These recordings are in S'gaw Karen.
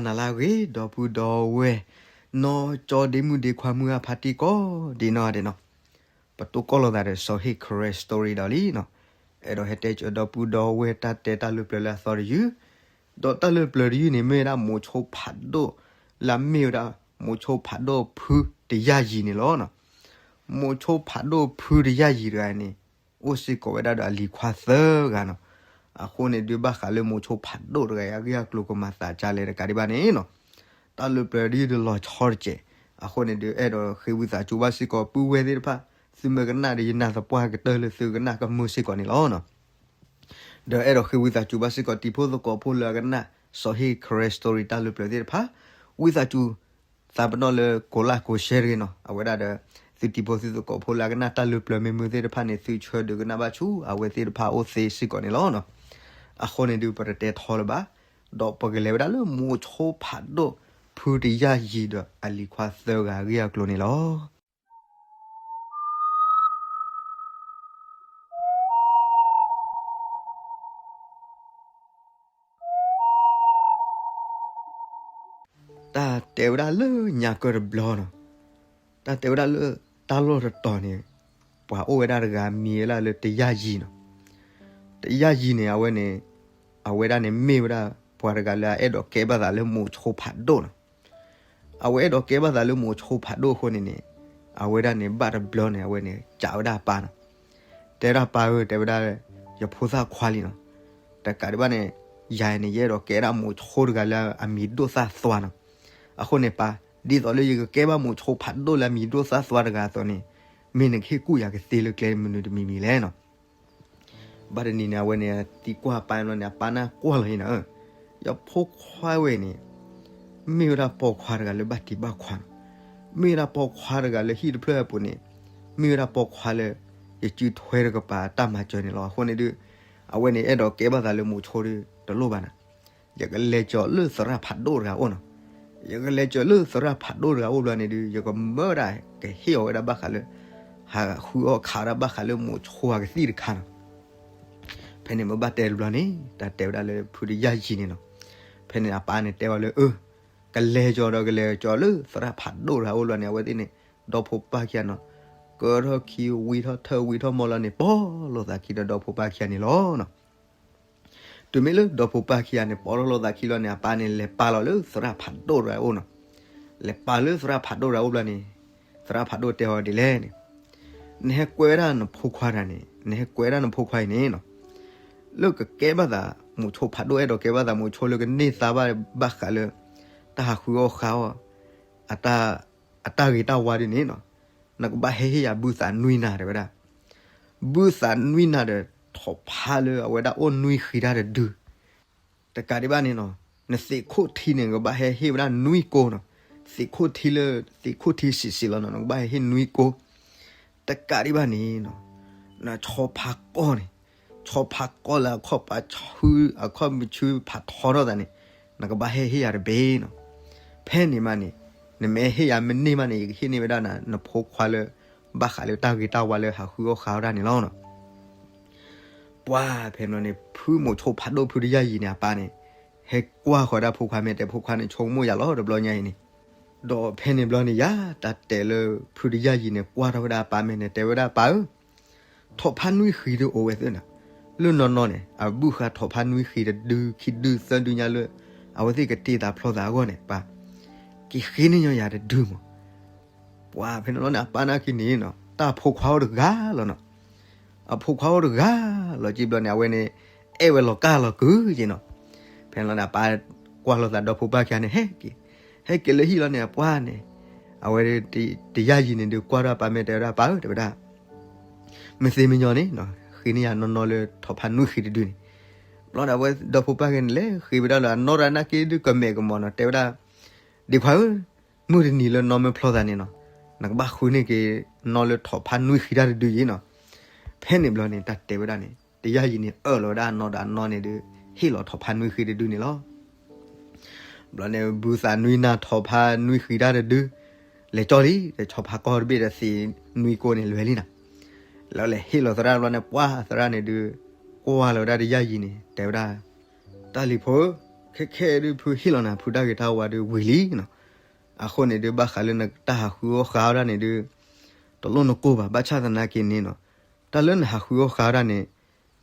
နၤလၢအဂ့ၤ ဒီပုၢ်ဒီဝဲၢ် နီၢ်ကၠီဒ့မုၣ်ဒ့ခွါမုၢ်အဖါတံၢ်ကိးဒ်နီၢ်ဂၤဒဲးနီၤ, ပတိၢ်ကီၢ်လိာ်သးဒီးစီၤဟ့ၣ် Karen Story ဒီးလံနီၤ, အဲၣ်ဒိးဟဲတဲကၠီဒီပုၢ်ဒီဝဲၢ်တၢ်တဲတၢ်လၢပျၢၤလၢအသီတယုၢ်, ဒီးတၢ်လၢပျၢၤတယုၢ်န့ၣ် မ့ၢ်ဝဲဒၣ်မိၤဆိဖးဒိၣ် လၢအမ့ၢ်ဝဲဒၣ် မိၤဆိဖးဒိၣ်ဖုတယၢ်ယံၤန့ၣ်လီၤနီၤ. မိၤဆိဖးဒိၣ်ဖုတယၢ်ယံၤတဂၤန့ၣ် အိၣ်စ့ၢ်ကီးဝဲဒၣ်ဒီးအလံၤခွါသၢဂၤနီၤ. အဃိန့ၣ်ဒုးဘၣ်ဃးလၢမိၤဆိဖးဒိၣ်တဂၤအံၤ အဂ့ၢ်အကျိၤကမၤသးဒ်လဲၣ်တကးဒံးဘၣ်န့ၣ်နီၤ, တၢ်လၢပျၢၤဒ်ဒီးလီၤဆီတစဲး, အဃိန့ၣ်ဒုးအဲၣ်ဒိးဃ့ဝံသးစူၤဘၣ်စ့ၢ်ကီးပုၢ်ဝဲၢ်သ့ၣ်တဖၣ်, သုမ့ၢ်ကနၣ်ဒီးယနာ်သပှၢ်ကတၢၢ်လၢသုကနၣ်ကမုာ်စ့ၢ်ကီးန့ၣ်လီၤ. ဒီးအဲၣ်ဒိးဃ့ဝံသးစူၤဘၣ်စ့ၢ်ကီးတံၤဖိသကိးဖိလၢအကနၣ် စီၤဟ့ၣ် Karen Story တၢ်လၢပျၢၤသ့ၣ်တဖၣ်, ဝံသးစူၤ သးပနီၣ်လၢကိးlikeကိးshareတဂ့ၤနီၤ, အဝဲဒၣ်ဒီး သုတံၤဖိသုသကိးဖိလၢအကနၣ်တၢ်လၢပျၢၤမ့ၢ်မုာ်သ့ၣ်တဖၣ်န့ၣ် သုဆၢဒုးကနၣ်ဘၣ်ဆူအဝဲသ့ၣ်တဖၣ်အိၣ်သ့စ့ၢ်ကီးန့ၣ်လီၤ. အဃိန့ၣ်ဒုးပတတဲထီလၢၤဘၣ်, ဒီးပကလဲၤဝဲဒၣ်လၢမိၤဆိဖးဒိၣ်ဖုတယၢ်ယံၤဒီးအလံၤခွါသၢဂၤအဂ့ၢ်အကျိၤန့ၣ်လီၤ. တၢ်တဲဝဲဒၣ်လၢညါကၢၢ်တဘျီနီၤ, တၢ်တဲဝဲဒၣ်လၢတၢ်လီၢ်တတီၤန့ၣ် ပှၤအိၣ်ဝဲဒၣ်တဂၤမံၤဝဲဒၣ်လၢတယၢ်ယံၤနီၤ. တယၢ်ယံၤန့ၣ် အဝဲန့ၣ် အဝဲဒၣ်န့ၣ်မ့ၢ်ဝဲဒၣ် ပှၤတဂၤလၢအအဲၣ်ဒိးကဲဘၣ်သးလၢမိၤဆိဖးဒိၣ်နီၤ. အဝဲအဲၣ်ဒိးကဲဘၣ်သးလၢမိၤဆိဖးဒိၣ်အဃိန့ၣ်န့ၣ် အဝဲဒၣ်န့ၣ်ဘၣ်တဘျီန့ၣ် အဝဲန့ၣ်စံးဝဲဒၣ်အပၢ်နီၤ, တဲဒၣ်ပၢ်ဧၢ တဲဝဲဒၣ် ယဖိသၣ်ခွါလံနီၤ, တကးဒံးဘၣ်န့ၣ် ယၤန့ၣ် ယအဲၣ်ဒိးကဲဒၣ်မိၤဆိတဂၤလၢအမံၤဒိၣ်သၣ်သွါနီၤ. အဃိန့ၣ်ပၢ် ဒ်သိးလၢယကကဲဘၣ်မိၤဆိဖးဒိၣ်လၢအမံၤဒိၣ်သၣ်သွါတဂၤအသိးန့ၣ် မ့ၢ်နကဟ့ၣ်ကူၣ်ယၤကသ့လၢကျဲမနုၤတမံၤမံၤလဲၣ်နီၤ. ဘၣ်တနံၤန့ၣ် အဝဲန့ၣ်သံကွၢ်အပၢ်န့ၣ် အပၢ်န့ၣ်ကွၢ်လီၤအံၤနီၤ, ယဖိခွါဝဲန့ၣ် မ့ၢ်ဝဲဒၣ်ပိာ်ခွါတဂၤလၢဘၣ်တံၢ်ဘၣ်ခွါနီၤ, မ့ၢ်ဝဲဒၣ်ပိာ်ခွါတဂၤလၢဟံၣ်တဖျၢၣ်အပူၤန့ၣ် မ့ၢ်ဝဲဒၣ်ပိာ်ခွါလၢ ယစုထွဲတကပၤတၢ်မၤစၢၤန့ၣ်လီၤ. အဃိန့ၣ်ဒုး အဝဲန့ၣ်အဲၣ်ဒိးကဲဘၣ်သးလၢမိၤဆိဒုးတလိၣ်ဘၣ်နီၤ, ယကလဲၤကၠီၤလၢသရၣ်ဖးဒိၣ်တဂၤအိၣ်နီၤ. ယကလဲၤကၠီၤလၢသရၣ်ဖးဒိၣ်တဂၤအိၣ်ဘျီန့ၣ်ဒုး ယကမၢဝဲဒၣ်ကဟ့ၣ်အီၤဝဲဒၣ်ဘၣ်ဃးလၢ ဟးဃုအီၣ်ခးဝဲဒၣ်ဘၣ်ဃးလၢမိၤဆိအကသံၣ်တခါနီၤ. ဖဲန့ၣ်မ့ၢ်ဘၣ်တဲတဘျီန့ၣ် တၢ်တဲဝဲဒၣ်လၢဖုတယၢ်ယံၤန့ၣ်နီၤ. ဖဲန့ၣ်အပၢ်န့ၣ်တဲအီၤလၢအ ကလဲၤကၠီၤဒီးကလဲၤကၠီၤလၢသရၣ်ဖးဒိၣ်တဂၤအိၣ်ဘျီန့ၣ် အဝဲသ့ၣ်န့ၣ် ဒီဖိပၢ်ခံဂၤနီၤ, ကၢထီၣ်ခံဝံထီၣ်ထၢဝံထီၣ်မီၢ်လီၤန့ၣ် ပိာ်လိာ်သးခံဒီးဒီဖိပၢ်ခံဂၤန့ၣ်လီၤနီၤ. တုၤမ့ၢ်လၢဒီဖိပၢ်ခံဂၤန့ၣ် ပိာ်ထီၣ်လိာ်သးခံလီၤန့ၣ် အပၢ်န့ၣ် လဲၤပာ်လီၤလၢသရၣ်ဖးဒိၣ်တဂၤအိၣ်နီၤ. လဲၤပာ်လၢသရၣ်ဖးဒိၣ်တဂၤအိၣ်ဘျီန့ၣ် သရၣ်ဖးဒိၣ်တဲအီၤဒ်လဲၣ်န့ၣ်, နဟဲကွဲဝဲဒၣ်နဖိခွါတဂၤန့ၣ် နဟဲကွဲဝဲဒၣ်နဖိခွါအံၤန့ၣ်နီၤ, လၢကကဲဘၣ်သးမိၤဆိဖးဒိၣ် အဲၣ်ဒိးကဲဘၣ်သးမိၤဆိလၢကန့ၢ်သါဘၣ်ဘၣ်ဃးလၢ တၢ်ဟးဃုအီၣ်ဃုအီအတၢ်ဂ့ၤတၢ်ဝါဒ်န့ၣ်နီၤ, နကဘၣ်ဟဲဟ့ၣ်ယၤဘုသးနွံနၤတဲဝဲဒၣ်. ဘုသးနွံနၤဒီးထီၣ်ဖးလၢအဝဲဒၣ်အိၣ်နွံဃံတၢ်တဒု တကးဒံးဘၣ်န့ၣ်နီၤ, နသံးခိၣ်ထံန့ၣ် နကဘၣ်ဟဲဟ့ၣ်ဝဲဒၣ်နွံကိနီၤ. သံးခိၣ်ထံလၢ သံးခိၣ်ထံဆံးဆံးလီၤနီၤ နကဘၣ်ဟဲဟ့ၣ်နွံကိ, တကးဒံးဘၣ်န့ၣ်နီၤ, နဆီဖါကီၢ်န့ၣ်, ဆီဖါကီၢ်လၢအခီၣ်ပဆူ အခီၣ်မုၢ်ဆူဖးထီထီၣ်သးန့ၣ် နကဘၣ်ဟဲဟ့ၣ်ယၤတဘ့ၣ်နီၤ. ဖဲန့ၣ်မးန့ၣ် နမ့ၢ်ဟ့ၣ်ယၤမ့ၢ်န့ၢ်မးန့ၣ် ယကဟ့ၣ်န့ၢ်ဝဲဒၣ်နၤ နဖိခွါလၢ ဘၣ်ဃးလၢတၢ်ဂ့ၤတၢ်ဝါလၢဟးဃုအီၣ်ဃုအီတၢ်န့ၣ်လီၤနီၤ. ပှၤဖဲန့ၣ်န့ၣ် ဖုမိၤဆိဖးဒိၣ်ဖုတယၢ်ယံၤန့ၣ် အပၢ်န့ၣ် ဟဲကွၢ်ဃီၤဒၣ်ဖိခွါ မ့ၢ်တဲဖိခွါန့ၣ် ဆိကမိၣ်ယၤလီၤတဘျီညါအံၤန့ၣ်, ဒီးဖဲန့ၣ်ဘျီန့ၣ်ယၤ တၢ်တဲလၢဖုတယၢ်ယံၤန့ၣ် ကွၢ်ထီၣ်ဝဲဒၣ်အပၢ် မ့ၢ်န့ၣ် တဲဝဲဒၣ်ပၢ်ဧၢ, ထီၣ်ဖးနွံဃံဒုးအိၣ်ဝဲသ့ၣ်နီၤ, လၢနီၢ်နီၢ်န့ၣ် အဘုၣ်ဃာ်ထီၣ်ဖးနွံဃံတဒု ခံဒု သၢဒုညါလၢ အဝဲသ့ၣ်ကတ့ၢ်သးဖျီသးအဂီၢ်န့ၣ် ပၢ် က့ၤဃ့န့ၢ်ညီယၤတဒုမး. ပှၤဖဲန့ၣ်လီၤန့ၣ် အပၢ်နာ်က့န့ၣ်နီၤ တၢ်ဖိခွါအိၣ်တဂၤလီၤနီၤ. အဖိခွါအိၣ်တဂၤလီၤက့ဘျီန့ၣ် အဝဲန့ၣ် အဲၣ်ဝဲလီၤကၢ်လီၤကုၤက့နီၤ. ဖဲန့ၣ်လီၤန့ၣ် အပၢ်ကွၢ်လိာ်သးဒီဖိပၢ်ခံဂၤန့ၣ် ဟဲက့ၤ, ဟဲက့ၤလၢဟံၣ်လီၤန့ၣ် အပှၤန့ၣ် အဝဲ တယၢ်ယံၤန့ၣ်ဒုးကွၢ်ထီၣ်အပၢ် မ့ၢ်တဲဝဲဒၣ်ပၢ်ဧၢ တဲဝဲဒၣ် မ့ၢ်သ့မ့ၢ်ညီန့ၣ်နီၤ ဃ့န့ၢ်ယၤနီၢ်နီၢ်လၢထီၣ်ဖးနွံဃံတဒုန့ၣ်. ဘျီဒီးအဝဲဒီဖိပၢ်ခံဂၤန့ၣ် လဲၤဃ့ဝဲဒၣ်လၢအနီၢ်ရၢနာ်က့ ဒုးကမဲာ်ကမီၤနီၤ တဲဝဲဒၣ် ဒ့ခွါဧၢ, မုၢ်တနံၤလၢနီၢ်မ့ၢ်ဖျီသးန့ၣ်နီၤ နကဘၣ်ဃုန့ၢ်က့ၤနီၢ်လၢထီၣ်ဖးနွံဃံတၢ်တဒုအံၤနီၤ. ဖဲန့ၣ်ဘျီန့ၣ် တၢ်တဲဝဲဒၣ်န့ၣ် တယၢ်ယံၤန့ၣ် အၢၣ်လီၤဝဲဒၣ်အနီၢ်ဒီးအနီၢ်န့ၣ်ဒုး ဟ့ၣ်လီၤထီၣ်ဖးနွံဃံတဒုန့ၣ်လီၤ. ဘျီန့ၣ် ဘုသးနွံနၤထီၣ်ဖးနွံဃံတၢ်တဒု လဲၤကၠီလံ ဒီးဆီဖါကီၢ်တဘ့ၣ်ဒီးသံးနွံကိန့ၣ် လဲၤလံနီၤ. လၢလဲၤဟ့ၣ်လီၤသရၣ်ဘျီန့ၣ် ပှၤသရၣ်န့ၣ်ဒုး ကွၢ်လီၤဝဲဒၣ်တယၢ်ယံၤန့ၣ် တဲဝဲဒၣ် တၢ်လံၤဖိဧၢ, ခဲခဲဒုးဖုဟ့ၣ်လီၤနၤ ဖုတၢ်ဂ့ၤတၢ်ဝါဒုးဝံၤလံနီၤ. အဃိန့ၣ်ဒုး ဘၣ်ဃးလၢနတၢ်ဟးဃုအီၣ်ဃုအီဒၣ်န့ၣ်ဒုး တလိၣ်နကိၢ်ဘၣ်. ဘၣ်ဆၣ်သနာ်က့န့ၣ်နီၤ, တၢ်လၢနဟးဃုအီၣ်ဃုအီဒၣ်န့ၣ်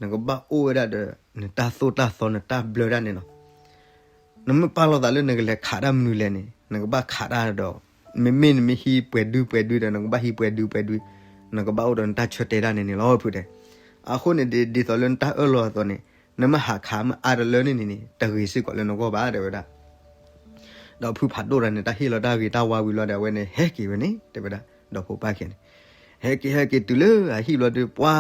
နကဘၣ်အိၣ်ဝဲဒၣ်ဒီး နတၢ်သိၣ်တၢ်သီ နတၢ်ဘျၢဒၣ်န့ၣ်နီၤ. နမ့ၢ်ပာ်လီၤသးလၢနကလဲၤခးတၢ်မနုၤလဲၣ်န့ၣ် နကဘၣ်ခးတၢ်ဒီး မ့မ့ၢ်နမ့ၢ်ဟံးပှဲၤဒုပှဲၤဒုဒီး နကဘၣ်ဟံးပှဲၤဒုပှဲၤဒု, နကဘၣ်အိၣ်ဒီးနတၢ်ဆၢတဲာ်တၢ်န့ၣ်န့ၣ်လီၤ ဖုတဲ. အဃိန့ၣ်ဒ်သိးလၢနတၢ်အၢၣ်လီၤအသိးန့ၣ် နမ့ၢ်ဟးခးမ့ၢ်အါတလၢန့ၣ်န့ၣ် တဂ့ၤစ့ၢ်ကီးလၢနဂီၢ်ဘၣ် တဲဝဲဒၣ်. ဒီးဖုဖးဒိၣ်တဂၤန့ၣ် တၢ်ဟ့ၣ်လီၤတၢ်ဂ့ၤတၢ်ဝါဝံၤလီၤဒီး အဝဲန့ၣ်ဟဲက့ၤဝဲန့ၣ် တဲဝဲဒၣ်, ဒီဖိပၢ်ခံဂၤန့ၣ် ဟဲက့ၤဟဲက့ၤတုၤလၢအဟံၣ်ဘျီဒုး ပှၤ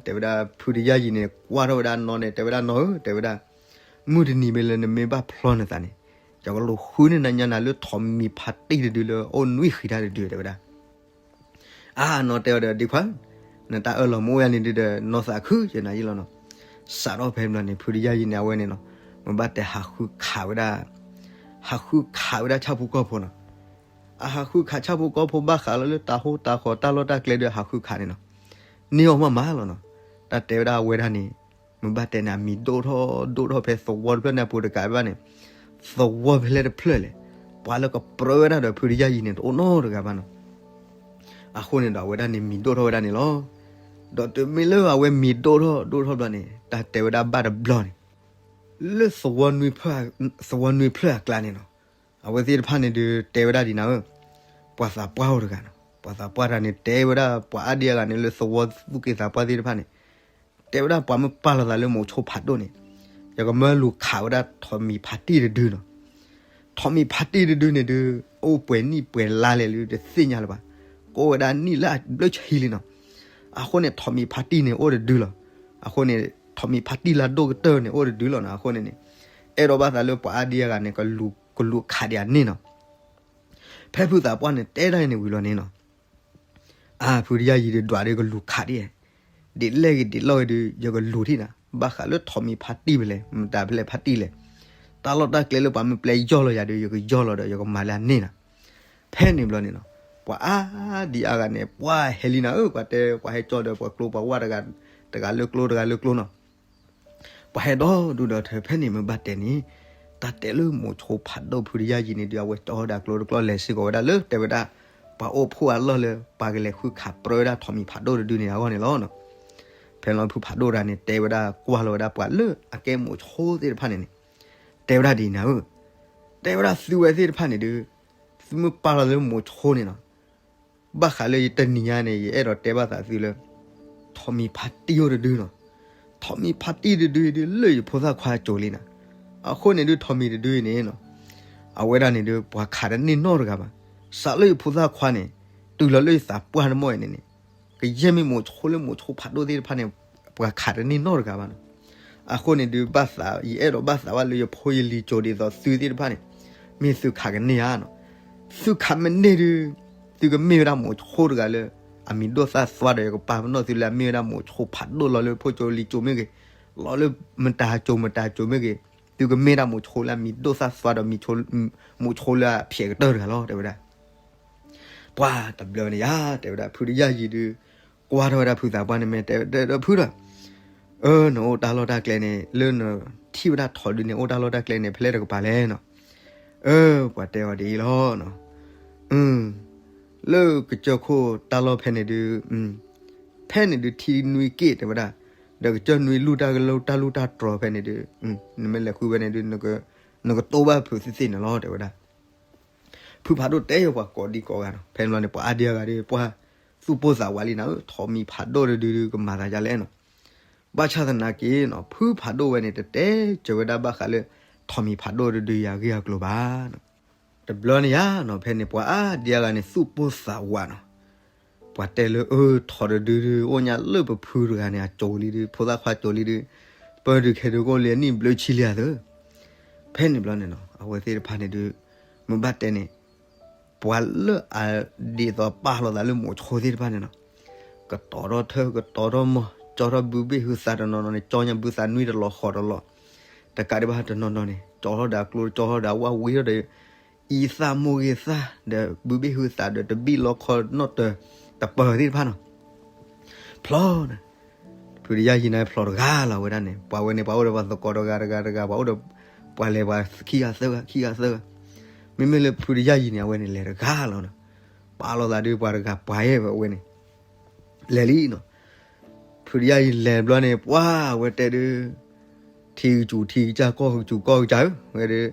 တဲဝဲဒၣ် ဖုတယၢ်ယံၤန့ၣ် ကွၢ်ထီၣ်ဝဲဒၣ်နီၢ်န့ၣ် တဲဝဲဒၣ်နီၢ်ဧၢ တဲဝဲဒၣ်, မုၢ်တနံၤမ့ၢ်လၢနမ့ၢ်ဘၣ်ဖျီနသးန့ၣ် ယကလူၤဃုန့ၢ်နညါနၤလၢထိးမံၤဖးတံၢ်တဒုလၢအိၣ်နွံဃံးတၢ်တဒု တဲဝဲဒၣ်. အါနီၢ်တဲအီၤဒီး ဒ့ခွါ, နတၢ်အၢၣ်လီၤမ့ၢ်အိၣ်ယၤန့ၣ်ဒုးဒီး နီၢ်သးခုယနၤယံလီၤနီၤ. စးထီၣ်ဖဲဘျီန့ၣ် ဖုတယၢ်ယံၤန့ၣ် အဝဲန့ၣ်နီၤ, မ့ၢ်ဘၣ်တဲဟးဃုခးဝဲဒၣ်, ဟးဃုခးဝဲဒၣ်ဆၣ်ဖိကီၢ်ဖိနီၤ. အဟးဃုခးဆၣ်ဖိကီၢ်ဖိဘၣ်ဃးလီၤလၢတၢ်ဟိတၢ်ဃီတၢ်လီၢ်တၢ်ကျဲဒီးဟးဃုခးန့ၣ်နီၤ, န့ၢ်အီၤမးမးလီၤနီၤ. တၢ်တဲဝဲဒၣ်အဝဲဒၣ်န့ၣ် မ့ၢ်ဘၣ်တဲန့ၣ် အမံၤဒိၣ်ထီၣ်ဒိၣ်ထီၣ်ဖဲသဝီတဖျၢၣ်န့ၣ်အပူၤတကးဘၣ်န့ၣ်, သဝီဖဲလဲၣ်တဖျၢၣ်လဲၣ်, ပှၤလၢကပြၢဝဲဒၣ်ဒီးဖုတယၢ်ယံၤန့ၣ် တအိၣ်နီတဂၤဘၣ်နီၤ. အဃိန့ၣ်ဒီး အဝဲဒၣ်န့ၣ်မံၤဒိၣ်ထီၣ်ဝဲဒၣ်န့ၣ်လီၤ. ဒီးတုၤမ့ၢ်လၢအဝဲမံၤဒိၣ်ထီၣ်ဒိၣ်ထီၣ်ဘျီန့ၣ် တၢ်တဲဝဲဒၣ်ဘၣ်တဘျီန့ၣ်, လၢသဝီနွံ, သဝီနွံဖျၢၣ်အကျါန့ၣ်နီၤ, အဝဲသ့ၣ်တဖၣ်န့ၣ်ဒုးတဲဝဲဒၣ်ဒ်နၤဧၢ, ပှၤသးပှၢ်အိၣ်တဂၤနီၤ, ပှၤသးပှၢ်တဂၤန့ၣ် တဲဝဲဒၣ်ပှၤအါဒံအါဂၤန့ၣ် လၢသဝီသူၣ်က့သးပှၢ်သ့ၣ်တဖၣ်န့ၣ်, တဲဝဲဒၣ်ပှၤမ့ၢ်ပာ်လီၤသးလၢမိၤဆိဖးဒိၣ်န့ၣ်, ယကမၢလူၤခးဝဲဒၣ်ထိးမံၤဖးတံၢ်တဒုနီၤ. ထိးမံၤဖးတံၢ်တဒုန့ၣ်ဒုး အိၣ်ပှဲၤနံၣ်ပှဲၤလါလဲၣ်လၢတသ့ၣ်ညါလၢၤဘၣ်, ကအိၣ်ဝဲဒၣ်နံၣ်လၢအဘျၢဆံလံနီၤ. အဃိန့ၣ် ထိးမံၤဖးတံၢ်န့ၣ်အိၣ်တဒုလီၤ. အဃိန့ၣ် ထိးမံၤဖးတံၢ်လၢအဒိၣ်ကတၢၢ်န့ၣ် အိၣ်တဒုလီၤနီၤ. အဃိန့ၣ်န့ၣ် အဲၣ်ဒိးဘၣ်သးလၢပှၤအါဒံအါဂၤန့ၣ် ကလူၤခးဒံးအန့ၣ်နီၤ. ဖဲဖုသးပှၢ်န့ၣ် တဲဒၣ်အံၤန့ၣ်ဝံၤလီၤန့ၣ်နီၤ, အါ ဖုတယၢ်ယံၤဒုးဒွးဒီးကလူၤခးဒံး, ဒ်လဲၣ်ဂ့ၤဒ်လဲၣ်ဂ့ၤဒုး ယကလူၤထံၣ်နၤ, ဘၣ်ဃးလၢထိးမံၤဖးတံၢ်ဖဲလဲၣ်, မတၤဖဲလဲၣ်ဖးတံၢ်လဲၣ်, တၢ်လီၢ်တၢ်ကျဲလၢပှၤမ့ၢ်ပျဲယီၢ်လီၤယၤဒီး ယကယီၢ်လီၤဒီး ယကမၤလၢအန့ၣ်နၤ. ဖဲန့ၣ်ဘျီန့ၣ်နီၤ, ပှၤအါဒံအါဂၤန့ၣ် ပှၤဟဲလံနၤဧၢ, ပှၤတဲပှၤဟဲကၠီဒီးပှၤကျိပှၤဝၢ်တဂၤ, တဂၤလၢကျိတဂၤလၢကျိနီၤ. ပှၤဟဲဒီဒူၣ်ဒီထၢ ဖဲန့ၣ်မ့ၢ်ဘၣ်တဲန့ၣ်, တၢ်တဲလၢမိၤဆိဖးဒိၣ်ဖုတယၢ်ယံၤန့ၣ်ဒုး အဝဲကၠီဒီးကျိတကျီလဲၤစ့ၢ်ကီးဝဲဒၣ်လၢ တဲဝဲဒၣ် ပှၤအိၣ်ဖှိၣ်အလီၢ်လၢ ပှၤကလဲၤဃုခးပြၢဝဲဒၣ်ထိးမံၤဖးဒိၣ်တဒုန့ၣ်အဂီၢ်န့ၣ်လီၤ. ဖဲလီၤဖုဖးဒိၣ်တဂၤန့ၣ် တဲဝဲဒၣ်ကွၢ်လီၤဝဲဒၣ်ပှၤလၢအကဲမိၤဆိသ့ၣ်တဖၣ်န့ၣ်န့ၣ်, တဲဝဲဒၣ်ဒ်နၤဧၢ, တဲဝဲဒၣ်သုဝဲသ့ၣ်တဖၣ်န့ၣ်ဒုး, သုမ့ၢ်ပာ်လီၤလၢမိၤဆိန့ၣ်နီၤ, ဘၣ်ဃးလၢယတနံၤညါန့ၣ် ယအဲၣ်ဒိးတဲဘၣ်သးသုလၢ ထိးမံၤဖးတံၢ်အိၣ်တဒုနီၤ. ထိးမံၤဖးတံၢ်တဒုဒုး လၢယဖိသၣ်ခွါအစိၤလံနီၤ. အဃိန့ၣ်ဒုး ထိးမံၤတဒုအံၤန့ၣ်နီၤ, အဝဲဒၣ်န့ၣ်ဒုး ပှၤခးတန့ၢ်နီတဂၤဘၣ်. စးလၢယဖိသၣ်ခွါန့ၣ် တုၤလီၤလၢယသးပှၢ်တမီၢ်အံၤန့ၣ်န့ၣ်, ကယဲၢ်မ့ၢ်မိၤဆိလၢမိၤဆိဖးဒိၣ်သ့ၣ်တဖၣ်န့ၣ် ပှၤခးတန့ၢ်နီတဂၤဘၣ်နီၤ. အဃိန့ၣ်ဒုး ဘၣ်သး ယအဲၣ်ဒိးဘၣ်သးဘၣ်လၢယဖိယလံၤစိၤဒ်သိးသုသ့ၣ်တဖၣ်န့ၣ်, မ့ၢ်သုခးကန့ၢ်ဧါနီၤ. သုခးမ့ၢ်န့ၢ်ဒုး သုကမ့ၢ်ဝဲဒၣ်မိၤဆိတဂၤလၢ အမံၤဒိၣ်သၣ်သွါဒီး ယကပာ်ပနီၣ်သုလၢအမ့ၢ်ဝဲဒၣ်မိၤဆိဖးဒိၣ်လီၤလၢဖိစိၤလံၤစိၤမ့ၢ်ဂ့ၤ, လီၤလၢမတၤစိၤမတၤစိၤမ့ၢ်ဂ့ၤ, သုကမ့ၢ်ဒၣ်မိၤဆိလၢအမံၤဒိၣ်သၣ်သွါဒီး မိၤဆိလၢအဖျဲးကတၢၢ်တဂၤလီၤ တဲဝဲဒၣ်. ပှၤတဘျီန့ၣ်ယါ တဲဝဲဒၣ် ဖုတယၢ်ယံၤဒုး ကွၢ်ထီၣ်ဝဲဒၣ်ဖုသးပှၢ်န့ၣ် မ့ၢ်တဲဒီးဖုဒီး, အၢ နအိၣ်တၢ်လီၢ်တၢ်ကျဲန့ၣ် လၢနထံၣ်ဝဲဒၣ်ထိးဒုးန့ၣ် အိၣ်တၢ်လီၢ်တၢ်ကျဲန့ၣ် ဖဲလဲၣ်တကပၤလဲၣ်နီၤ. အၢ ပှၤတဲအီၤဒ်အံၤလီၤ. လၢကစၢၢ်ခိၣ်တၢ်လီၢ်ဖဲန့ၣ်ဒုး, ဖဲန့ၣ်ဒုးထံနွံက့ၣ်တဲဝဲဒၣ်, ဒီးကစၢၢ်နွံလူၢ်တၢ်ကလၢတၢ်လူၢ်တၢ်တြီၤဖဲန့ၣ်ဒုး, နမ့ၢ်လဲၤဃုဝဲန့ၣ်ဒုး နကတိၢ်ဘၣ်ဖုသ့ၣ်သ့ၣ်န့ၣ်လီၤ တဲဝဲဒၣ်. ဖုဖးဒိၣ်တဲယၤပှၤကိးဒံကိးဂၤနီၤ, ဖဲန့ၣ်ဘျီန့ၣ် ပှၤအါဒံအါဂၤဒီး ပှၤသူၣ်ပိၢ်သးဝးလံနၤဧၢ, ထိးမံၤဖးဒိၣ်တဒုဒုးကမၤသးဒ်လဲၣ်နီၤ. ဘၣ်ဆၣ်သနာ်က့နီၤ ဖုဖးဒိၣ်ဝဲန့ၣ် တတဲစၢၤဝဲဒၣ်ဘၣ်ဃးလၢ ထိးမံၤဖးဒိၣ်တဒုယၤဂ့ၢ်အကျိၤဘၣ်နီၤ. တဘျီန့ၣ်ယါနီၤ ဖဲန့ၣ် ပှၤအါဒံအါဂၤန့ၣ် သူၣ်ပိၢ်သးဝးနီၤ. ပှၤတဲလၢ အၢ ထိးတဒုဒုး အိၣ်ညါလၢပဖုတဂၤန့ၣ် အစိၤလံဒုး ဖိသၣ်ခွါစိၤလံဒုး ပၢၢ်ဒုးခဲဒုးကအိၣ်လံအနံၣ်ဘျၢဆံလံဧါသၢ. ဖဲန့ၣ်ဘျီန့ၣ်နီၤ အဝဲသ့ၣ်တဖၣ်န့ၣ်ဒုး မ့ၢ်ဘၣ်တဲန့ၣ် ပှၤလၢအဒ်သိးပာ်လီၤသးလၢမိၤဆိသ့ၣ်တဖၣ်န့ၣ်နီၤ ကတီၤထီၣ်ထၢ ကတီၤထီၣ်မီၢ် ကၠီထီၣ်ဘုဘ့ၣ်ဟုသးတနီၤနီၤန့ၣ် ကၠီညါဘုသးနွံတလီၤဃီတလီၤ တကးဒံးဘၣ်တနီၤနီၤန့ၣ် ကၠီထီၣ်ဒီးအကျိ ကၠီထီၣ်ဒီးအဝၣ်ဝံထီၣ်ဒီး အံသၣ်မိၢ်ဂ့ၤသၣ် ဒီးဘုဘ့ၣ်ဟုသးဒီးတဘံၣ်လီခီနီၣ်တၢၤ တပၢၤသ့ၣ်တဖၣ်နီၤ ဖျီန့ၣ် ဖုတယၢ်ယံၤန့ၣ်ဖျီတဂၤလီၤဝဲဒၣ်န့ၣ် ပှၤဝဲန့ၣ် ပှၤအိၣ်ဒီးပှၤသကိးတဂၤတဂၤတဂၤ ပှၤအိၣ်ဒီး ပှၤလဲၤပှၤခံဂၤသၢဂၤ ခံဂၤသၢဂၤ, မ့မ့ၢ်လၢဖုတယၢ်ယံၤန့ၣ် အဝဲန့ၣ်လဲၤတဂၤလီၤနီၤ. ပာ်လီၤသးဒုးပှၤတဂၤပှၤယဲၢ်ဝဲအဝဲန့ၣ် လဲၤလံနီၤ. ဖုတယၢ်ယံၤလဲၤဘျီန့ၣ် ပှၤဝဲတဲဒုး ထံကစူၤထံကစၢ် ကီၢ်ကစူၤကီၢ်ကစၢ်ဧၢ, ဝဲဒုး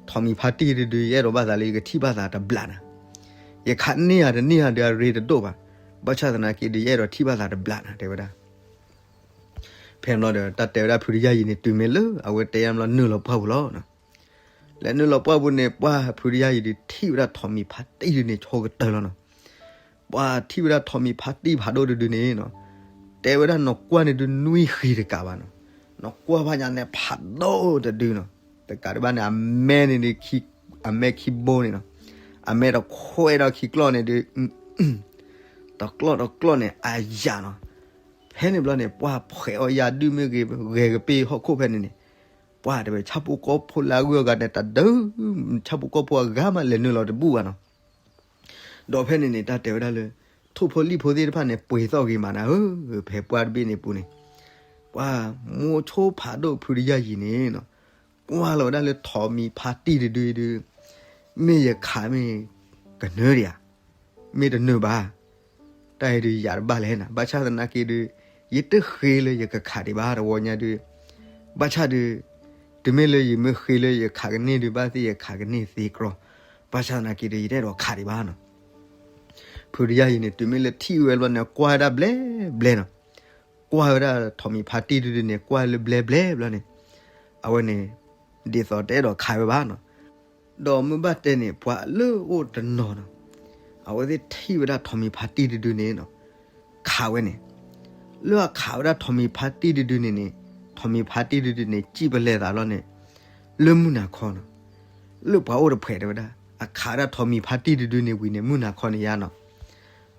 ထိးမံၤဖါတံၢ်တဒု ယအဲၣ်ဒိးဘၣ်သးလၢယကထံၣ်ဘၣ်သးတဘျးနၤ, ယခးန့ၢ်ဧါတန့ၢ်ဧါဒုးအရ့တဒိၣ်ဘၣ်, ဘၣ်ဆၣ်သနာ်က့ဒုး ယအဲၣ်ဒိးထံၣ်ဘၣ်သးတဘျးနၤ တဲဝဲဒၣ်. ဖဲဘျီဒီး တၢ်တဲဝဲဒၣ်ဖုတယၢ်ယံၤန့ၣ် တုၤမ့ၢ်လၢအဝဲတဲယါဘျီ နုာ်လီၤပှၢ်ပူၤလီၤ. လဲၤနုာ်လီၤပှၢ်ပူၤန့ၣ် ပှၤဖုတယၢ်ယံၤဒုး ထံၣ်ဝဲဒၣ်ထိးမံၤဖါတံၢ်ဒုန့ၣ် ဆိကတၢၢ်လီၤနီၤ. ပှၤထံၣ်ဝဲဒၣ်ထိးမံၤဖါတံၢ်ဖးဒိၣ်တဒုန့ၣ်နီၤ, တဲဝဲဒၣ်နီၢ်ကွၢ်န့ၣ်ဒုး နွံဃံတကးဘၣ်နီၤ. နီၢ်ကွၢ်ဖးညါန့ၣ် ဖးဒိၣ်တဒုနီၤ. တကးဒံးဘၣ်န့ၣ် အမဲန့ၣ်ဒုး အမဲခံဘိန့ၣ်နီၤ, အမဲတခွဲဒီးခံကျီၢ်န့ၣ်ဒုး တကျီၢ်တကျီၢ်န့ၣ် အယၢ်နီၤ. ဖဲန့ၣ်ဘျီန့ၣ် ပှၤဖှဲးအီၣ်ယၤဒုးမ့ၢ်ဂ့ၤ ဂဲၤကပ့ၤဟီၣ်ခိၣ်ဖဲန့ၣ်န့ၣ်, ပှၤတဲဝဲ ဆၣ်ဖိကီၢ်ဖိလၢအဂုၤအဂၤန့ၣ် တဒု ဆၣ်ဖိကီၢ်ဖိအဂၤမးလဲၤနုာ်လီၤတဘူၣ်ဘၣ်နီၤ. ဒီးဖဲန့ၣ်န့ၣ် တၢ်တဲဝဲဒၣ်လၢ ထိၣ်ဖိလံၣ်ဖိသ့ၣ်တဖၣ်န့ၣ် ပှ့ၤသီၣ်ဂ့ၤမးနၤဧၢ, ဖဲပှၢ်တဘ့ၣ်န့ၣ်ပူၤန့ၣ်, ပှၤမိၤဆိဖးဒိၣ်ဖုတယၢ်ယံၤန့ၣ်နီၤ, ကွၢ်လီၤဝဲဒၣ်လၢထိးမံၤဖါတံၢ်တဒုဒုး, မ့ၢ်ယခးမ့ၢ်ကနၢၤဒံးဧါ, မ့ၢ်တနၢၤဘၣ်, တၢ်အံၤဒုးယၤတဘၣ်လဲၣ်နၤ, ဘၣ်ဆၣ်သနာ်က့ဒုး ယတဃ့လၢယကခးဒံးဘၣ်တဝီညါဒုး, ဘၣ်ဆၣ်ဒုး တုၤမ့ၢ်လၢယမ့ၢ်ဃ့လၢယခးကန့ၢ်ဒုး ဘၣ်သ့ၣ်ယခးကန့ၢ်သ့ကြီ, ဘၣ်ဆၣ်သနာ်က့ဒုး ယတအဲၣ်ဒိးခးဒံးဘၣ်နီၤ. ဖုတယၢ်ယံၤန့ၣ် တုၤမ့ၢ်လၢထံၣ်ဝဲဘျီန့ၣ် ကွၢ်ဝဲဒၣ်ဘျဲဘျဲနီၤ, ကွၢ်ဝဲဒၣ်ထိးမံၤဖါတံၢ်တဒုန့ၣ် ကွၢ်လၢဘျဲဘျဲဘျီန့ၣ်, အဝဲန့ၣ် ဒ်သိးတအဲၣ်ဒိးခးဝဲဘၣ်နီၤ. ဒီးမ့ၢ်ဘၣ်တဲန့ၣ် ပှၤလၢအိၣ်တနီၤနီၤ, အဝဲသ့ၣ်ထံၣ်ဝဲဒၣ်ထိးမံၤဖါတံၢ်တဒုန့ၣ်နီၤ, ခးဝဲန့ၣ်, လၢအခးဝဲဒၣ်ထိးမံၤဖါတံၢ်တဒုန့ၣ်န့ၣ်, ထိးမံၤဖါတံၢ်တဒုန့ၣ် စံၣ်ပလဲသးလီၤန့ၣ်, လၢမုၢ်နၤခီနီၤ, လၢပှၤအိၣ်တဖှဲးတဲဝဲဒၣ် အခးဝဲဒၣ်ထိးမံၤဖါတံၢ်တဒုန့ၣ်ဝံၤန့ၣ် မုၢ်နၤခီန့ၣ်ယါနီၤ,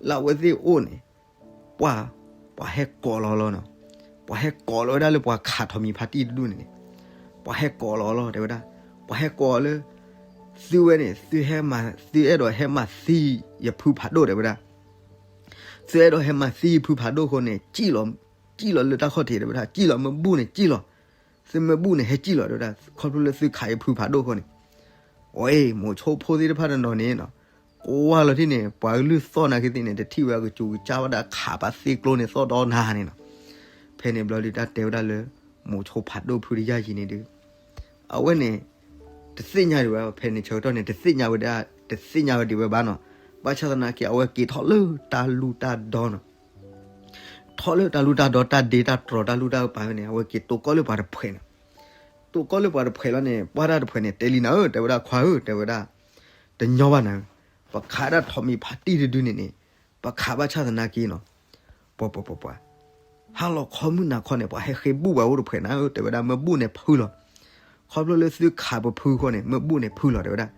လၢအဝဲသ့ၣ်အိၣ်န့ၣ် ပှၤ, ပှၤဟဲကိးလီၤလီၤနီၤ, ပှၤဟဲကိးလီၤဝဲဒၣ်လၢပှၤခးထိးမံၤဖါတံၢ်တဒုန့ၣ်န့ၣ်, ပှၤဟဲကိးလီၤလီၤတဲဝဲဒၣ်, ပှၤဟဲကိးလၢ သုဝဲန့ၣ် သုဟဲမၤ, သုအဲၣ်ဒိးဟဲမၤသံယဖုဖးဒိၣ်တဲဝဲဒၣ်, သုအဲၣ်ဒိးဟဲမၤသံယဖုဖးဒိၣ်အဃိန့ၣ် စံၣ်လီၤ, စံၣ်လီၤလၢတၢ်ခီၣ်ထံးတဲဝဲဒၣ်, စံၣ်လီၤမ့ၢ်ဘူၣ်န့ၣ်စံၣ်လီၤ, သုမ့ၢ်ဘူၣ်န့ၣ် ဟဲစံၣ်လီၤတဲဝဲဒၣ်, ခီဖျိလၢသုခးယဖုဖးဒိၣ်အဃိန့ၣ်, အီ, မိၤဆိဖိသ့ၣ်တဖၣ်တနီၤန့ၣ်နီၤ, ကွၢ်လီၤထံၣ်န့ၣ် ပှၤကလုၢ်သီၣ်နာ်က့သ့ၣ်န့ၣ် တထံၣ်ဝဲအကစူၤကစၢ်ဘၣ်ဒီး ခးပာ်သ့ကျိန့ၣ်သီၣ်ဒီနၤန့ၣ်နီၤ. ဖဲန့ၣ်ဘျီဒုး တၢ်တဲဝဲဒၣ်လၢ မိၤဆိဖးဒိၣ်ဖုတယၢ်ယံၤန့ၣ်ဒုး အဝဲန့ၣ် တသ့ၣ်ညါဒံးဝဲ ဖဲန့ၣ်ဆၢကတီၢ်န့ၣ် တသ့ၣ်ညါဝဲဒၣ်, တသ့ၣ်ညါဝဲဒံးဝဲဘၣ်နီၤ. ဘၣ်ဆၣ်သနာ်က့ အဝဲက့ၤထီၣ်လၢတၢ်လူၢ်တၢ်ဒီနီၤ, ထီၣ်လၢတၢ်လူၢ်တၢ်ဒီ တၢ်ဒ့တၢ်တြီၤ တၢ်လူၢ်တၢ်ပာ်ဖဲန့ၣ် အဝဲက့ၤတိၢ်ကီၢ်လၢပှၤတဖှဲးနီၤ. တိၢ်ကီၢ်လၢပှၤတဖှဲးလီၤန့ၣ် ပှၤတၢ်တဖှဲးန့ၣ် တဲလံနၤဧၢ တဲဝဲဒၣ် ခွါဧၢ တဲဝဲဒၣ်, တညီဘၣ်နၤဧၢ, ပှၤခးဒၣ်ထိးမံၤဖါတံၢ်တဒုန့ၣ်န့ၣ်, ပှၤခးဘၣ်ဆၣ်သနာ်က့နီၤ ပှၤပှၤပှၤပှၤ, ဟါလီၤခီမုၢ်နၤခီန့ၣ် ပှၤဟဲဃ့ဘူၣ်ပှၤအိၣ်တဖှဲးနၤဧၢ တဲဝဲဒၣ် မ့ၢ်ဘူၣ်န့ၣ်ဖုလီၤ. ခီဖျိလၢသုခးပဖုဃိန့ၣ် မ့ၢ်ဘူၣ်န့ၣ်ဖုလီၤတဲဝဲဒၣ်.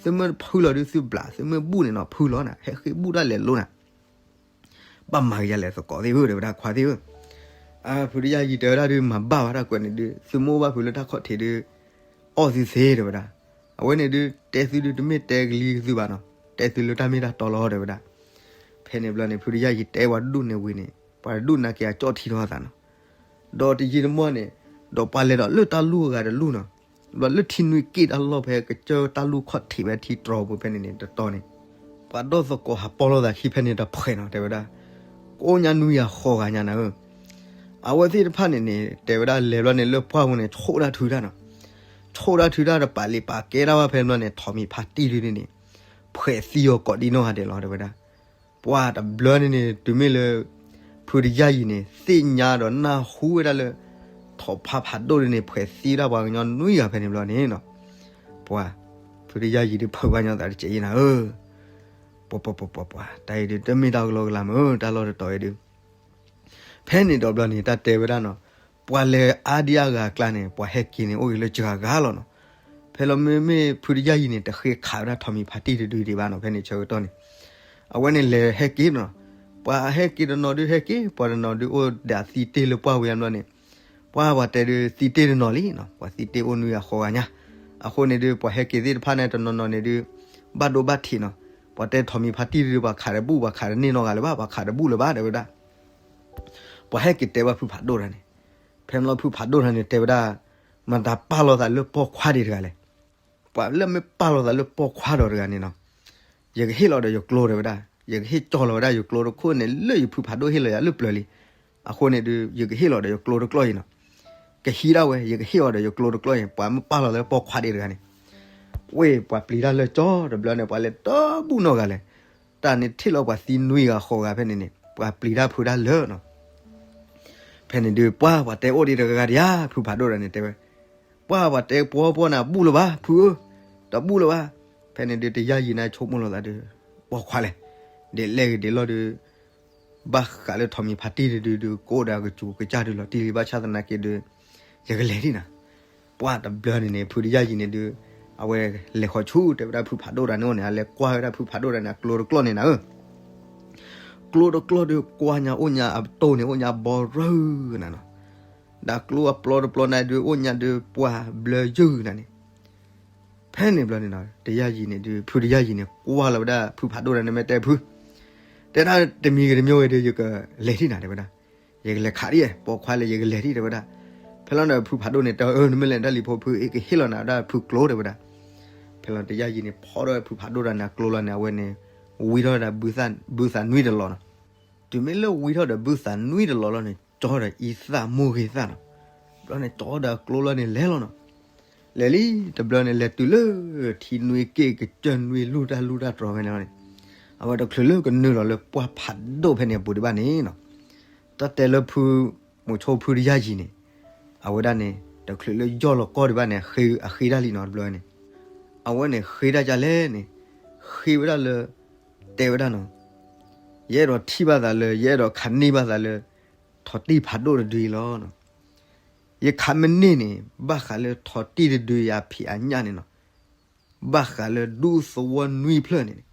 သုမ့ၢ်တဖုလီၤဒုးသုဘျး သုမ့ၢ်ဘူၣ်န့ၣ်နီၤ ဖုလီၤနၤ ဟဲဃ့ဘူၣ်တၢ်လဲၤလိၤနၤ ဘၣ်မၤကယၤလဲၣ်သကိးသ့ၣ်ဧၢ တဲဝဲဒၣ်ခွါသ့ၣ်ဧၢ. အဖုတယၢ်ယံၤတဲဝဲဒၣ်ဒုး မၤဘၣ်ဝဲတၢ်ကွဲးန့ၣ်ဒုး သုမ့ၢ်အိၣ်ဘၣ်ဖုလၢတၢ်ခီၣ်ထံးဒုး အီၣ်သုသ့တဲဝဲဒၣ်. အဝဲန့ၣ်ဒုး တဲသုဒုး တမ့ၢ်တဲကလံၤကသုဘၣ်နီၤ, တဲသုလၢတၢ်မ့ၢ်တၢ်တီလီၤတဲဝဲဒၣ်. ဖဲန့ၣ်ဘျီန့ၣ် ဖုတယၢ်ယံၤတဲဝဲဒူၣ်န့ၣ်ဝံၤန့ၣ် ပှၤတဒူၣ်နာ်က့ၤအကၠီၣ်ထံထီၣ်အသးနီၤ. ဒီးတယံာ်တမီၢ်န့ၣ် ဒီးပှၤလဲၤဒီးလၢတၢ်လူၢ်အဂၤတလူၢ်နီၤ, လၢထံနွံက့ၣ်တၢ်လီၢ်ဖဲကစၢၢ်တၢ်လူၢ်ခီၣ်ထံးဖဲထံတြီၤပူၤဖဲန့ၣ်န့ၣ် တတီၤန့ၣ် ပှၤဒီသကိးဟးပီလိာ်သးခံဖဲန့ၣ်တဖှဲးနီၤ တဲဝဲဒၣ်, ကိးညါနွံဂၤဃိးဂၤညါနၤဧၢ. အဝဲသ့ၣ်တဖၣ်န့ၣ်န့ၣ် တဲဝဲဒၣ်လဲၤဘျီန့ၣ် လၢပှၢ်ပူၤန့ၣ် ဆိၣ်တၢ်ထုတၢ်နီၤ, ဆိၣ်တၢ်ထုတၢ်ဒီးပာ်လံာ်ပာ်ကဲတၢ်ဘၣ်ဖဲဘျီန့ၣ် ထိးမံၤဖါတံၢ်ဒုန့ၣ်န့ၣ် ဖှဲးသံအီၤကိးဒံနီၢ်ဂၤဒဲးလီၤ တဲဝဲဒၣ်. ပှၤတဘျီန့ၣ်န့ၣ် တုၤမ့ၢ်လၢ ဖုတယၢ်ယံၤန့ၣ် သ့ၣ်ညါဒီးနၢ်ဟူဝဲဒၣ်လၢ ထိးဖါဖးဒိၣ်ဒုန့ၣ် ဖှဲးသံဝဲဒၣ်ပှၤကညီနွံဂၤဖဲန့ၣ်ဘျီန့ၣ်နီၤ, ပှၤ ဖုတယၢ်ယံၤဒုးဖုးဘၣ်ညီသးတစဲးယံၤနၤဧၢ. ပှၤပှၤပှၤပှၤပှၤ တၢ်အံၤဒုး တမ့ၢ်တၢ်ကလီကလီမ့ၢ် တၢ်လီၢ်တတီၤအံၤဒုး ဖဲန့ၣ်ဒီးဘျီန့ၣ် တၢ်တဲဝဲဒၣ်နီၤ, ပှၤလဲၤအါဒံအါဂၤအကျါန့ၣ် ပှၤဟဲက့ၤန့ၣ် အိၣ်ဂ့ၤလၢစှၤဂၤလီၤနီၤ. ဖဲလီၤမ့မ့ၢ်ဖုတယၢ်ယံၤန့ၣ် တဃ့ခးဝဲဒၣ်ထိးမံၤဖါတံၢ်တဒုဒံးဘၣ်နီၤ ဖဲန့ၣ်ဆၢကတီၢ်န့ၣ်, အဝဲန့ၣ်လဲၤဟဲက့ၤနီၤ, ပှၤဟဲက့ၤတနီၤဒုးဟဲက့ၤ ပှၤတနီၤဒုးအိၣ်ဒၣ်သံတ့ၢ်လၢပှၢ်ဝံၤအဘျီန့ၣ်, ပှၤပှၤတဲဒုးသံတ့ၢ်တနီၤလံနီၤ ပှၤသံတ့ၢ်အိၣ်နွံဂၤဃိးဂၤညါ, အဃိန့ၣ်ဒုး ပှၤဟဲက့ၤသ့ၣ်တဖၣ်န့ၣ် တနီၤနီၤန့ၣ်ဒုး ဘၣ်ဒိဘၣ်ထံးနီၤ, ပှၤတဲထိးမံၤဖါတံၢ်တဒုး ပှၤခးတဘူၣ် ပှၤခးတန့ၢ်နီတဂၤလၢၤဘၣ် ပှၤခးတဘူၣ်လၢၤဘၣ် တဲဝဲဒၣ်. ပှၤဟဲက့ၤတဲဘၣ်ဖုဖးဒိၣ်တၢ်န့ၣ်, ဖဲမ့ၢ်လီၤဖုဖးဒိၣ်တၢ်န့ၣ် တဲဝဲဒၣ်, မတၤပာ်လီၤသးလၢပိာ်ခွါဒံးတဂၤလဲၣ်. ပှၤလၢမ့ၢ်ပာ်လီၤသးလၢပိာ်ခွါဒီးတဂၤန့ၣ်နီၤ, ယကဟ့ၣ်လီၤဒီးယကျိတဲဝဲဒၣ်, ယကဟ့ၣ်ကၠီလီၤဝဲဒၣ်ယကျိတခိၣ်န့ၣ် လၢယဖုဖးဒိၣ်ဟ့ၣ်လီၤယၤလၢပျၢၤလံ. အဃိန့ၣ်ဒုး ယကဟ့ၣ်လီၤဒီးယကျိတကျီၢ်အံၤနီၤ, ကဟံးဒၣ်ဝဲ ယကဟ့ၣ်အီၤဒီးယကျိတကျီၢ်အံၤ ပှၤမ့ၢ်ပာ်လီၤသးလၢပိာ်ခွါဒံးတဂၤန့ၣ်. ဝ့ၢ် ပှၤပျံၤတၢ်လၢကၠီတဘျီန့ၣ် ပှၤလဲၤတဘူၣ်နီတဂၤလဲၣ်. တၢ်န့ၣ်ထံၣ်လီၤပှၤသံနွံဂၤဃိးဂၤဖဲန့ၣ်န့ၣ် ပှၤပျံၤတၢ်ဖုးတၢ်လၢာ်နီၤ. ဖဲန့ၣ်ဒုး ပှၤ ပှၤတဲအိၣ်ဒံးတဂၤဂၤဒံးဧါ, ဖုဖးဒိၣ်တဂၤန့ၣ်တဲဝဲ, ပှၤ ပှၤတဲပှီပှီနၤ ဘူၣ်လၢၤဘၣ် ဖုဧၢ, တဘူၣ်လၢၤဘၣ်. ဖဲန့ၣ်ဒုး တယၢ်ယံၤန့ၣ်ဆိကမိၣ်လီၤသးဒုး ပိာ်ခွါလဲၣ်, ဒ်လဲၣ်ဂ့ၤဒ်လဲၣ်ဒုး ဘၣ်ဃးလၢထိးမံၤဖါတံၢ်တဒုဒုး ကအိၣ်ဒီးအကစူၤကစၢ်ဒုးလီၤတံၢ်လံ ဘၣ်ဆၣ်သနာ်က့ဒုး ယကလဲၤဒံးနၤ. ပှၤတဘျီန့ၣ်န့ၣ် ဖုတယၢ်ယံၤန့ၣ်ဒုး အဝဲလဲၤဃီၤဆူတဲဝဲဒၣ်ဖုဖးဒိၣ်တဂၤန့ၣ်အိၣ်န့ၣ် အလဲၤကွၢ်ဝဲဒၣ်ဖုဖးဒိၣ်တဂၤန့ၣ် အကျိတကျီၢ်န့ၣ်နၤဧၢ. ကျိတကျီၢ်ဒုးကွၢ်ညါအိၣ်ညါအတိၢ်န့ၣ် အိၣ်ညါဘီရၢနၤနီၤ, ဒီးကျိအပျီတပျီန့ၣ်ဒုးအိၣ်ညါဒုးပှၤဘျၢယုၢ်နၤန့ၣ်. ဖဲန့ၣ်ဘျီန့ၣ်နီၤ တယၢ်ယံၤန့ၣ်ဒုး ဖုတယၢ်ယံၤန့ၣ် ကွၢ်လီၤဝဲဒၣ်ဖုဖးဒိၣ်တဂၤန့ၣ် မ့ၢ်တဲဖု တဲဒၣ်တမံၤဂ့ၤတမံၤဝဲဒုး ယကလဲၤဒံးနၤတဲဝဲဒၣ်, ယကလဲၤခးဒံး ပိာ်ခွါလဲၣ် ယကလဲၤဒံးတဲဝဲဒၣ်. ဖဲလီၤန့ၣ် ဖုဖးဒိၣ်န့ၣ်တဲ အၢ နမ့ၢ်လဲၤတၢ်လံၤဖိဖု အကဟ့ၣ်လီၤနၤဝဲဒၣ်ဖုကျိတဲဝဲဒၣ်. ဖဲလီၤတယၢ်ယံၤန့ၣ် ဖီၣ်ထီၣ်ဖုဖးဒိၣ်တဂၤန့ၣ် အကျိလီၤန့ၣ် အဝဲန့ၣ် ဝံထီၣ်ဒီး ဘုသးနွံတလီၤနီၤ. တုၤမ့ၢ်လၢဝံထီၣ်ဒီးဘုသးနွံတလီၤလီၤန့ၣ် ကၠီဒီးအံသၣ်မိၢ်ဂ့ၤသၣ်နီၤ. ဘျီန့ၣ် ကၠီဒီးအကျိလီၤန့ၣ်လဲၤလီၤနီၤ. လဲၤလံ တဘျီန့ၣ် လဲၤတုၤလၢထံနွံက့ၣ်ကစၢၢ်နွံလူၢ်တၢ်လူၢ်တၢ်တြီၤဖဲန့ၣ်လီၤန့ၣ်, အဝဲတချုးလၢကနုာ်လီၤလၢပှၢ်ဖးဒိၣ်ဖဲန့ၣ်အပူၤဒံးဘၣ်န့ၣ်နီၤ, တၢ်တဲလၢဖု မိၤဆိဖုတယၢ်ယံၤန့ၣ် အဝဲဒၣ်န့ၣ် တချုးလၢယီၢ်လီၤကီၢ်ဒံးဘၣ်န့ၣ် အဃ့တၢ်လံနီၤ တဘျီန့ၣ်. အဝဲန့ၣ်ဃ့တၢ်ဒ်လဲၣ်န့ၣ် ဃ့ဝဲဒၣ်လၢ တဲဝဲဒၣ်နီၤ, ယအဲၣ်ဒိးထံၣ်ဘၣ်သးလၢ ယအဲၣ်ဒိးခးန့ၢ်ဘၣ်သးလၢ ထိးတံၢ်ဖးဒိၣ်တဒုအံၤလီၤ. ယခးမ့ၢ်န့ၢ်န့ၣ် ဘၣ်ဃးလၢထိးတံၢ်တဒုအံၤအဖံးအညၣ်န့ၣ်နီၤ, ဘၣ်ဃးလၢဒူသဝီနွံဖျၢၣ်န့ၣ်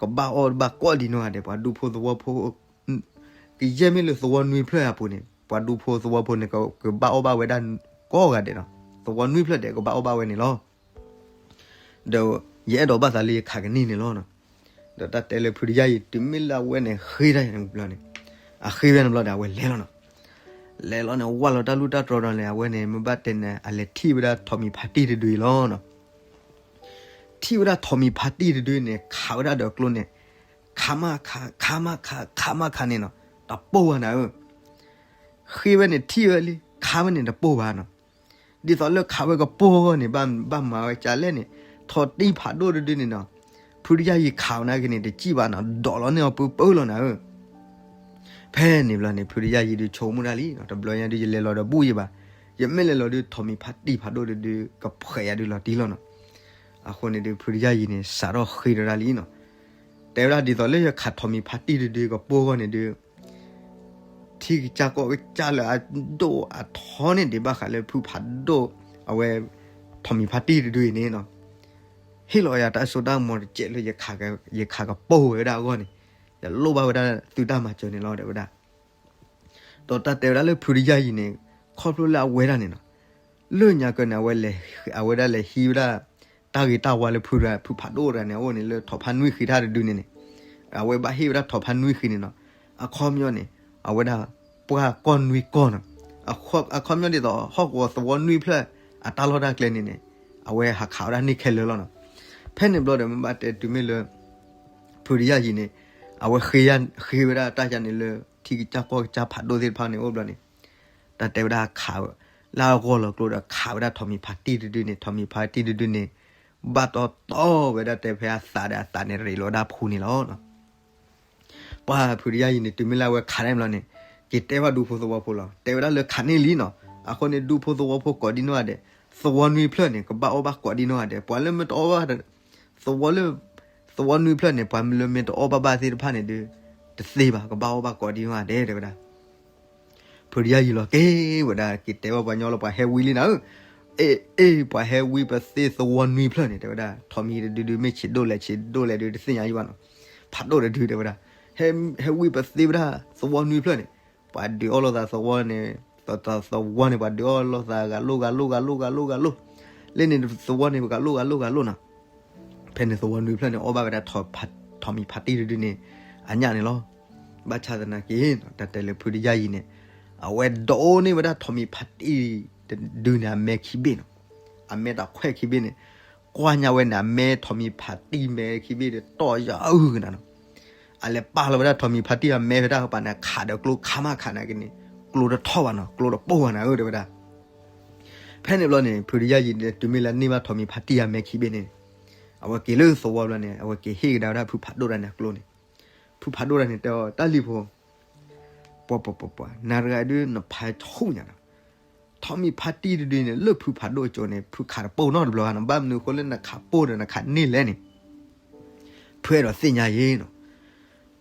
ကဘၣ်အီၣ်ဘၣ်ကိးဒံးနီၢ်ဂၤဒဲး ပှၤဒူဖိသဝီဖိ ကယဲၢ်မ့ၢ်လၢသဝီနွံဖျၢၣ်အပူၤန့ၣ် ပှၤဒူဖိသဝီဖိန့ၣ် ကဘၣ်အီၣ်ဘၣ်ဝဲဒၣ်ကိးဂၤဒဲးနီၤ, သဝီနွံဖျၢၣ်ဒဲးကဘၣ်အီၣ်ဘၣ်ဝဲန့ၣ်လီၤ. ဒီးယအဲၣ်ဒိးဘၣ်သးလၢယခးကန့ၢ်န့ၣ်လီၤ. ဒီးတၢ်တဲလၢဖုတယၢ်ယံၤ တုၤမ့ၢ်လၢအဝဲန့ၣ်ဃ့တၢ်န့ၣ်ဘျီန့ၣ်, အဃ့ဝဲန့ၣ်ဘျီဒီး အဝဲလဲၤလီၤနီၤ. လဲၤလီၤန့ၣ် ဝၢ်လီၤတၢ်လူၢ်တၢ်တြီၤဒီးန့ၣ် အဝဲန့ၣ် မ့ၢ်ဘၣ်တဲန့ၣ် အလဲၤထံၣ်ဝဲဒၣ်ထိးမံၤဖါတံၢ်တဒုအံၤလီၤနီၤ. ထံၣ်ဝဲဒၣ်ထိးမံၤဖါတံၢ်တဒုန့ၣ် ခးဝဲဒၣ်ဒီးကျိန့ၣ် ခးမးခး ခးမးခး ခးမးခးန့ၣ်နီၤ, တပိၢ်ဘၣ်နၤဧၢ. ဃ့ဝဲန့ၣ်ထံၣ်ဝဲလံ ခးဝဲန့ၣ်တပိၢ်ဘၣ်နီၤ. ဒ်သိးလၢခးဝဲကပိၢ်အဂီၢ်န့ၣ် ဘၣ်မၤဝဲကလဲၣ်န့ၣ်, ထိးတံၢ်ဖးဒိၣ်တဒုန့ၣ်နီၤ, ဖုတယၢ်ယံၤခးအီၤနာ်က့န့ၣ် တစံၣ်ဘၣ်နီၤ, ဒိးလီၤန့ၢ်အီၤပၢပၢလီၤနၤဧၢ. ဖဲန့ၣ်ဘျီန့ၣ် ဖုတယၢ်ယံၤဒုးဆိကမိၣ်တၢ်လံနီၤ, တဘျီညါဒုး ယလဲၤလီၤဒီးဘူၣ်ယံၤဘၣ်, ယမ့ၢ်လဲၤလီၤဒုး ထိးမံၤဖါတံၢ်ဖးဒိၣ်တဒု ကဖှဲးယၤဒုးလီၤတံၢ်လီၤနီၤ. အဃိန့ၣ်ဒုး ဖုတယၢ်ယံၤန့ၣ် စးထီၣ်ဃ့ဒီးတၢ်လံနီၤ. တဲဝဲဒၣ်ဒ်သိးလၢယခးထိးမံၤဖါတံၢ်တဒုကပိၢ်အဂီၢ်န့ၣ်ဒုး ထံကစၢ်ကီၢ်ကစၢ်လၢအဒိၣ်အထီန့ၣ် ဒ်ဘၣ်ဃးလၢဖုဖးဒိၣ် အဝဲ ထိးမံၤဖါတံၢ်တဒုအံၤန့ၣ်နီၤ, ဟ့ၣ်လီၤယၤတၢ်စိတၢ်ကမီၤတစဲးလၢ ယခးကပိၢ်ဝဲဒၣ်အဂီၢ်န့ၣ်, ယလိၣ်ဘၣ်ဝဲဒၣ်သုတၢ်မၤစၢၤန့ၣ်လီၤ တဲဝဲဒၣ်. ဒီးတၢ်တဲဝဲဒၣ်လၢဖုတယၢ်ယံၤန့ၣ် ခီဖျိလၢအဝဲဒၣ်န့ၣ်နီၤ, လၢညါကၢန့ၣ် အဝဲဒၣ်လဲၤဟံးဝဲဒၣ် တၢ်ဂ့ၤတၢ်ဝါလၢဖု ဖုဖးဒိၣ်တဂၤန့ၣ် အအိၣ်န့ၣ်လၢထိးဖါနွံဃံးထၣ်တဒုန့ၣ်န့ၣ်, အဝဲဘၣ်ဟ့ၣ်ဝဲဒၣ်ထိးဖါနွံဃံးန့ၣ်နီၤ, အခီပညီန့ၣ် အဝဲဒၣ်ပှၢ်ကီၢ်နွံကီၢ်နီၤ, အခီပညီဒ်သိး ဟီၣ်ကဝီၤသဝီနွံဖျၢၣ် အတၢ်လီၢ်တၢ်ကျဲန့ၣ်န့ၣ် အဝဲဟးခးဝဲဒၣ်န့ၢ်ခဲလၢာ်လီၤနီၤ. ဖဲန့ၣ်ဘျီဒီး မ့ၢ်ဘၣ်တဲတုၤမ့ၢ်လၢ ဖုတယၢ်ယံၤန့ၣ် အဝဲဃ့ဝဲဒၣ်တၢ်ယါန့ၣ်လၢ ထံကစၢ်ကီၢ်ကစၢ်ဖးဒိၣ်သ့ၣ်တဖၣ်န့ၣ်အိၣ်ဘျီန့ၣ်, တၢ်တဲဝဲဒၣ်ခး လၢအဂီၢ်လီၤကျိဒီးခးဝဲဒၣ်ထိးမံၤဖါတံၢ်တဒုန့ၣ်, ထိးမံၤဖါတံၢ်တဒုန့ၣ် ဘၣ်တီတီဝဲဒၣ်တဲဖဲအသးဒီးအသးန့ၣ် ရ့းလီၤဝဲဒၣ်ဖူန့ၣ်လီၤ. ပှၤဖုတယၢ်ယံၤန့ၣ် တုၤမ့ၢ်လၢအဝဲခးန့ၣ်ဘျီန့ၣ် က့ၤတဲဘၣ်ဒူဖိသဝီဖိလီၤ. တဲဝဲဒၣ်လၢခးန့ၢ်လံနီၤ. အဃိန့ၣ် ဒူဖိသဝီဖိကိးဒံနီၢ်ဂၤဒဲး, သဝီနွံဖျၢၣ်န့ၣ် ကဘၣ်အီၣ်ဘၣ်ကိးဒံနီၢ်ဂၤဒဲး, ပှၤလၢမ့ၢ်တအီၣ်ဘၣ် သဝီလၢ သဝီနွံဖျၢၣ်န့ၣ် ပှၤလၢမ့ၢ်တအီၣ်ဘၣ်ဘၣ်သ့ၣ်တဖၣ်န့ၣ်ဒုး တသ့ဘၣ်, ကဘၣ်အီၣ်ဘၣ်ကိးဒံနီၢ်ဂၤဒဲး တဲဝဲဒၣ်. ဖုတယၢ်ယံၤလီၤက့ၤဝဲဒၣ် က့ၤတဲဘၣ်ပှၤညီလီၤ ပှၤဟဲဝံလံနၤဧၢ, အ့ အ့ ပှၤဟဲဝံပသ့သဝီနွံဖျၢၣ်န့ၣ် တဲဝဲဒၣ်. ထိးမံၤတဒုဒုး မ့ၢ်ဆံးဒိၣ်လဲၣ် ဆံးဒိၣ်လဲၣ်ဒုး တသ့ၣ်ညါယံဘၣ်နီၤ, ဖးဒိၣ်တဒု တဲဝဲဒၣ်. ဟဲ ဟဲဝံပသ့ဝဲဒၣ်သဝီနွံဖျၢၣ်န့ၣ်, ပှၤဒုးအီၣ်လိာ်သးသဝီန့ၣ်, သဝီန့ၣ် ပှၤဒုးအီၣ်လိာ်သးဂၤလိာ်ဂၤလိာ်ဂၤလိာ်ဂၤလိာ်, လၢန့ၣ်သဝီန့ၣ် ပှၤဂၤလိာ်ဂၤလိာ်ဂၤလိာ်နီၤ. ဖဲန့ၣ်သဝီနွံဖျၢၣ်န့ၣ် အီၣ်ဘၣ်ဝဲဒၣ် ထိးမံၤဖးတံၢ်တဒုန့ၣ် အညၣ်န့ၣ်လီၤ. ဘၣ်ဆၣ်သနာ်က့ တၢ်တဲလၢဖုတယၢ်ယံၤန့ၣ် အဝဲဒိးန့ၢ်ဝဲဒၣ်ထိးမံၤဖးတံၢ် ဒုးန့ၣ်အမဲခံဘ့ၣ်နီၤ, အမဲတၢ်ခွဲးခံဘ့ၣ်န့ၣ်, ကွၢ်ညါဝဲန့ၣ် အမဲထိးမံၤဖးတံၢ်မဲခံဘ့ၣ်ဒီး တီၢ်ယၤအုၣ်ကနၤနီၤ, အလဲၤပာ်လီၤဝဲဒၣ်ထိးမံၤဖးတံၢ်အမဲဖဲတၢ်ပၤန့ၣ် ခးဒီးကျိခးမးခးနာ်က့န့ၣ်, ကျိတထီၣ်ဘၣ်နီၤ, ကျိတပိၢ်ဘၣ်နၤဧၢ တဲဝဲဒၣ်. ဖဲန့ၣ်ဘျီန့ၣ် ဖုတယၢ်ယံၤန့ၣ် တုၤမ့ၢ်လၢအန့ၢ်ဘၣ်ထိးမံၤဖးတံၢ်အမဲခံဘ့ၣ်န့ၣ်, အဝဲက့ၤလၢသဝီဘျီန့ၣ် အဝဲက့ၤဟ့ၣ်ကဒါဝဲဒၣ်ဖုဖးဒိၣ်တဂၤန့ၣ်အကျိန့ၣ်, ဖုဖးဒိၣ်တဂၤန့ၣ် တဲအီၤ တၢ်လံၤဖိ ပှၤပှၤပှၤပှၤ နၤတဂၤဒုးနဖးဆူၣ်ညါနီၤ, ထိးမံၤဖးတံၢ်တဒုန့ၣ် လၢဖုဖးဒိၣ်အစိၤန့ၣ် ဖုခးတပိၢ်နီတဘျီဘၣ်နီၤ, ဘၣ်မနုၤအဃိလၢနခးပိၢ်ဒီးနခးန့ၢ်လဲၣ်န့ၣ် ဖုအဲၣ်ဒိးသ့ၣ်ညါအံၤနီၤ.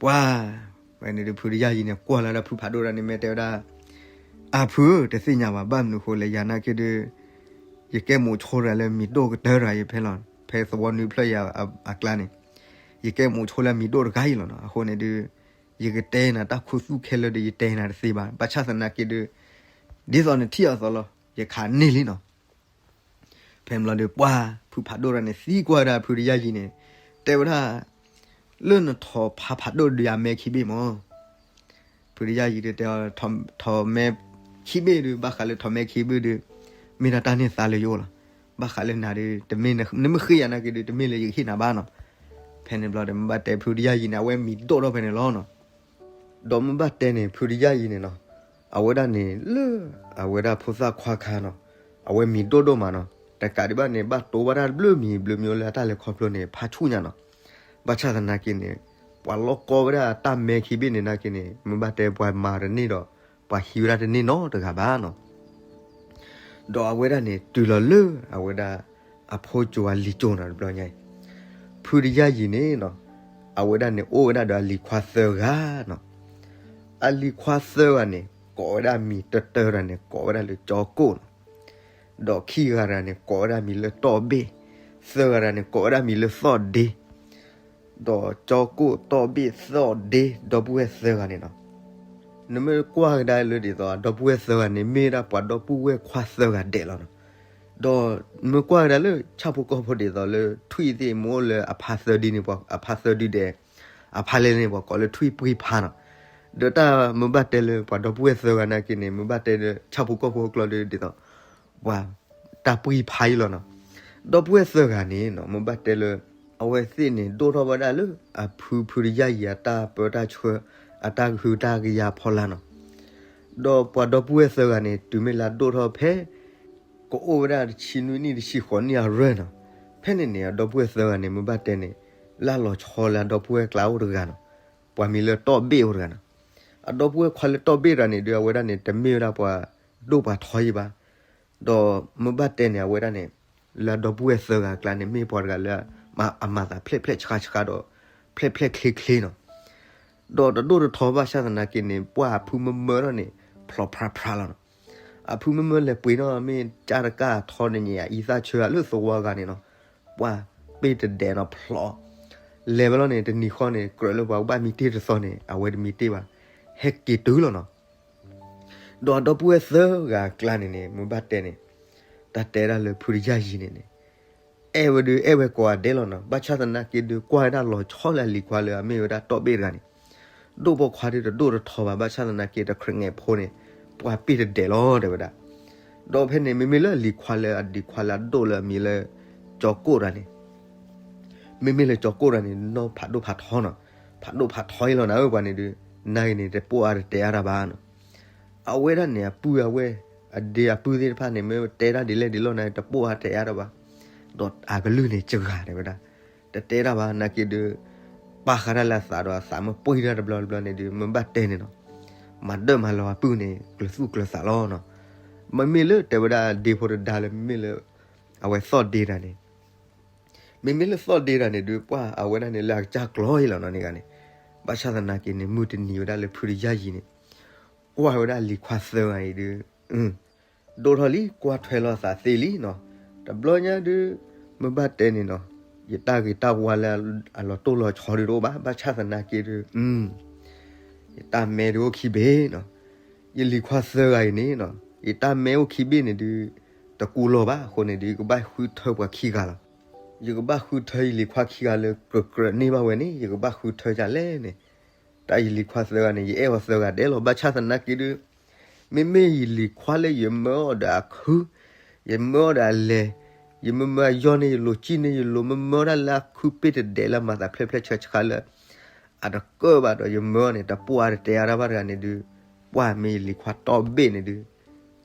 ပှၤ ဝဲန့ၣ်ဒုး ဖုတယၢ်ယံၤန့ၣ် ကွၢ်လီၤဒၣ်ဖုဖးဒိၣ်တဂၤန့ၣ် မ့ၢ်တဲဝဲဒၣ်, အၢ ဖုဧၢ တသ့ၣ်ညါဘၣ်, ဘၣ်မနုၤအဃိလဲၣ် ယၤနာ်က့ဒုး ယကဲမိၤဆိတဂၤလၢမံၤဒိၣ်ကတၢၢ်တဂၤအံၤဖဲလီၤ, ဖဲသဝီနွံဖျၢၣ်ယၤအကျါန့ၣ်, ယကဲမိၤဆိလၢမံၤဒိၣ်တဂၤအံၤလီၤနီၤ. အဃိန့ၣ်ဒုး ယကတဲနၤတၢ်ခူသူၣ်ခဲလၢာ်ဒီး ယတဲနၤတသ့ဘၣ်, ဘၣ်ဆၣ်သနာ်က့ဒုး ဒ်သိးနထံၣ်အသိးလီၤ ယခးန့ၢ်လံနီၤ. ဖဲန့ၣ်ဘျီဒီး ပှၤ ဖုဖးဒိၣ်တဂၤန့ၣ် သံကွၢ်ဝဲဒၣ်ဖုတယၢ်ယံၤန့ၣ်, တဲဝဲဒၣ်, လၢနထိးဖးဖးဒိၣ်ဒုးအမဲခံဘ့ၣ်မး, ဖုတယၢ်ယံၤဒုးတဲအီၤ, ထိးမဲခံဘ့ၣ်ဒုး ဘၣ်ဃးလၢထိးမဲခံဘ့ၣ်ဒုး မ့ၢ်ဒၣ်တၢ်န့ၢ်သါလၢယအိၣ်လီၤ. ဘၣ်ဃးလၢနၤဒုး တမ့ၢ်နမ့ၢ်ဃ့ယၤနာ်က့ဒုး တမ့ၢ်လၢယကဟ့ၣ်နၤဘၣ်နီၤ. ဖဲန့ၣ်ဘျီဒီး မ့ၢ်ဘၣ်တဲဖုတယၢ်ယံၤန့ၣ် အဝဲမံၤဒိၣ်ထီၣ်ဖဲန့ၣ်လီၤနီၤ. ဒီးမ့ၢ်ဘၣ်တဲန့ၣ် ဖုတယၢ်ယံၤန့ၣ်နီၤ, အဝဲဒၣ်န့ၣ်လၢ အဝဲဒၣ်ဖိသၣ်ခွါခါနီၤ, အဝဲမံၤဒိၣ်ဒိၣ်မးနီၤ, တကးဒံးဘၣ်န့ၣ် ဘၣ်တိဝဲဒၣ်တဘျုးမံၤဘျုးမံၤလၢအတၢ်လဲၤခီဖျိန့ၣ် ဖးဆူၣ်ညါနီၤ. ဘၣ်ဆၣ်သနာ်က့န့ၣ် ပှၤလီၢ်ကီဝဲဒၣ်တၢ်မဲခံဘ့ၣ်န့ၣ်နာ်က့န့ၣ် မ့ၢ်ဘၣ်တဲပှၤမၤတန့ၢ်ဒီး ပှၤဟံးဝဲဒၣ်တန့ၢ်နီတဂၤဘၣ်နီၤ. ဒီးအဝဲဒၣ်န့ၣ် တုၤလီၤလၢအဝဲဒၣ် အဖိကၠိအလံၤကၠိနီၤတဘျီညါအံၤ, ဖုတယၢ်ယံၤန့ၣ်နီၤ, အဝဲဒၣ်န့ၣ်အိၣ်ဝဲဒၣ်ဒီးအလံၤခွါသၢဂၤနီၤ. အလံၤခွါသၢဂၤန့ၣ် ကိးဝဲဒၣ်မံၤတၢတၢတဂၤန့ၣ် ကိးဝဲဒၣ်လၢကၠီကိၣ်နီၤ. ဒီးခံဂၤတဂၤန့ၣ် ကိးဝဲဒၣ်မံၤလၢတီၢ်ဘ့ၣ်, သၢဂၤတဂၤန့ၣ် ကိးဝဲဒၣ်မံၤလၢသီၣ်ဒ့ ဒီးကၠီကိၣ် တီၢ်ဘ့ၣ် သီၣ်ဒ့ ဒီပုၢ်ဝဲၢ်သၢဂၤန့ၣ်နီၤ, နမ့ၢ်ကွၢ်ကဒါလၢဒ်သိး ဒီပုၢ်ဝဲၢ်သၢဂၤန့ၣ် မ့ၢ်ဒၣ်ပှၤဒီပုၢ်ဝဲၢ်ခွါသၢဂၤဒဲးလီၤနီၤ. ဒီးနမ့ၢ်ကွၢ်ကဒါလၢဆၣ်ဖိကီၢ်ဖိဒ်သိးလၢ ထွံၣ်သ့ၣ်မ့ၢ်အိၣ်လၢအဖါသၢဒုန့ၣ် အဖါသၢဒုဒဲး, အဖါလဲၢ်န့ၣ် ပှၤကိးလၢထွံၣ်ပှံဖါနီၤ. ဒီးတၢ်မ့ၢ်ဘၣ်တဲလၢပှၤဒီပုၢ်ဝဲၢ်သၢဂၤနာ်က့န့ၣ် မ့ၢ်ဘၣ်တဲလၢဆၣ်ဖိကီၢ်ဖိအကျိာ်ဒီး ဒ်သိး ပှၤတၢ်ပှံဖါအံၤလီၤနီၤ. ဒီပုၢ်ဝဲၢ်သၢဂၤန့ၣ်နီၤ မ့ၢ်ဘၣ်တဲလၢ အဝဲသ့ၣ်န့ၣ် ဒိၣ်ထီၣ်ဝဲဒၣ်လၢအဖုဖုတယၢ်ယံၤအတၢ်ပၢတၢ်ဆှၢ အတၢ်ကဟုတၢ်ကယာ်ဖီလာ်နီၤ. ဒီးပှၤဒီပုၢ်ဝဲၢ်သၢဂၤန့ၣ် တုၤမ့ၢ်လၢအဒိၣ်ထီၣ်ဖဲ ကအိၣ်ဝဲဒၣ်တဆံနွံနံၣ်တဆံဃိးနံၣ်အရၢၢ်နီၤ, ဖဲန့ၣ်န့ၣ် အဒီပုၢ်ဝဲၢ်သၢဂၤန့ၣ် မ့ၢ်ဘၣ်တဲန့ၣ် လၢအလီၤဆီလၢအဒီပုၢ်ဝဲၢ်ကျါအိၣ်တဂၤနီၤ, ပှၤမံၤလၢတီၢ်ဘ့ၣ်အိၣ်တဂၤနီၤ. အဒီပုၢ်ဝဲၢ်ခွါလၢတီၢ်ဘ့ၣ်တဂၤန့ၣ်ဒုး အဝဲဒၣ်န့ၣ် တမ့ၢ်ဝဲဒၣ်ပှၤဒိၣ်ပှၤထီအံၤဘၣ်. ဒီးမ့ၢ်ဘၣ်တဲန့ၣ် အဝဲဒၣ်န့ၣ် လၢအဒီပုၢ်ဝဲၢ်သၢဂၤအကျါန့ၣ် မ့ၢ်ပှၤတဂၤလၢ အမၤသးဖျဲၣ်ဖျဲၣ်ဆှါဆှါဒီး ဖျဲၣ်ဖျဲၣ်ချ့ချ့နီၤ. ဒီးတဒိၣ်တထီဘၣ်ဆၣ်သနာ်က့န့ၣ် ပှၤအဖုမၢမၢထီၣ်န့ၣ် ဖျိးဖြါဖြါလီၤနီၤ. အဖုမၢမၢလဲၤပှ့ၤနီၤ မ့ၢ်ကၢ်တကၢ်ထီန့ၣ် အံသၣ်ဆၢလၢသဝီဂၤန့ၣ်နီၤ, ပှၤပ့ၢ်တဒဲးနီၤ ဖျိး လဲၤဝဲလီၤန့ၣ် တနံၤဃီန့ၣ် ကြၢးလၢပှၤကဘၣ်မံတ့ၢ်တသီန့ၣ် အဝဲတမံတ့ၢ်ဘၣ်, ဟဲက့ၤတုၤလီၤနီၤ. ဒီးအဒီပုၢ်ဝဲၢ်သၢဂၤအကျါန့ၣ်န့ၣ် မ့ၢ်ဘၣ်တဲန့ၣ် တၢ်တဲဒၣ်လၢဖုတယၢ်ယံၤန့ၣ်န့ၣ် အဲၣ်ဝဲဒုး အဲၣ်ဝဲကိးဂၤဒဲးလီၤနီၤ. ဘၣ်ဆၣ်သနာ်က့ဒုး ကွၢ်ဝဲဒၣ်လီၤဆီလၢအလံၤခွါလၢအမ့ၢ်ဝဲဒၣ်တီၢ်ဘ့ၣ်တဂၤန့ၣ်, ဒိၣ်ပိာ်ခွါဒုးတဒိၣ်တထီဘၣ်, ဘၣ်ဆၣ်သနာ်က့တခရံာ်ငဲၤဖိန့ၣ် ပှၤပ့ၢ်တဒဲးလီၤ တဲဝဲဒၣ်. ဒီးဖဲန့ၣ် မ့မ့ၢ်လၢအလံၤခွါလၢအဒံးခွါလၢအဒိၣ်လၢအမံၤလၢ ကၠီကိၣ်တဂၤန့ၣ် မ့မ့ၢ်လၢကၠီကိၣ်တဂၤန့ၣ် နီၢ်ဖးဒိၣ်ဖးထီနီၤ, ဖးဒိၣ်ဖးထီအံၤလီၤနၤဧၢ ပှၤန့ၣ်ဒုး နာ်က့န့ၣ် တပိာ်အါတတဲအါတၢ်ဘၣ်နီၤ. အဝဲဒၣ်န့ၣ် အပုၢ်အဝဲၢ် အဒ့အပုၢ်သ့ၣ်တဖၣ်န့ၣ် မ့ၢ်တဲတၢ်ဒ်လဲၣ်ဒ်လဲၣ်န့ၣ် တပိာ်အါတဲအါတၢ်ဘၣ်. ဒီးအကလုၢ်န့ၣ် စှၤတဲဝဲဒၣ်, တတဲတၢ်ဘၣ် နာ်က့ဒုး ပာ်ဃာ်တၢ်လၢအသးဒီးအသးမ့ၢ်ပှံၢ်တၢ်တဘျီတဘျီန့ၣ်ဒုး မ့ၢ်ဘၣ်တဲန့ၣ်နီၤ, မၤဒၢၣ်မၤလီၤအပုၢ်န့ၣ် ကျၢၤသူၣ်ကျၢၤသးလီၤနီၤ. မ့မ့ၢ်လၢတဲဝဲဒၣ်ဒ့ဖိတဒါလၢမ့မ့ၢ်လၢ အဝဲသီၣ်ဒ့တဂၤန့ၣ် မ့မ့ၢ်လၢသီၣ်ဒ့တဂၤန့ၣ်ဒုး ပှၢ်အဝဲဒၣ်န့ၣ်လၢအကစၢ်ကျီအံၤလီၤနီၤန့ၣ်ဂၤန့ၣ်, ဘၣ်ဆၣ်သနာ်က့န့ၣ် မုၢ်တနံၤဝဲဒၣ်လၢဖုတယၢ်ယံၤန့ၣ် ကွၢ်ဝဲဒၣ်လံၤခွါသၢဂၤအံၤဒုး ဒိၣ်ထီၣ်လံ ကွၢ်ထွဲလီၤသးသ့လံနီၤ. တဘျီညါဒုး မ့ၢ်ဘၣ်တဲန့ၣ်နီၤ, ယတၢ်ဂ့ၤတၢ်ဝါလၢအလီၤတိၢ်လီၤဆီဒုးတအိၣ်ဘၣ်, ဘၣ်ဆၣ်သနာ်က့ဒုး ယတၢ်မဲဒုးအိၣ်ခံဘ့ၣ်နီၤ. ယလံၤခွါသၢဂၤအံၤန့ၣ်နီၤ, ယတၢ်မဲအိၣ်ခံဘ့ၣ်န့ၣ်ဒုး တကူလီၤဘၣ်အဃိန့ၣ်ဒုး ယကဘၣ်ဃုထၢပှၤခံဂၤလီၤ. ယကဘၣ်ဃုထၢယလံၤခွါခံဂၤလၢကြၢးကြၢးန့ၢ်ဘၣ်ဝဲန့ၣ် ယကဘၣ်ဃုထၢဒ်လဲၣ်န့ၣ်, တၢ်ယလံၤခွါသၢဂၤန့ၣ် ယအဲၣ်အီၤသၢဂၤဒဲးလီၤ. ဘၣ်ဆၣ်သနာ်က့ဒုး မ့မ့ၢ်ယလံၤခွါလၢယမၢအီၤဒီးအခု, ယမၢအီၤဒီးအလဲၤ, ယမၢမၢအယီၢ်န့ၢ်ယလိၤ စံၣ်န့ၢ်ယလိၤ မၢမၢဒၣ်လၢအခုပ့ၢ်တဒဲးလၢမၤသးဖျဲးဖျဲးဆှးဆှးလၢ အတကၢၣ်ဘၣ်ဒီး ယမၢအီၤန့ၣ် တပှၢ်တတဲအါတၢ်ဘၣ်တဂၤန့ၣ်ဒုး, ပှၢ်မ့ၢ်ယလံၤခွါတီၢ်ဘ့ၣ်န့ၣ်ဒုး,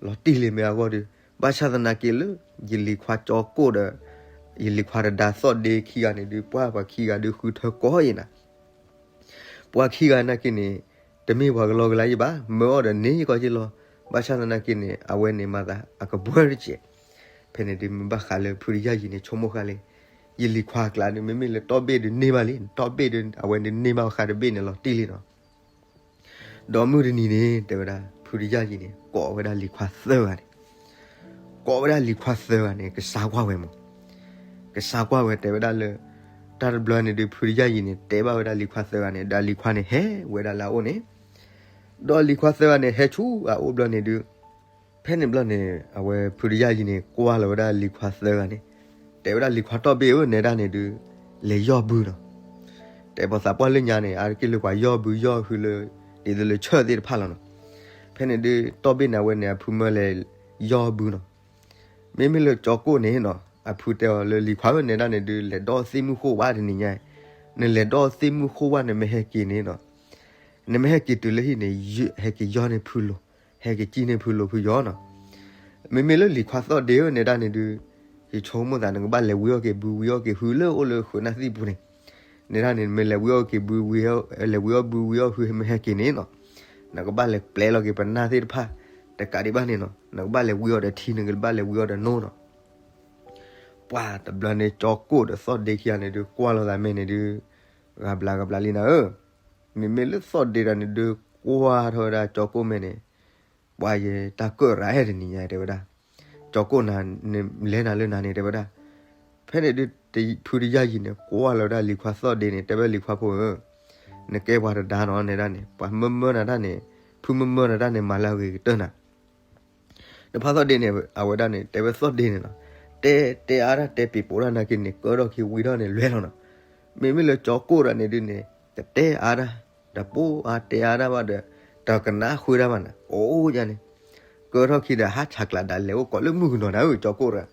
လီၤတံၢ်လံမ့ၢ်အဂီၢ်ဒုး, ဘၣ်ဆၣ်သနာ်က့လၢ ယလံၤခွါကၠီကိၣ်ဒီး ယလံၤခွါတဒါသီၣ်ဒ့ခံဂၤန့ၣ်ဒုး ပှၢ်ပှၤခံဂၤဒုးဃုထၢကီယံၤနၤ ပှၤခံဂၤနာ်က့န့ၣ် တမ့ၢ်ပှၤကလီကလီယံၤဘၣ်, မၢအီၤဒီးန့ၢ်ကီက့လီၤ. ဘၣ်ဆၣ်သနာ်က့န့ၣ် အဝဲန့ၣ်မၤသးအကဘှၢတစဲး. ဖဲန့ၣ်ဒုးမ့ၢ်ဘၣ်ဃးလၢဖုတယၢ်ယံၤန့ၣ် ဆိကမိၣ်ဃာ်လံ, ယလံၤခွါအကျါဒုး မ့မ့ၢ်လၢတီၢ်ဘ့ၣ်ဒုးန့ၢ်ဘၣ်လံ, တီၢ်ဘ့ၣ်ဒုးအဝဲန့ၣ်န့ၢ်ဘၣ်ဃးတဘ့ၣ်န့ၣ်လီၤတံၢ်လံနီၤ. ဒီးမုၢ်တနံၤန့ၣ် တဲဝဲဒၣ် ဖုတယၢ်ယံၤန့ၣ် ကိးဝဲဒၣ်လံၤခွါသၢဂၤန့ၣ် ကိးဝဲဒၣ်လံၤခွါသၢဂၤန့ၣ် ကစါကွၢ်ဝဲမး, ကစါကွၢ်ဝဲတဲဝဲဒၣ်လၢ တၢ်တဘျီန့ၣ်ဒုး ဖုတယၢ်ယံၤန့ၣ် တဲဘၣ်ဝဲဒၣ်လံၤခွါသၢဂၤန့ၣ် ဒီးလံၤခွါန့ၣ်ဟဲဝဲဒၣ်လၢအအိၣ်န့ၣ်, ဒီးလံၤခွါသၢဂၤန့ၣ် ဟဲဆူအအိၣ်ဘျီန့ၣ်ဒုး, ဖဲန့ၣ်ဘျီန့ၣ် အဝဲဖုတယၢ်ယံၤန့ၣ် ကွၢ်လီၤဝဲဒၣ်လံၤခွါသၢဂၤန့ၣ်, တဲဝဲဒၣ်လံၤခွါတီၢ်ဘ့ၣ်ဧၢ နဲဒၣ်န့ၣ်ဒုး လဲၤယီၢ်ဘုနီၤ. တဲပှၤသးပှၢ်လၢညါန့ၣ် အါတက့ၢ်လၢပှၤယီၢ်ဘုယီၢ်ဟုလၢ ဒ်သိးလၢဆၢၣ်သ့ၣ်တဖၣ်လီၤနီၤ. ဖဲန့ၣ်ဒုး တီၢ်ဘ့ၣ်န့ၣ် အဝဲန့ၣ် အဖုမၢလဲၤယီၢ်ဘုနီၤ. မ့မ့ၢ်လၢကၠီကိၣ်န့ၣ်နီၤ အဖုတဲအီၤလၢလံၤခွါဧၢ နဲဒၣ်န့ၣ်ဒုး လဲၤဒီးသ့ၣ်မုၢ်ဃိဝါတနံၤညါ, နလဲၤဒီးသ့ၣ်မုၢ်ဃိဝါ နမ့ၢ်ဟဲက့ၤန့ၣ်နီၤ နမ့ၢ်ဟဲက့ၤတုၤလၢဟံၣ်န့ၣ် ဟဲက့ၤယီၢ်န့ၢ်ဖုလိၤ, ဟဲက့ၤစံၣ်န့ၢ်ဖုလိၤဖုယီၤနီၤ. မ့မ့ၢ်လၢလံၤခွါသီၣ်ဒ့ဧၢ နဲဒၣ်န့ၣ်ဒုး ယဆိကမိၣ်သး နကဘၣ်လဲၤဝံအီၣ်က့ၤဘု ဝံအီၣ်က့ၤဟုလၢအိၣ်လၢဃုာ်နၢ်သံၣ်ပူၤန့ၣ်, နဲဒၣ်န့ၣ် နမ့ၢ်လဲၤဝံအီၣ်က့ၤဘု ဝံ, လဲၤဝံအီၣ်ဘု ဝံအီၣ်ဟု မ့ၢ်ဟဲက့ၤန့ၣ်နီၤ, နကဘၣ်လဲၤပျဲလီၤက့ၤပနၢ်သ့ၣ်တဖၣ်, တကးဒံးဘၣ်န့ၣ်နီၤ နကဘၣ်လဲၤဝံအီၣ်ဒီးထံ နကဘၣ်လဲၤဝံအီၣ်ဒီးနိနီၤ. ပှၢ်တဘျီန့ၣ် ကၠီကိၣ်ဒီးသီၣ်ဒ့ခံဂၤန့ၣ်ဒုး ကွၢ်လိာ်သးမဲာ်န့ၣ်ဒုး, ဂၤဘျါဂၤဘျါလံနၤဧၢ, မ့မ့ၢ်လၢသီၣ်ဒ့တဂၤန့ၣ်ဒုး ကွၢ်ထီၣ်ဝဲဒၣ်ကၠီကိၣ်မဲာ်န့ၣ်, ပှၢ်ယတၢ်ကၢၣ်ရၤဟဲတနံၤညါ တဲဝဲဒၣ်, ကၠီကိၣ်နၤ နလဲၤနၤလၢနၤန့ၣ် တဲဝဲဒၣ်. ဖဲန့ၣ်ဒုး ဖုတယၢ်ယံၤန့ၣ် ကွၢ်လီၤဝဲဒၣ်လံၤခွါသီၣ်ဒ့န့ၣ် တဲဝဲလံၤခွါဖိဧၢ, နကဲပှၤတဒါနီၤ နဲဒၣ်န့ၣ် ပှၤမၢမၢနၤတၢ်န့ၣ်, ဖုမၢမၢနၤတၢ်န့ၣ် မၤလၢအဂ့ၤကတၢၢ်နၤ နဖါသီၣ်ဒ့န့ၣ် အဝဲဒၣ်န့ၣ် တဲဝဲသီၣ်ဒ့န့ၣ်နီၤ, တဲ, တဲအါတၢ် တဲပံၤပိာ်တၢ်နာ်က့န့ၣ် ကၢထီၣ်ခံဝံထီၣ်န့ၣ် လွဲၢ်လီၤနီၤ. မ့မ့ၢ်လၢကၠီကိၣ်တဂၤန့ၣ်ဒုးန့ၣ် တတဲအါတၢ်, တပိာ်အါတဲအါတၢ်ဘၣ်ဒီး တကနၣ်ဃုာ်တၢ်ဘၣ်နၤ, အိၣ်ယါန့ၣ်, ကၢထီၣ်ခံဒီး ဟးဆးကျးဒၣ်လဲာ်အိၣ်ကိးလၢမုၣ်ကနီၤနၤဧၢ ကၠီကိၣ်တဂၤ.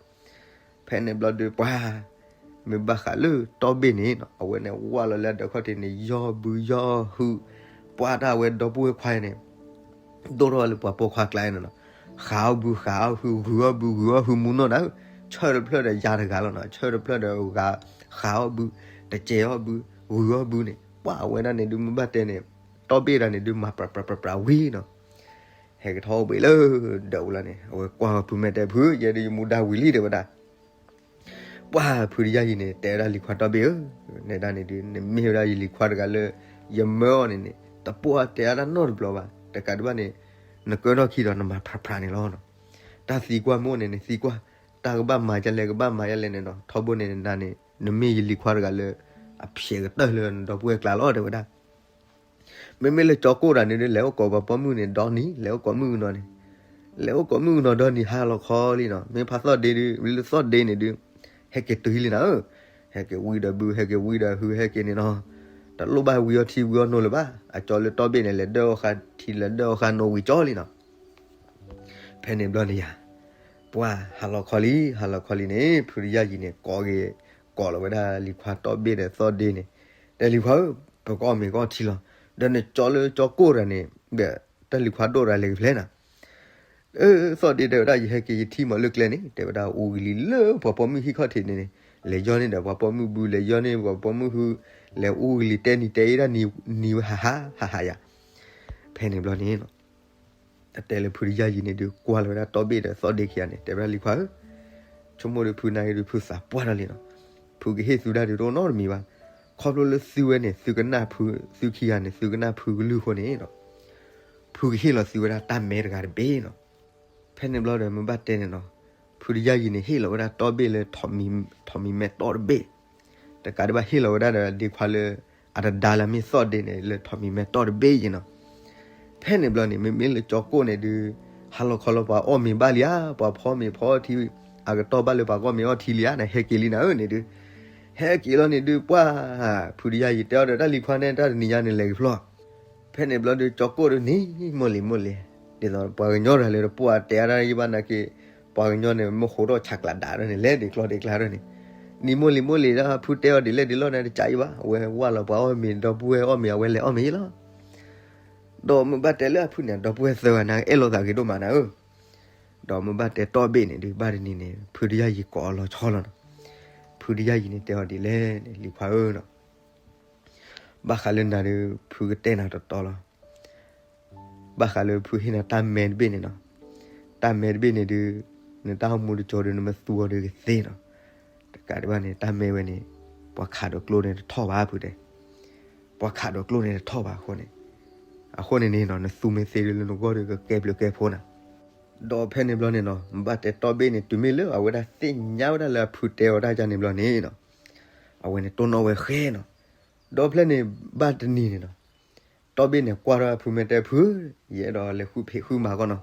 ဖဲန့ၣ်ဘျီဒုး ပှၤ မ့ၢ်ဘၣ်ဃးလၢတီၢ်ဘ့ၣ်န့ၣ်နီၤ အဝဲန့ၣ်ဝၢ်လီၤလၢအဒၢးခီၣ်ထံးန့ၣ် ယီၢ်ဘုယီၢ်ဟု, ပှၢ်တၢ်အဝဲဒီပုၢ်ဝဲၢ်ခွါန့ၣ် ဒိၣ်ထီၣ်လၢပှၤပိာ်ခွါကျါန့ၣ်နီၤ, ဃးအီၣ်ဘုဃးအီၣ်ဟု ဂုာ်အီၣ်ဘုဂုာ်အီၣ်ဟုမူနီၢ်နၤဧၢ, ဆၢတဖျၢၣ်ဒီးယၤတဂၤလီၤနီၤ, ဆၢတဖျၢၣ်ဒီးဂၤ, ဃးအီၣ်ဘု, တစဲးအီၣ်ဘု, ဂုာ်အီၣ်ဘုန့ၣ် ပှၢ်အဝဲဒၣ်န့ၣ်ဒုး မ့ၢ်ဘၣ်တဲန့ၣ် တီၢ်ဘ့ၣ်တဂၤန့ၣ်ဒုး မၤပြးပြးပြးပြးဝံၤနီၤ, ဟဲကထီၣ်အိၣ်ဘှံးလၢဒၢးပူၤလီၤန့ၣ် အဝဲကွၢ်ဖုမဲာ်တဲဖု ယဲဒုးယမူဒါဝံၤလံတဲဝဲဒၣ်. ပှၢ်ဖုတယၢ်ယံၤန့ၣ် တဲဝဲဒၣ်လံၤခွါတီၢ်ဘ့ၣ်ဧၢ, နဲဒၣ်န့ၣ်ဒုး နမ့ၢ်ဝဲဒၣ်ယလံၤခွါတဂၤလၢ ယမၢအီၤန့ၣ်န့ၣ် တပိာ်အါတဲအါတၢ်နီတဘျီဘၣ်, တကးဒံးဘၣ်န့ၣ် နကၢထီၣ်ခံဒီးနမၤပြးပြးန့ၣ်လီၤနီၤ. တၢ်သံကွၢ်မ့ၢ်အိၣ်န့ၣ်န့ၣ်သံကွၢ်, တၢ်ကဘၣ်မၤဒ်လဲၣ် ကဘၣ်မၤဒ်လဲၣ်န့ၣ်နီၤ, ထီဘိန့ၣ်နၤန့ၣ် နမ့ၢ်ယလံၤခွါတဂၤလၢ အဖျဲးကတၢၢ်လၢနဒီပုၢ်ဝဲၢ်ကျါလီၤတဲဝဲဒၣ်. မ့မ့ၢ်လၢကၠီကိၣ်တဂၤန့ၣ်ဒုး လဲၤအိၣ်ကိးပှၤပိာ်မုၣ်န့ၣ် ဒီနံၤ လဲၤအိၣ်ကိးမုၣ်ကနီၤန့ၣ်, လဲၤအိၣ်ကိးမုၣ်ကနီၤဒီနံၤ ဟါလီၤခီလံနီၤ, မ့ၢ်ဖါသီၣ်ဒ့ဒုး လၢသီၣ်ဒ့န့ၣ်ဒုး ဟဲက့ၤတုၤလံနၤဧၢ, ဟဲက့ၤဝံဒီးဘု ဟဲက့ၤဝံဒီးဟု ဟဲက့ၤန့ၣ်နီၤ, တလိၣ်ဘၣ်ဝံအီၣ်ထံဝံအီၣ်နိလၢၤဘၣ်, အကၠီလၢတီၢ်ဘ့ၣ်န့ၣ် လဲၤဒၢအီၣ်ဃာ်ထံ လဲၤဒၢအီၣ်ဃာ်နိဝံၤကၠီလံနီၤ. ဖဲန့ၣ်ဘျီန့ၣ်ယၤ, ပှၢ်ဟါလီၤခီလံ ဟါလီၤခီလံန့ၣ် ဖုတယၢ်ယံၤန့ၣ် ကိးက့ၤ ကိးလီၤဝဲဒၣ်လံၤခွါတီၢ်ဘ့ၣ်ဒီးသီၣ်ဒ့န့ၣ်, တဲလံၤခွါဧၢ, ပကအီၣ်မ့ၤကအီၣ်ထံလီၤ, ဒီးနကၠီလၢကၠီကိၣ်တဂၤန့ၣ် ဒီးတၢ်လံၤခွါဒိၣ်တဂၤလဲၤကဖျဲနၤ. အၢ သီၣ်ဒ့တဲဝဲဒၣ် ယဟဲက့ၤယထံၣ်မးလၢကျဲန့ၣ် တဲဝဲဒၣ်အူဂံၢ်လံလၢပှၤပိာ်မုၣ်ဟံၣ်ခီၣ်ထံးန့ၣ်န့ၣ်, လဲၤယီၢ်န့ၢ်ဒီးပှၤပိာ်မုၣ်ဘု လဲၤယီၢ်န့ၢ်ပှၤပိာ်မုၣ်ဟု, လဲၤအူဂံၢ်လံတဲနံၤတဲအ့ၣ်ဒၣ်နံၤဝဲဟးဟးဟးဟးယၤ. ဖဲန့ၣ်ဘျီန့ၣ် အတဲလၢဖုတယၢ်ယံၤန့ၣ်ဒုး ကွၢ်လီၤဝဲဒၣ်တီၢ်ဘ့ၣ်ဒီးသီၣ်ဒ့ခံဂၤန့ၣ် တဲဝဲဒၣ်လံၤခွါဧၢ, ဆိကမိၣ်ဒီးဖုနာ်က့ဒုး ဖုသးပှၢ်ထီၣ်လံနီၤ, ဖုကဟ့ၣ်သုဒၣ်ဒုးတအိၣ်နီတမံၤဘၣ်, ခီဖျိလၢသုဝဲန့ၣ် သုကနၣ်ဖု သုခံဂၤန့ၣ် သုကနၣ်ဖုကလုၢ်အဃိန့ၣ်နီၤ, ဖုကဟ့ၣ်လီၤသုဝဲဒၣ်တၢ်မဲတဂၤတဘ့ၣ်နီၤ. ဖဲန့ၣ်ဘျီဒီး မ့ၢ်ဘၣ်တဲန့ၣ်နီၤ, ဖုတယၢ်ယံၤန့ၣ် ဟ့ၣ်လီၤဝဲဒၣ်တီၢ်ဘ့ၣ်လၢ ထိးမံၤမဲးတီၢ်တဘ့ၣ်, တကးဒံးဘၣ်ဟ့ၣ်လီၤဝဲဒၣ်ဒီးဒ့ခွါလၢ အတဒါလၢမ့ၢ်သီၣ်ဒ့န့ၣ် လၢထိးမံၤမဲးတီၢ်တဘ့ၣ်ယံၤနီၤ. ဖဲန့ၣ်ဘျီန့ၣ် မ့မ့ၢ်လၢကၠီကိၣ်န့ၣ်ဒုး ဟါလီၤခီလီၤပှၤအီၣ်မ့ၤဘၣ်လံဧါ, ပှၤဖီမ့ၤဖီထံ, အကတီၢ်ဘၣ်လၢပှၤကအီၣ်မ့ၤအီထံလံဧါန့ၣ် ဟဲက့ၤလံနၤဧၢန့ၣ်ဒုး, ဟဲက့ၤလီၤန့ၣ်ဒုး ပှၢ် ဖုတယၢ်ယံၤတဲအီၤဒီးတၢ်လံၤခွါန့ၣ် တၢ်တနံၤညါန့ၣ် လဲၤကဖျီၣ်. ဖဲန့ၣ်ဘျီဒုး ကၠီကိၣ်ဒုးန့ၣ် မိၢ်လံၤမိၢ်လံၤ, ဒ်သိးပှၤကညီတဂၤလၢတပိၢ်အတဲအါတၢ်ယံၢ်ဘၣ်နာ်က့, ပှၤကညီန့ၣ် မ့ၢ်ဃိးထီၣ်ဆးကျးဒၣ်ဒၣ်န့ၣ် လဲၤဒံးကျီဒံးကျါဒၣ်န့ၣ်, နံၤမိၢ်လံၤမိၢ်လံၤဒၣ် ဖုတဲအီၤဒ်လဲၣ်ဒ်လဲၣ်န့ၣ် တကးအံၤဘၣ်, အဝဲဝၢ်လီၤပှၤအီၣ်မ့ၤ ဒီပုၢ်ဝဲၢ်အီၣ်မ့ၤ အဝဲလဲၤအီၣ်မ့ၤယဲလီၤ. ဒီးမ့ၢ်ဘၣ်တဲလၢအဖုန့ၣ် ဒီပုၢ်ဝဲၢ်သၢဂၤန့ၣ် အဲၣ်လိာ်သးဂ့ၤဒိၣ်မးနၤဧၢ. ဒီးမ့ၢ်ဘၣ်တဲတီၢ်ဘ့ၣ်န့ၣ်ဒုး ဘၣ်တနံၤန့ၣ် ဖုတယၢ်ယံၤကိးအီၤလီၤဆီလီၤနီၤ. ဖုတယၢ်ယံၤန့ၣ် တဲအီၤဒ်လဲၣ်န့ၣ် လံၤခွါဧၢနီၤ, ဘၣ်ဃးလၢနၤဒီး ဖုကတဲနၤတတီလီၤ. ဘၣ်ဃးလၢဖုဟ့ၣ်နၤတၢ်မဲတဘ့ၣ်န့ၣ်နီၤ, တၢ်မဲတဘ့ၣ်န့ၣ်ဒုး နတၢ်အိၣ်မူတကၠိဒီး နမ့ၢ်သူအီၤဒီးကသ့နီၤ. တကးဒံးဘၣ်န့ၣ် တၢ်မဲဝဲန့ၣ် ပှၤခးဒီးကျိန့ၣ်တထီၣ်ဘၣ်ဖုတဲ, ပှၤခးဒီးကျိန့ၣ်တထီၣ်ဘၣ်အဃိန့ၣ်, အဃိန့ၣ်န့ၣ်နီၤ နသူမ့ၢ်သ့ဒုးလၢနဂီၢ်ဒီးကကဲဘျုးကဲဖှိၣ်နၤ. ဒီးဖဲန့ၣ်ဘျီန့ၣ်နီၤ မ့ၢ်ဘၣ်တဲတီၢ်ဘ့ၣ်န့ၣ် တုၤမ့ၢ်လၢအဝဲဒၣ်သ့ၣ်ညါဝဲဒၣ်လၢအဖုတဲအီၤတၢ်ယါန့ၣ်ဘျီန့ၣ်နီၤ, အဝဲန့ၣ်တိၢ်နီၣ်ဝဲဃဲနီၤ. ဒီးဖဲန့ၣ်ဘၣ်တနံၤန့ၣ်နီၤ တီၢ်ဘ့ၣ်န့ၣ်ကွၢ်ထီၣ်ဖုမဲာ်တဲဖု, ယအဲၣ်ဒိးလဲၤဃုဖံးဃုမၤကီးနီၤ.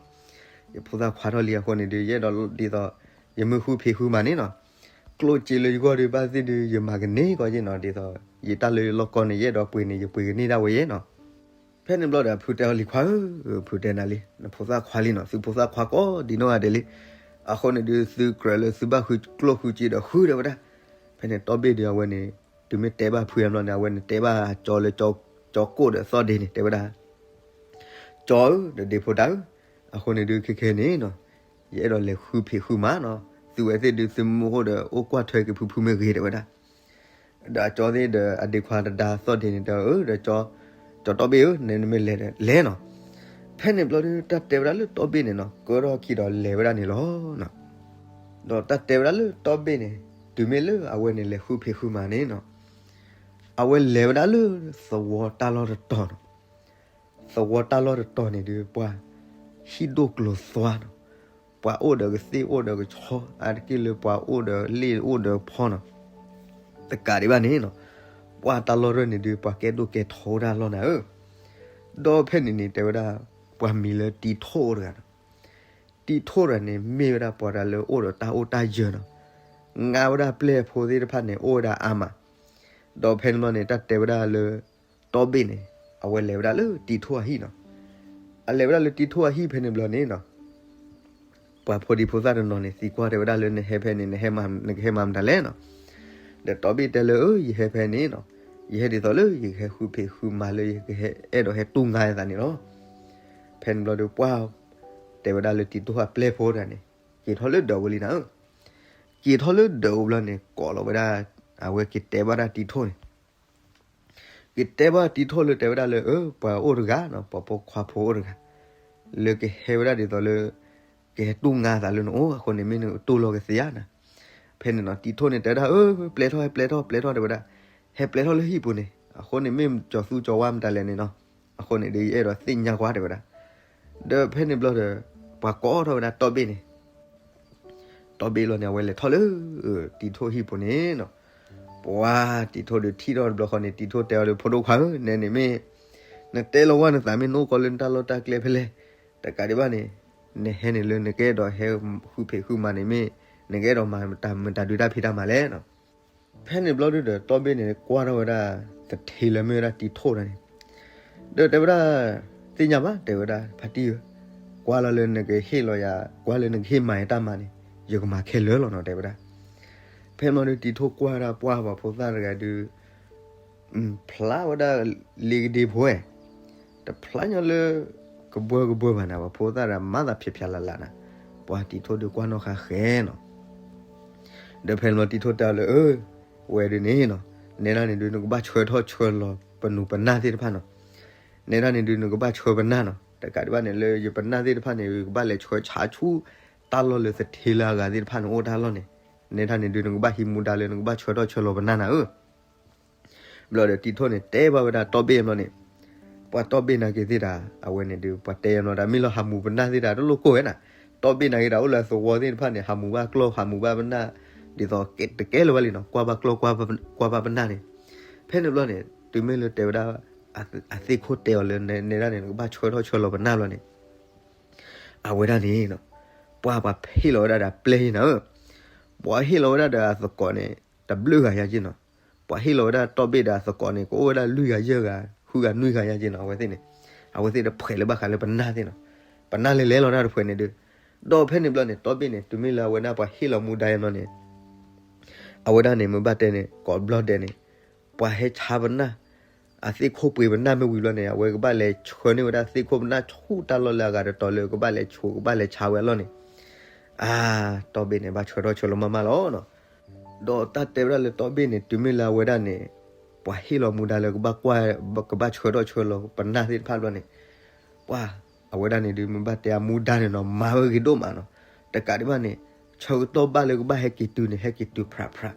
ယဖိသၣ်ခွါထီၣ်လံအဃိန့ၣ်ဒုး ယအဲၣ်ဒိးဒ်သိး ယမ့ၢ်ဃုဖံးဃုမၤန့ၣ်နီၤ, ကျိၣ်စ့လၢယဂီၢ်ဒုးဘၣ်သ့ၣ်ဒုး ယမၤကန့ၢ်ကီးက့နီၤ, ဒ်သိး ယတၢ်လၢယလီၢ်ကီၢ်န့ၣ် ယအဲၣ်ဒိးပှ့ၤန့ၣ် ယပှ့ၤကန့ၢ်ဒၣ်ဝဲယဲနီၤ. ဖဲန့ၣ်ဘျီဒီး ဖုတဲအီၤလံၤခွါဧၢ, ဖုတဲနၤလံ, နဖိသၣ်ခွါလံနီၤ, သုဖိသၣ်ခွါကိးဒံနီၢ်ဂၤဒဲးလံ. အဃိန့ၣ်ဒုး သုကြၢးလၢသုဘၣ်ဃုကျိၣ်ဃုစ့ဒီးဃုတဲဝဲဒၣ်. ဖဲန့ၣ်တီၢ်ဘ့ၣ်ဒုးအဝဲန့ၣ် တုၤမ့ၢ်တဲဘၣ်ဖုအဘျီန့ၣ် အဝဲန့ၣ်တဲဘၣ်ကၠီလၢ ကၠီကိၣ်ဒီးသီၣ်ဒ့န့ၣ် တဲဝဲဒၣ်, ကၠီဧၢ, ဒီးဒ့ဖိတၢ်ဧၢ, အဃိန့ၣ်ဒုးခဲခဲန့ၣ်နီၤ, ယအဲၣ်ဒိးလဲၤဃုဖံးဃုမၤနီၤ, သုဝဲသ့ၣ်ဒုး သုမ့ၢ်အိၣ်ဒီးအိၣ်ကွၢ်ထွဲက့ၤဖုဖုမ့ၢ်ဂ့ၤတဲဝဲဒၣ်. ဒီးအကၠီသ့ၣ်ဒီးအဒ့ခွါတဒါသီၣ်ဒ့န့ၣ်တဲအီၤ, ဧၢ ဒီးကၠီ, ကၠီတီၢ်ဘ့ၣ်ဧၢ, နမ့ၢ်လဲၤဒီးလဲၤနီၤ. ဖဲန့ၣ်ဘျီဒုး တၢ်တဲဝဲဒၣ်လၢတီၢ်ဘ့ၣ်န့ၣ်နီၤ ကၢထီၣ်ခံဒီးလဲၤဝဲဒၣ်န့ၣ်လီၤ. ဒီးတၢ်တဲဝဲဒၣ်လၢတီၢ်ဘ့ၣ်န့ၣ် တုၤမ့ၢ်လၢအဝဲန့ၣ်လဲၤဃုဖံးဃုမၤန့ၣ်နီၤ, အဝဲလဲၤဝဲဒၣ်လၢသဝီတၢ်လီၢ်တတီၤနီၤ. သဝီတၢ်လီၢ်တတီၤန့ၣ်ဒုး ပှၤဟံၣ်ဒိၣ်ကျိၤသွါနီၤ, ပှၤအိၣ်ဒီးကသ့ၣ်အိၣ်ဒီးကဆီ အါတက့ၢ်လၢပှၤအိၣ်ဒီးလ့ၣ်အိၣ်ဒီးဖီနီၤ. တကးဒံးဘၣ်န့ၣ်နီၤ, ပှၤတၢ်လီၢ်တတီၤန့ၣ်ဒုး ပှၤကဲဒိၣ်ကဲထီအိၣ်တၢ်လီၢ်နၤဧၢ. ဒီးဖဲန့ၣ်န့ၣ် တဲဝဲဒၣ် ပှၤမံၤလၢတံၤထိၣ်အိၣ်တဂၤနီၤ. တံၤထိၣ်တဂၤန့ၣ် မ့ၢ်ဝဲဒၣ်ပှၤတဂၤလၢအိၣ်ဒီးတၢ်အိၣ်တၢ်ယၢၤနီၤ, ငါဝဲဒၣ်ပျဲၢ်ဖိသ့ၣ်တဖၣ်န့ၣ် အိၣ်ဝဲဒၣ်အါမး. ဒီးဖဲန့ၣ်ဘျီန့ၣ် တၢ်တဲဝဲဒၣ်လၢ တီၢ်ဘ့ၣ်န့ၣ် အဝဲလဲၤဝဲဒၣ်လၢတံၤထိၣ်အဟံၣ်နီၤ. အလဲၤဝဲဒၣ်လၢတံၤထိၣ်အဟံၣ်ဖဲန့ၣ်ဘျီန့ၣ်နီၤ ပှၤဖိဒံဖိသၣ်တနီၤန့ၣ် သံကွၢ်တဲဝဲဒၣ်လၢ နဟဲဖဲန့ၣ် နဟဲမၤ နကဟဲမၤမတၤလဲၣ်နီၤ. ဒီးတီၢ်ဘ့ၣ်တဲလၢ အၢ ယဟဲဖဲန့ၣ်နီၤ, ယဟဲဒ်သိးလၢယကဟဲဃုဖံးဃုမၤလၢယကဟဲအဲၣ်ဒိးဟဲတူၢ်ငါယသးန့ၣ်လီၤ. ဖဲန့ၣ်ဘျီဒီးပှၢ် တဲဝဲဒၣ်လၢတံၤထိၣ်အပျဲၢ်ဖိတဂၤန့ၣ် က့ၤထီၣ်လၢဒၢးဝဲလံနၤဧၢ. က့ၤထီၣ်လၢဒၢးဝဲဘျီန့ၣ် ကိးလီၤဝဲဒၣ် အဝဲက့ၤတဲဘၣ်ဒၣ်တံၤထိၣ်န့ၣ် က့ၤတဲဘၣ်တံၤထိၣ်လၢတဲဝဲဒၣ်လၢ အၢ ပှၤအိၣ်တဂၤနီၤ, ပှၤဖိခွါဖိအိၣ်တဂၤ လၢကဟဲဝဲဒၣ်ဒ်သိးလၢ ကဟဲတူၢ်ငါသးလၢနအိၣ်အဃိန့ၣ် မ့ၢ်နတူၢ်လိာ်ကသ့ဧါနၤ. ဖဲန့ၣ်နီၤ တံၤထိၣ်န့ၣ်တဲဝဲဒၣ် အၢ ပျဲထီၣ် ဟဲပျဲထီၣ် ပျဲထီၣ်တဲဝဲဒၣ်, ဟဲပျဲထီၣ်လၢဟံၣ်ပူၤန့ၣ် အဃိန့ၣ်မ့ၢ်ကၠီၤသူကၠီၤဝါမတၤလဲၣ်န့ၣ်နီၤ, အဃိန့ၣ်ဒီးယအဲၣ်ဒိးသ့ၣ်ညါကွၢ်တဲဝဲဒၣ်. ဒီးဖဲန့ၣ်ဘျီဒီး ပှၤကိးထီၣ်ဝဲဒၣ်တီၢ်ဘ့ၣ်န့ၣ် တီၢ်ဘ့ၣ်လီၤန့ၣ် အဝဲလဲၤထီၣ်လၢ တံၤထိၣ်ဟံၣ်ပူၤန့ၣ်နီၤ. ပှၤတံၤထိၣ်ဒီးထံၣ်ထီၣ်တဘျီဃီန့ၣ် တံၤထိၣ်တဲအီၤဒီး ဖိဒိၣ်ခွါဧၢ, နဲန့ၣ်မ့ၢ် နတဲလီၤဝဲနသးမ့ၢ်နအိၣ်ကီးလၢနတၢ်လီၢ်တၢ်ကျဲဖဲလဲၣ်, တကးဒံးဘၣ်န့ၣ် နဟဲန့ၣ်လၢနကအဲၣ်ဒိးဟဲဃုဖံးဃုမၤန့ၣ်မ့ၢ် နကအဲၣ်ဒိးမၤမတၤဒုးတၢ်ဖံးတၢ်မၤလဲၣ်နီၤ. ဖဲန့ၣ်ဘျီဒုဒီး တီၢ်ဘ့ၣ်န့ၣ် ကွၢ်ထီၣ်ဝဲဒၣ် သထ့လၢမ့ၢ်ဝဲဒၣ်တံၤထိၣ်တဂၤန့ၣ် ဒီးတဲဝဲဒၣ် သ့ၣ်ညါဘၣ် တဲဝဲဒၣ် ဖါတံၢ်ဧၢ, ကွၢ်လီၤလၢနကဟ့ၣ်လီၤယၤ ကွၢ်လၢနကဟ့ၣ်မၤယတၢ်မၤန့ၣ် ယကမၤခဲလၢာ်လီၤနီၤ တဲဝဲဒၣ်. ဖဲန့ၣ်ဘျီဒု တံၤထိၣ်ကွၢ်ဝဲဒၣ်ပှၢ်ပှၤဖိသၣ်တဂၤဒု ဖျါဝဲဒၣ်လ့ကဒ့ဖိဝဲ တဖျါညီလၢ ကဘှၢကဘှၢဘၣ်နၤ ပှၤဖိသၣ်တဂၤမၤသးဖျဲးဖျါလၢ်လၢ်နၤ, ပှၤတံၤထိၣ်ဒုကွၢ်နီၣ်ဃာ်ဃဲနီၤ. ဒီးဖဲန့ၣ်ဘျီတံၤထိၣ်တဲအီၤလၢ အၢ ဝဲဒုန့ၣ်နီၤ, နဲဒၣ်န့ၣ်ဒု နကဘၣ်ဆှၢထီၣ်ဆှၢလီၤပနူၤပနၢ်သ့ၣ်တဖၣ်နီၤ. နဲဒၣ်န့ၣ်ဒု နကဘၣ်ဆှၢပနၢ်နီၤ, တကးဒံးဘၣ်န့ၣ် လၢယပနၢ်သ့ၣ်တဖၣ်န့ၣ် ယကဘၣ်လဲၤဆှၢဆါဆူ တၢ်လီၢ်လၢသထ့လၢအဂၤသ့ၣ်တဖၣ်န့ၣ် အိၣ်တၢ်လီၢ်န့ၣ်, နဲဒၣ်န့ၣ်ဒု နကဘၣ်ဟံးမူဒါလၢ နကဘၣ်ဆှၢထီၣ်ဆှၢလီၤပနၢ်နၤဧၢ. ဘျီဒီးတံၤထိၣ်န့ၣ် တဲဘၣ်ဝဲဒၣ်တီၢ်ဘ့ၣ်ဘျီန့ၣ်, ပှၤတီၢ်ဘ့ၣ်နာ်က့ၤသ့ၣ်တၢ် အဝဲန့ၣ်ဒု ပှၤတဲယၤဘျီဒၣ် မ့ၢ်လီၤဟးမူၤပနၢ်သ့ၣ်တၢ်တလိၣ်ကိၢ်ဝဲနၤ, တီၢ်ဘ့ၣ်နာ်က့ၤတၢ်အိၣ်လၢအသဝီသ့ၣ်တဖၣ်န့ၣ် ဟးမူၤဘၣ်ကျီၢ် ဟးမူၤဘၣ်ပနၢ်, ဒ်သိးတကဲလၢၤဘၣ်လံနီၤ, ကွၢ်ဘၣ်ကျီၢ် ကွၢ်ဘၣ်ပနၢ်န့ၣ်. ဖဲန့ၣ်ဘျီန့ၣ် တုၤမ့ၢ်လၢတဲဝဲဒၣ် အသ့ၣ်ခိၣ်တဲအီၤလၢ နဲဒၣ်န့ၣ် နကဘၣ်ဆှၢထီၣ်ဆှၢလီၤပနၢ်ဘျီန့ၣ် အဝဲဒၣ်န့ၣ် ပှၤပှၤဟ့ၣ်လီၤဝဲဒၣ်ဒီးပျဲၢ်ဟ့ၣ်နၤဧၢ, ပှၤဟ့ၣ်လီၤဝဲဒၣ်ဒီးအသကိးန့ၣ် တဘျုးဂၤယါက့နီၤ, ပှၤဟ့ၣ်လီၤဝဲဒၣ်တီၢ်ဘ့ၣ်ဒီးအသကိးန့ၣ် ကအိၣ်ဝဲဒၣ်လွံၢ်ဂၤယဲၢ်ဂၤ ဃုဂၤနွံဂၤယါက့နီၤ, အဝဲသ့ၣ်န့ၣ် အဝဲသ့ၣ်တဖှဲးလၢဘၣ်ဃးလၢပနၢ်သ့ၣ်နီၤ, ပနၢ်လဲၤလဲၤလီၤတၢ်တဖှဲးန့ၣ်ဒုး, ဒီးဖဲန့ၣ်ဘျီန့ၣ် တီဘ့ၣ်န့ၣ် တုၤမ့ၢ်လၢအဝဲဒၣ်ပှၤဟ့ၣ်လီၤမူဒါယါဘျီန့ၣ် အဝဲဒၣ်န့ၣ် မ့ၢ်ဘၣ်တဲန့ၣ် ကိးဘျီဒဲးန့ၣ် ပှၤဟဲဆါပနၢ် အသ့ၣ်ခိၣ်ပှ့ၤပနၢ်မ့ၢ်ဝံၤဘျီန့ၣ် အဝဲကဘၣ်လဲၤဆှၢန့ၢ်ဝဲဒၣ်သ့ၣ်ခိၣ်ပနၢ်ဆူတၢ်လီၢ်လၢအဂၤတတီၤလၢကဘၣ်လဲၤဆှၢ ကဘၣ်လဲၤဆါဝဲအလီၢ်န့ၣ်, အါ, တီဘ့ၣ်န့ၣ် ဘၣ်ဆှၢထီၣ်ဆှၢလီၤမးမးလီၤနီၤ. ဒီးတၢ်တဲဝဲဒၣ်လၢတီဘ့ၣ်န့ၣ် တုၤမ့ၢ်လၢအဝဲဒၣ်န့ၣ် ပှၤဟ့ၣ်လီၤမူဒါလၢကဘၣ်ကွၢ် ကဘၣ်ဆှၢထီၣ်ဆှၢလီၤပနၢ်သ့ၣ်တဖၣ်ဘျီန့ၣ်, ပှၤ အဝဲဒၣ်န့ၣ်ဒုး မ့ၢ်ဘၣ်တဲအမူဒါန့ၣ်နီၤ မၤဝဲဂ့ၤဒိၣ်မးနီၤ. တကးဒံးဘၣ်န့ၣ် ဆၢကတီၢ်ဘၣ်လၢကဘၣ်ဟဲက့ၤတုၤန့ၣ် ဟဲက့ၤတုၤဖြးဖြး,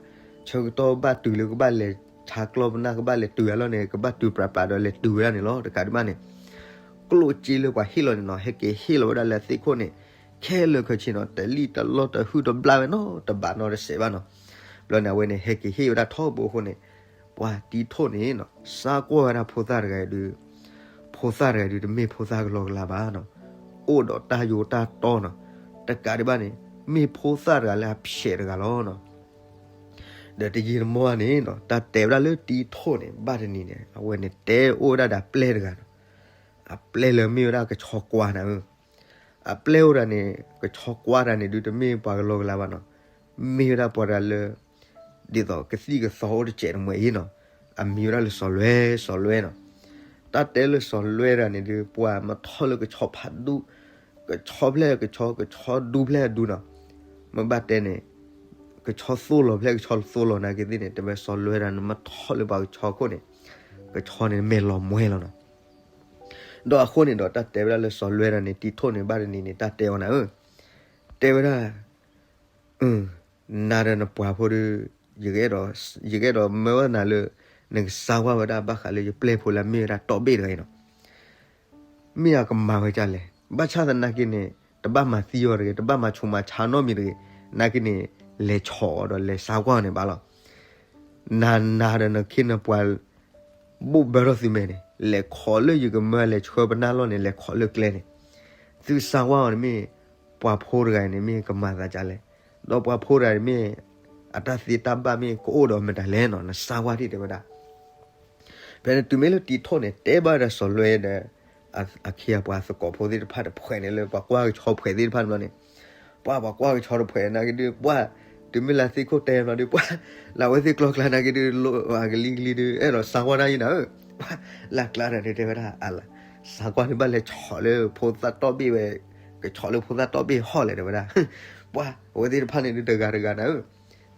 ဆၢကတီၢ်ဘၣ်တုၤလၢကဘၣ်လဲၤဆါကျီၢ်ပနၢ် ကဘၣ်လဲၤတုၤအလီၢ်န့ၣ် ကဘၣ်တုၤဖြးဖြးဒီးလဲၤတုၤဝဲဒၣ်န့ၣ်လီၤ. တကးဒံးဘၣ်န့ၣ် ကျိၣ်စ့လၢပှၤဟ့ၣ်လီၤန့ၣ်နီၤ ဟဲက့ၤဟ့ၣ်လီၤဝဲဒၣ်လၢအသ့ၣ်ခိၣ်န့ၣ် ခဲလၢာ်ခဲဆ့နီၤ တလံၣ်တလီၢ်တဟုၣ်တဘျၣ်ဝဲနီၤ တဘးနီတစဲးဘၣ်နီၤ. ဘျီန့ၣ် အဝဲန့ၣ် ဟဲက့ၤဟ့ၣ်ဝဲဒၣ်ထီဘိအဃိန့ၣ် ပှၤတံၤထိၣ်န့ၣ်နီၤ စါကွၢ်ဝဲဒၣ်ဖိသၣ်တဂၤအံၤဒုး ဖိသၣ်တဂၤအံၤဒုး တမ့ၢ်ဖိသၣ်ကလီကလီဘၣ်နီၤ. အိၣ်ဒီးတၢ်ယိာ်တၢ်တီနီၤ. တကးဒံးဘၣ်န့ၣ် မ့ၢ်ဖိသၣ်တဂၤလၢအဖျဲးတဂၤလီၤနီၤ. ဒီးတယံာ်တမီၢ်န့ၣ်နီၤ တၢ်တဲဝဲဒၣ်လၢတံၤထိၣ်န့ၣ် ဘၣ်တနံၤန့ၣ် အဝဲန့ၣ်တဲအိၣ်ဝဲဒၣ်ဒီးအပျဲၢ်တဂၤနီၤ. အပျဲၢ်လၢမ့ၢ်ဝဲဒၣ်ကဆီကွၢ်နၤဧၢ အပျဲၢ်အိၣ်တဂၤန့ၣ် ကဆီကွၢ်တဂၤန့ၣ်ဒုး တမ့ၢ်ပှၤကလီကလီဘၣ်နီၤ. မ့ၢ်ဝဲဒၣ်ပှၤတဂၤလၢ ဒ်သိးကသံၣ်ကသီအိၣ်တစဲးတမှဲၤအံၤနီၤ. အမံၤဝဲဒၣ်လၢစီၤလွဲ စီၤလွဲနီၤ. တၢ်တဲလၢစီၤလွဲတဂၤန့ၣ်ဒုး ပှၤမ့ၢ်ထီၣ်လၢကဆီဖးဒူၣ်, ကဆီဖျဲၣ်ကဆီ ကဆီဒူဖျဲၣ်ဒူနီၤ. မ့ၢ်ဘၣ်တဲန့ၣ် ကဆီသိၣ်လီၤဖျဲၣ် ကဆီသိၣ်လီၤနာ်က့သ့ၣ်န့ၣ် တဲဝဲစီၤလွဲတဂၤန့ၣ် မ့ၢ်ထီၣ်လၢပှၤကဆီခိၣ်န့ၣ် ကဆီန့ၣ်မဲာ်လီၤမှဲလီၤနီၤ. ဒီးအဃိန့ၣ်ဒီး တၢ်တဲဝဲဒၣ်လၢစီၤလွဲတဂၤန့ၣ် တံၤထိၣ်န့ၣ် ဘၣ်တနံၤန့ၣ် တၢ်တဲအီၤနၤဧၢ, တဲဝဲဒၣ် နၤဒီးနပှၤဖိဒီး ယကအဲၣ်ဒိးမၢဝဲနၤလၢ နကစါဝါဝဲဒၣ်ဘၣ်ဃးလၢယပျဲၢ်ဖိလၢအမ့ၢ်ဝဲဒၣ်တီဘ့ၣ်တဂၤအံၤနီၤ. မ့ၢ်အကမၤဝဲဒ်လဲၣ်. ဘၣ်ဆၣ်သနာ်က့န့ၣ် တဘၣ်မၤသံအီၤတဂ့ၤ, တဘၣ်မၤဆူးမၤဆါနီတမံၤတဂ့ၤ, နာ်က့န့ၣ် လဲၤဆီၣ်အီၤဒီးလဲၤစါကွၢ်အီၤန့ၣ်ဘၣ်လီၤ. နၤနၤဒီးနခ့နပှၤ ဘိၣ်ဘၢထီၣ်သုမဲာ်န့ၣ် လဲၤခိးလၢယကမၢလဲၤဆှၢပနၢ်လီၢ်န့ၣ် လဲၤခိးလၢကျဲန့ၣ်, သုစါကွၢ်အီၤန့ၣ်မ့ၢ် ပှၤဖိတဂၤန့ၣ်မ့ၢ်ကမၤသးဒ်လဲၣ်, ဒီးပှၤဖိတဂၤန့ၣ်မ့ၢ် အတၢ်သ့တၢ်ဘၣ်မ့ၢ်ကအိၣ်ဒီးမတၤလဲၣ်နီၤ, နစါကွၢ်ထံၣ်တဲဝဲဒၣ်. ဖဲန့ၣ်တုၤမ့ၢ်လၢတံၤထိၣ်န့ၣ် တဲဘၣ်ဒီးစီၤလွဲဒီး အခ့အပှၤသကိးဖိသ့ၣ်တဖၣ်တဖှဲးန့ၣ်လၢပှၤကွၢ်ကဆီဖှဲးသ့ၣ်တဖၣ်န့ၣ်ဘျီန့ၣ်, ပှၤပှၤကွၢ်ကဆီတဖှဲးနာ်က့ဒုး ပှၤ တုၤမ့ၢ်လၢသ့ၣ်ခိၣ်တဲဘျီဒုး ပှၤ လၢအဝဲသ့ၣ်ကျီကျါနာ်က့ဒုး လိၣ်အကလံၤကလံၤဒုး အဲၣ်ဒိးစါကွၢ်တၢ်ယံၤနၤဧၢ, ပှၤ လၢကျါဒီးဒုးတဲဝဲဒၣ် အလၢ စါကွၢ်န့ၣ်ဘၣ်လဲၤဆီၣ်လၢဖိသၣ်တီဘ့ၣ်ဝဲ, ကဆီၣ်လၢဖိသၣ်တီဘ့ၣ်ဟီၣ်လဲၣ်တဲဝဲဒၣ်, ပှၤ အဝဲသ့ၣ်တဖၣ်န့ၣ်ဒုးတဂၤတဂၤနၤဧၢ,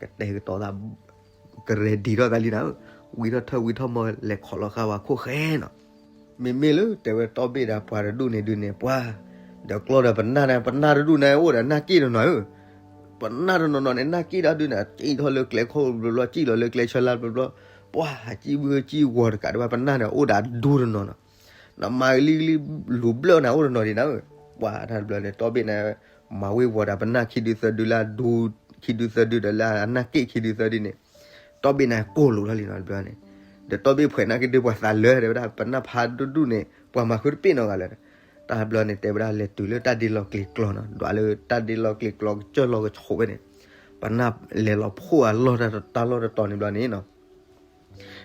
ကတဲာ်ကတီၤသး ကရဲၣ်ဒံးထီၣ်သးလံနၤဧၢ, ဝံထီၣ်ထၢၣ်ဝံထီၣ်မီၢ်လဲၤခိးလီၤဃာ်ဝဲခိၣ်ဃဲနီၤ. မ့မ့ၢ်လၢတဲဝဲတီဘ့ၣ်ဒီးပှၤတဒူၣ်န့ၣ်ဒုးန့ၣ် ပှၤ ဒီးကျီဒီးပနၢ်န့ၣ် ပနၢ်တဒူၣ်န့ၣ်အိၣ်ဒီးနၢ်က့ၣ်တနီၤဧၢ, ပနၢ်တနီၤနီၤန့ၣ် နၢ်က့ၣ်ဒီးဒုးန့ၣ် က့ၣ်ထီၣ်လၢကျဲခိၣ်ဘျီဘျီ က့ၣ်လီၤလၢကျဲဆၢလါဘျီဘျီ, ပှၤ အကံၣ်ဘုကံၣ်ဂီၤတကးဒံးဘၣ် ပနၢ်န့ၣ်အိၣ်ဒီးအဒူတနီၤနီၤ, နမၤကလံၤကလံၤ လူၤဘျၢၣ်န့ၣ်အိၣ်တနီၤဒံးနၤဧၢ, ပှၤတၢ်တဘျီန့ၣ် တီဘ့ၣ်န့ၣ် မၤဝ့ၤဝီၤဒီးပနၢ်ခံဒုသၢဒုလၢအဒူ, ခံဒုသၢဒုဒီးလၢအနၢ်က့ၣ်ခံဒုသၢဒုန့ၣ်, တီဘ့ၣ်န့ၣ်ကိၢ်လိာ်ထီၣ်လံနီၤတဘျီန့ၣ်, ဒီးတီဘ့ၣ်ဖှဲးနာ်က့ဒုးပှၤသးလၢတဲဝဲဒၣ် ပနၢ်ဖးဒူဒူန့ၣ် ပှၤမၤဃုတပ့ၢ်နီတဂၤလၢၤ, တၢ်တဘျီန့ၣ်တဲဝဲဒၣ်လဲၤတုၤလၢတၢ်ဒ့လီၤကျဲၤကျီနီၤ, ဒွးလၢတၢ်ဒ့လီၤကျဲၤကျီကစၢၢ်လီၤကဆိးဝဲန့ၣ်, ပနၢ်လဲၤလီၤဖှိၣ်အလီၢ်တၢ်လီၢ်တတီၤန့ၣ်ဘျီန့ၣ်နီၤ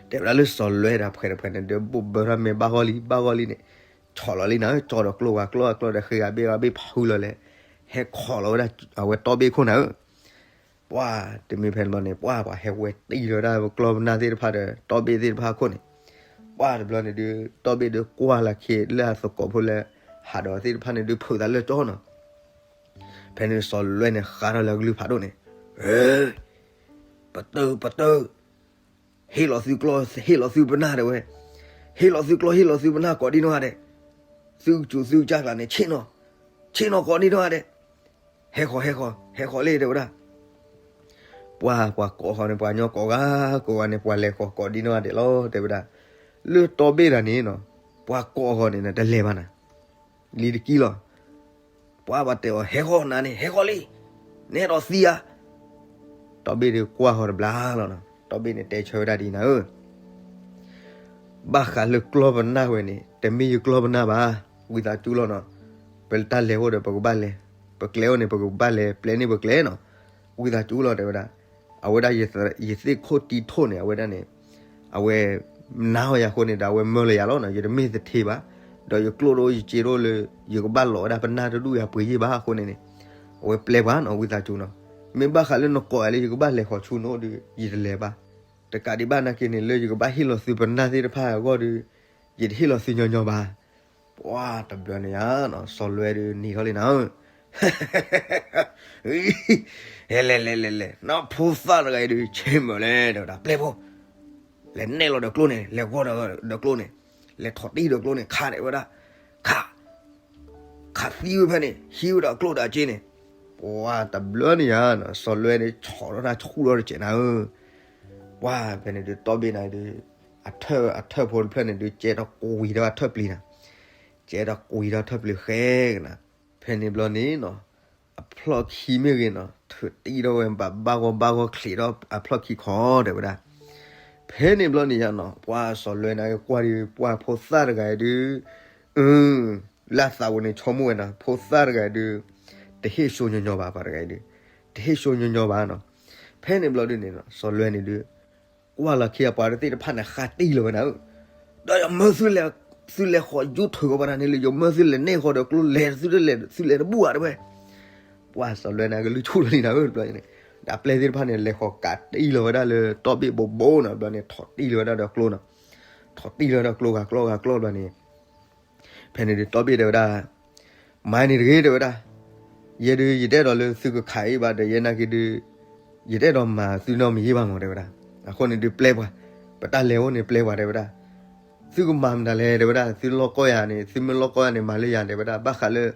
တဲဝဲဒၣ်လၢစီၤလွဲဒီးဖှဲးတဖှဲးန့ၣ် ဒီးဘိၣ်ဘၢထီၣ်မ့ၢ်ဘၣ်ဂီၢ်လံ ဘၣ်ဂီၢ်လံန့ၣ်, ဆီၣ်လီၤလံနၤဧၢ, ကၠီဒီးကျိဝၤကျိအကျိဒီးဃ့ဂၤဘ့ၣ်ဂၤဘ့ၣ်ဖုလီၤလဲၣ်, ဟဲခိးလီၤဝဲဒၣ်အဝဲတီဘ့ၣ်ခိၣ်နၤဧၢ, ပှၤတမ့ၢ်ဖဲန့ၣ်ဘျီန့ၣ် ပှၤပှၤဟဲဝဲတံၢ်လီၤဝဲဒၣ်ကျီပနၢ်သ့ၣ်တဖၣ်ဒီး တီဘ့ၣ်သ့ၣ်တဖၣ်အခိၣ်န့ၣ်, ပှၤတဘျီန့ၣ်ဒုး တီဘ့ၣ်ဒုးကွၢ်လၢခံလၢအသကိးဖိလၢ ဟးဒီးသ့ၣ်တဖၣ်န့ၣ်ဒုးဖုးသးလၢကၠီနီၤ, ဖဲန့ၣ်စီၤလွဲန့ၣ်ဃါထီၣ်လၢအကလုၢ်ဖးဒိၣ်န့ၣ်, ပတုာ် ပတုာ် ဟ့ၣ်လီၤသုကျီ ဟ့ၣ်လီၤသုပနၢ်တဲဝဲ, ဟ့ၣ်လီၤသုကျီ ဟ့ၣ်လီၤသုပနၢ်ကိးဒံနီၢ်ဂၤဒဲး, သုကစူးသုကစၢ်ကျါန့ၣ် ဆ့ၣ်နီၤ, ဆ့ၣ်နီၤကိးဒံနီၢ်ဂၤဒဲး, ဟဲဃီၤ ဟဲဃီၤ ဟဲဃီၤလံတဲဝဲဒၣ်, ပှၤ ပှၤကိးဃီၤန့ၣ် ပှၤညီကိးဂၤ ကိးဂၤန့ၣ် ပှၤလဲၤဃီၤကိးဒံနီၢ်ဂၤဒဲးလီၤတဲဝဲဒၣ်, လၢတီဘ့ၣ်တဂၤန့ၣ်နီၤ, ပှၤကိးဃီၤန့ၣ် တလဲၤဘၣ်နၤ လံတကံလီၤ. ပှၤဘၣ်တဲအီၤ ဟဲဃီၤနၤန့ၣ် ဟဲဃီၤလံ, နအဲၣ်ဒိးသံဧါ. တီဘ့ၣ်ဒုးကွၢ်ဃီၤတဘျါလီၤနီၤ. တီဘ့ၣ်န့ၣ်တဲဆၢဝဲဒၣ်ဒ်နၤဧၢ, ဘၣ်ဃးလၢကျီၢ်ပနၢ်ဝဲန့ၣ် တမ့ၢ်ယကျီၢ်ပနၢ်ဘၣ်, ဝံသးစူၤလီၤနီၤ. ပတၢ်လဲၤအိၣ်ဒီးပကဘၣ်လဲၤ, ပကျဲအိၣ်န့ၣ် ပကဘၣ်လဲၤပျဲန့ၢ်ပကျဲနီၤ. ဝံသးစူၤလီၤတဲဝဲဒၣ်. အဝဲဒၣ်ယသ့ၣ်ခိၣ်တံၤထိၣ်န့ၣ် အဝဲဒၣ်န့ၣ် အဝဲနာ်အီၤယၤအဃိန့ၣ်ဒီး အဝဲမၢလီၤယၤလီၤနီၤ. ယတမ့ၢ်သထ့ဘၣ်, ဒီးယကျိၣ်တအိၣ်ယစ့တအိၣ်လၢ ယကဘၣ်လီၤဝဲဒၣ်ပနၢ်တဒူၣ်ယၤပှ့ၤယ့ၢ်ဘၣ်အဃိန့ၣ်န့ၣ်, အဝဲပျဲပှၤနီၤ ဝံသးစူၤနီၤ, မ့ၢ်ဘၣ်ဃးလၢနကိးယၤလၢယကဘၣ်လဲၤဃီၤဆူနအိၣ်ဒီး ယတလဲၤဘၣ်. တကးဒံးဘၣ်နာ်က့န့ၣ် လၢယကဘၣ်ဟ့ၣ်လီၤသုပနၢ်သ့ၣ်တဖၣ်အဂီၢ်ဒီး ယတဟ့ၣ်လီၤသုညီညီဘၣ်. ပှၤတဘျီန့ၣ်ယါနီၤ စီၤလွဲဒီးနံၤထီၣ်လံနၤဧၢ လဲၤလဲၤလဲၤလဲၤလဲၤ နီၢ်ဖိသၣ်တဂၤအံၤဒုး ဆ့မုာ်လဲၣ် တဲဝဲဒၣ် ပျဲဖိ, လဲၤနဲၣ်လီၤဒီးကျိန့ၣ် လဲၤဂီၢ်ဒီးကျိန့ၣ်, လဲၤထီၣ်တံၢ်ဒီးကျိန့ၣ် ခးဒဲးဝဲဒၣ်, ခး ခးသံဝဲဖဲန့ၣ် ဟံးဝဲဒီးကျိဒီးအစ့န့ၣ်, ပှၤတဘျီန့ၣ်ယါနီၤ စီၤလွဲန့ၣ် ဆီၣ်ထီၣ်တၢ်ဆူၣ်ထီၣ်တစဲးနၤဧၢ, ပှၤဖဲန့ၣ်ဒုး တီၢ်ဘ့ၣ်နၤဒုး အထၢၣ်အထၢၣ်ဖိတဖျၢၣ်န့ၣ်ဒုး ကဲထီၣ်ကွံာ်ထီၣ်အထၢၣ်ပျံၤနၤ, ကဲထီၣ်ကွံာ်ထီၣ်ထၢၣ်ပျံၤဃဲကနၤ, ဖဲန့ၣ်ဘျီန့ၣ်နီၤ အဖျီၣ်ခံမ့ၢ်ဂ့ၤနီၤ ထုးတံၢ်ထီၣ်ဝဲ ဘၣ်ဘၣ်ဂီၢ်ဘၣ်ဂီၢ်ချံးထီၣ်အဖျီၣ်ခံခီတဲဝဲဒၣ်, ဖဲန့ၣ်ဘျီန့ၣ်ယါနီၤ ပှၤစီၤလွဲန့ၣ်ကွၢ်ဒီး ပှၤဖိသၣ်တဂၤအံၤဒုး အ လၢအသးဝဲန့ၣ် ဆိကမိၣ်ဝဲနီၤ ဖိသၣ်တဂၤအံၤဒုး တဟ့ၣ်စိညီညီဘၣ် ပှၤတဂၤအံၤဒုး တဟ့ၣ်စိညီညီဘၣ်နီၤ, ဖဲန့ၣ်ဘျီဒုးန့ၣ်နီၤ စီၤလွဲန့ၣ်ဒုး ကွၢ်လီၤခံအပှၤသ့ၣ်တဖၣ်န့ၣ် ဃးတံၢ်လီၤဝဲနၤဧၢ, ဒီးယမၢသုလဲၤ, သုလဲၤဃီၤယူၤထုးဃီၤပှၤတၢ်န့ၣ်လၢ ယမၢသုလဲၤနဲၣ်ဃီၤဒီးကျိလဲၤသုတလဲၤ သုလဲၤတဘူၣ်ဧါတဲဝဲ, ပှၤစီၤလွဲန့ၣ် ကလုၢ်ဆူၣ်လီၤလံနၤဧၢ တဘျီန့ၣ်, ဒီးအပျဲၢ်သ့ၣ်တဖၣ်န့ၣ် လဲၤဃီၤကးတံၢ်လီၤဝဲဒၣ်လၢတီၢ်ဘ့ၣ်ဘိဘိနီၤ တဘျီန့ၣ် ထီၣ်တံၢ်လီၤဝဲဒၣ်ဒီးကျိနီၤ, ထီၣ်တံၢ်လီၤဝဲဒၣ်ကျိဂၤကျိဂၤကျိတဘျီန့ၣ် ဖဲန့ၣ်ဒုး တီၢ်ဘ့ၣ်တဲဝဲဒၣ်, မၤန့ၣ်တဂ့ၤတဲဝဲဒၣ်, ယဲဒုး ယတအဲၣ်ဒိးလၢသုကခးအံၤဘၣ်ဒီး ယဲနာ်က့ဒုး, ယတအဲၣ်ဒိးမၤသုနီတမံၤယ့ၢ်ဘၣ်မးတဲဝဲဒၣ်, အဃိန့ၣ်ဒုးပျဲပှၤ, ပတၢ်လဲၤအိၣ်န့ၣ်ပျဲပှၤတဲဝဲဒၣ်, သုကမၤမနုၤလဲၣ်တဲဝဲဒၣ်, သုလီၢ်ကီၢ်ယၤန့ၣ် သုမ့ၢ်လီၢ်ကီၢ်ယၤန့ၣ် မၤလၢယၤတဲဝဲဒၣ်, ဘၣ်ဃးလၢ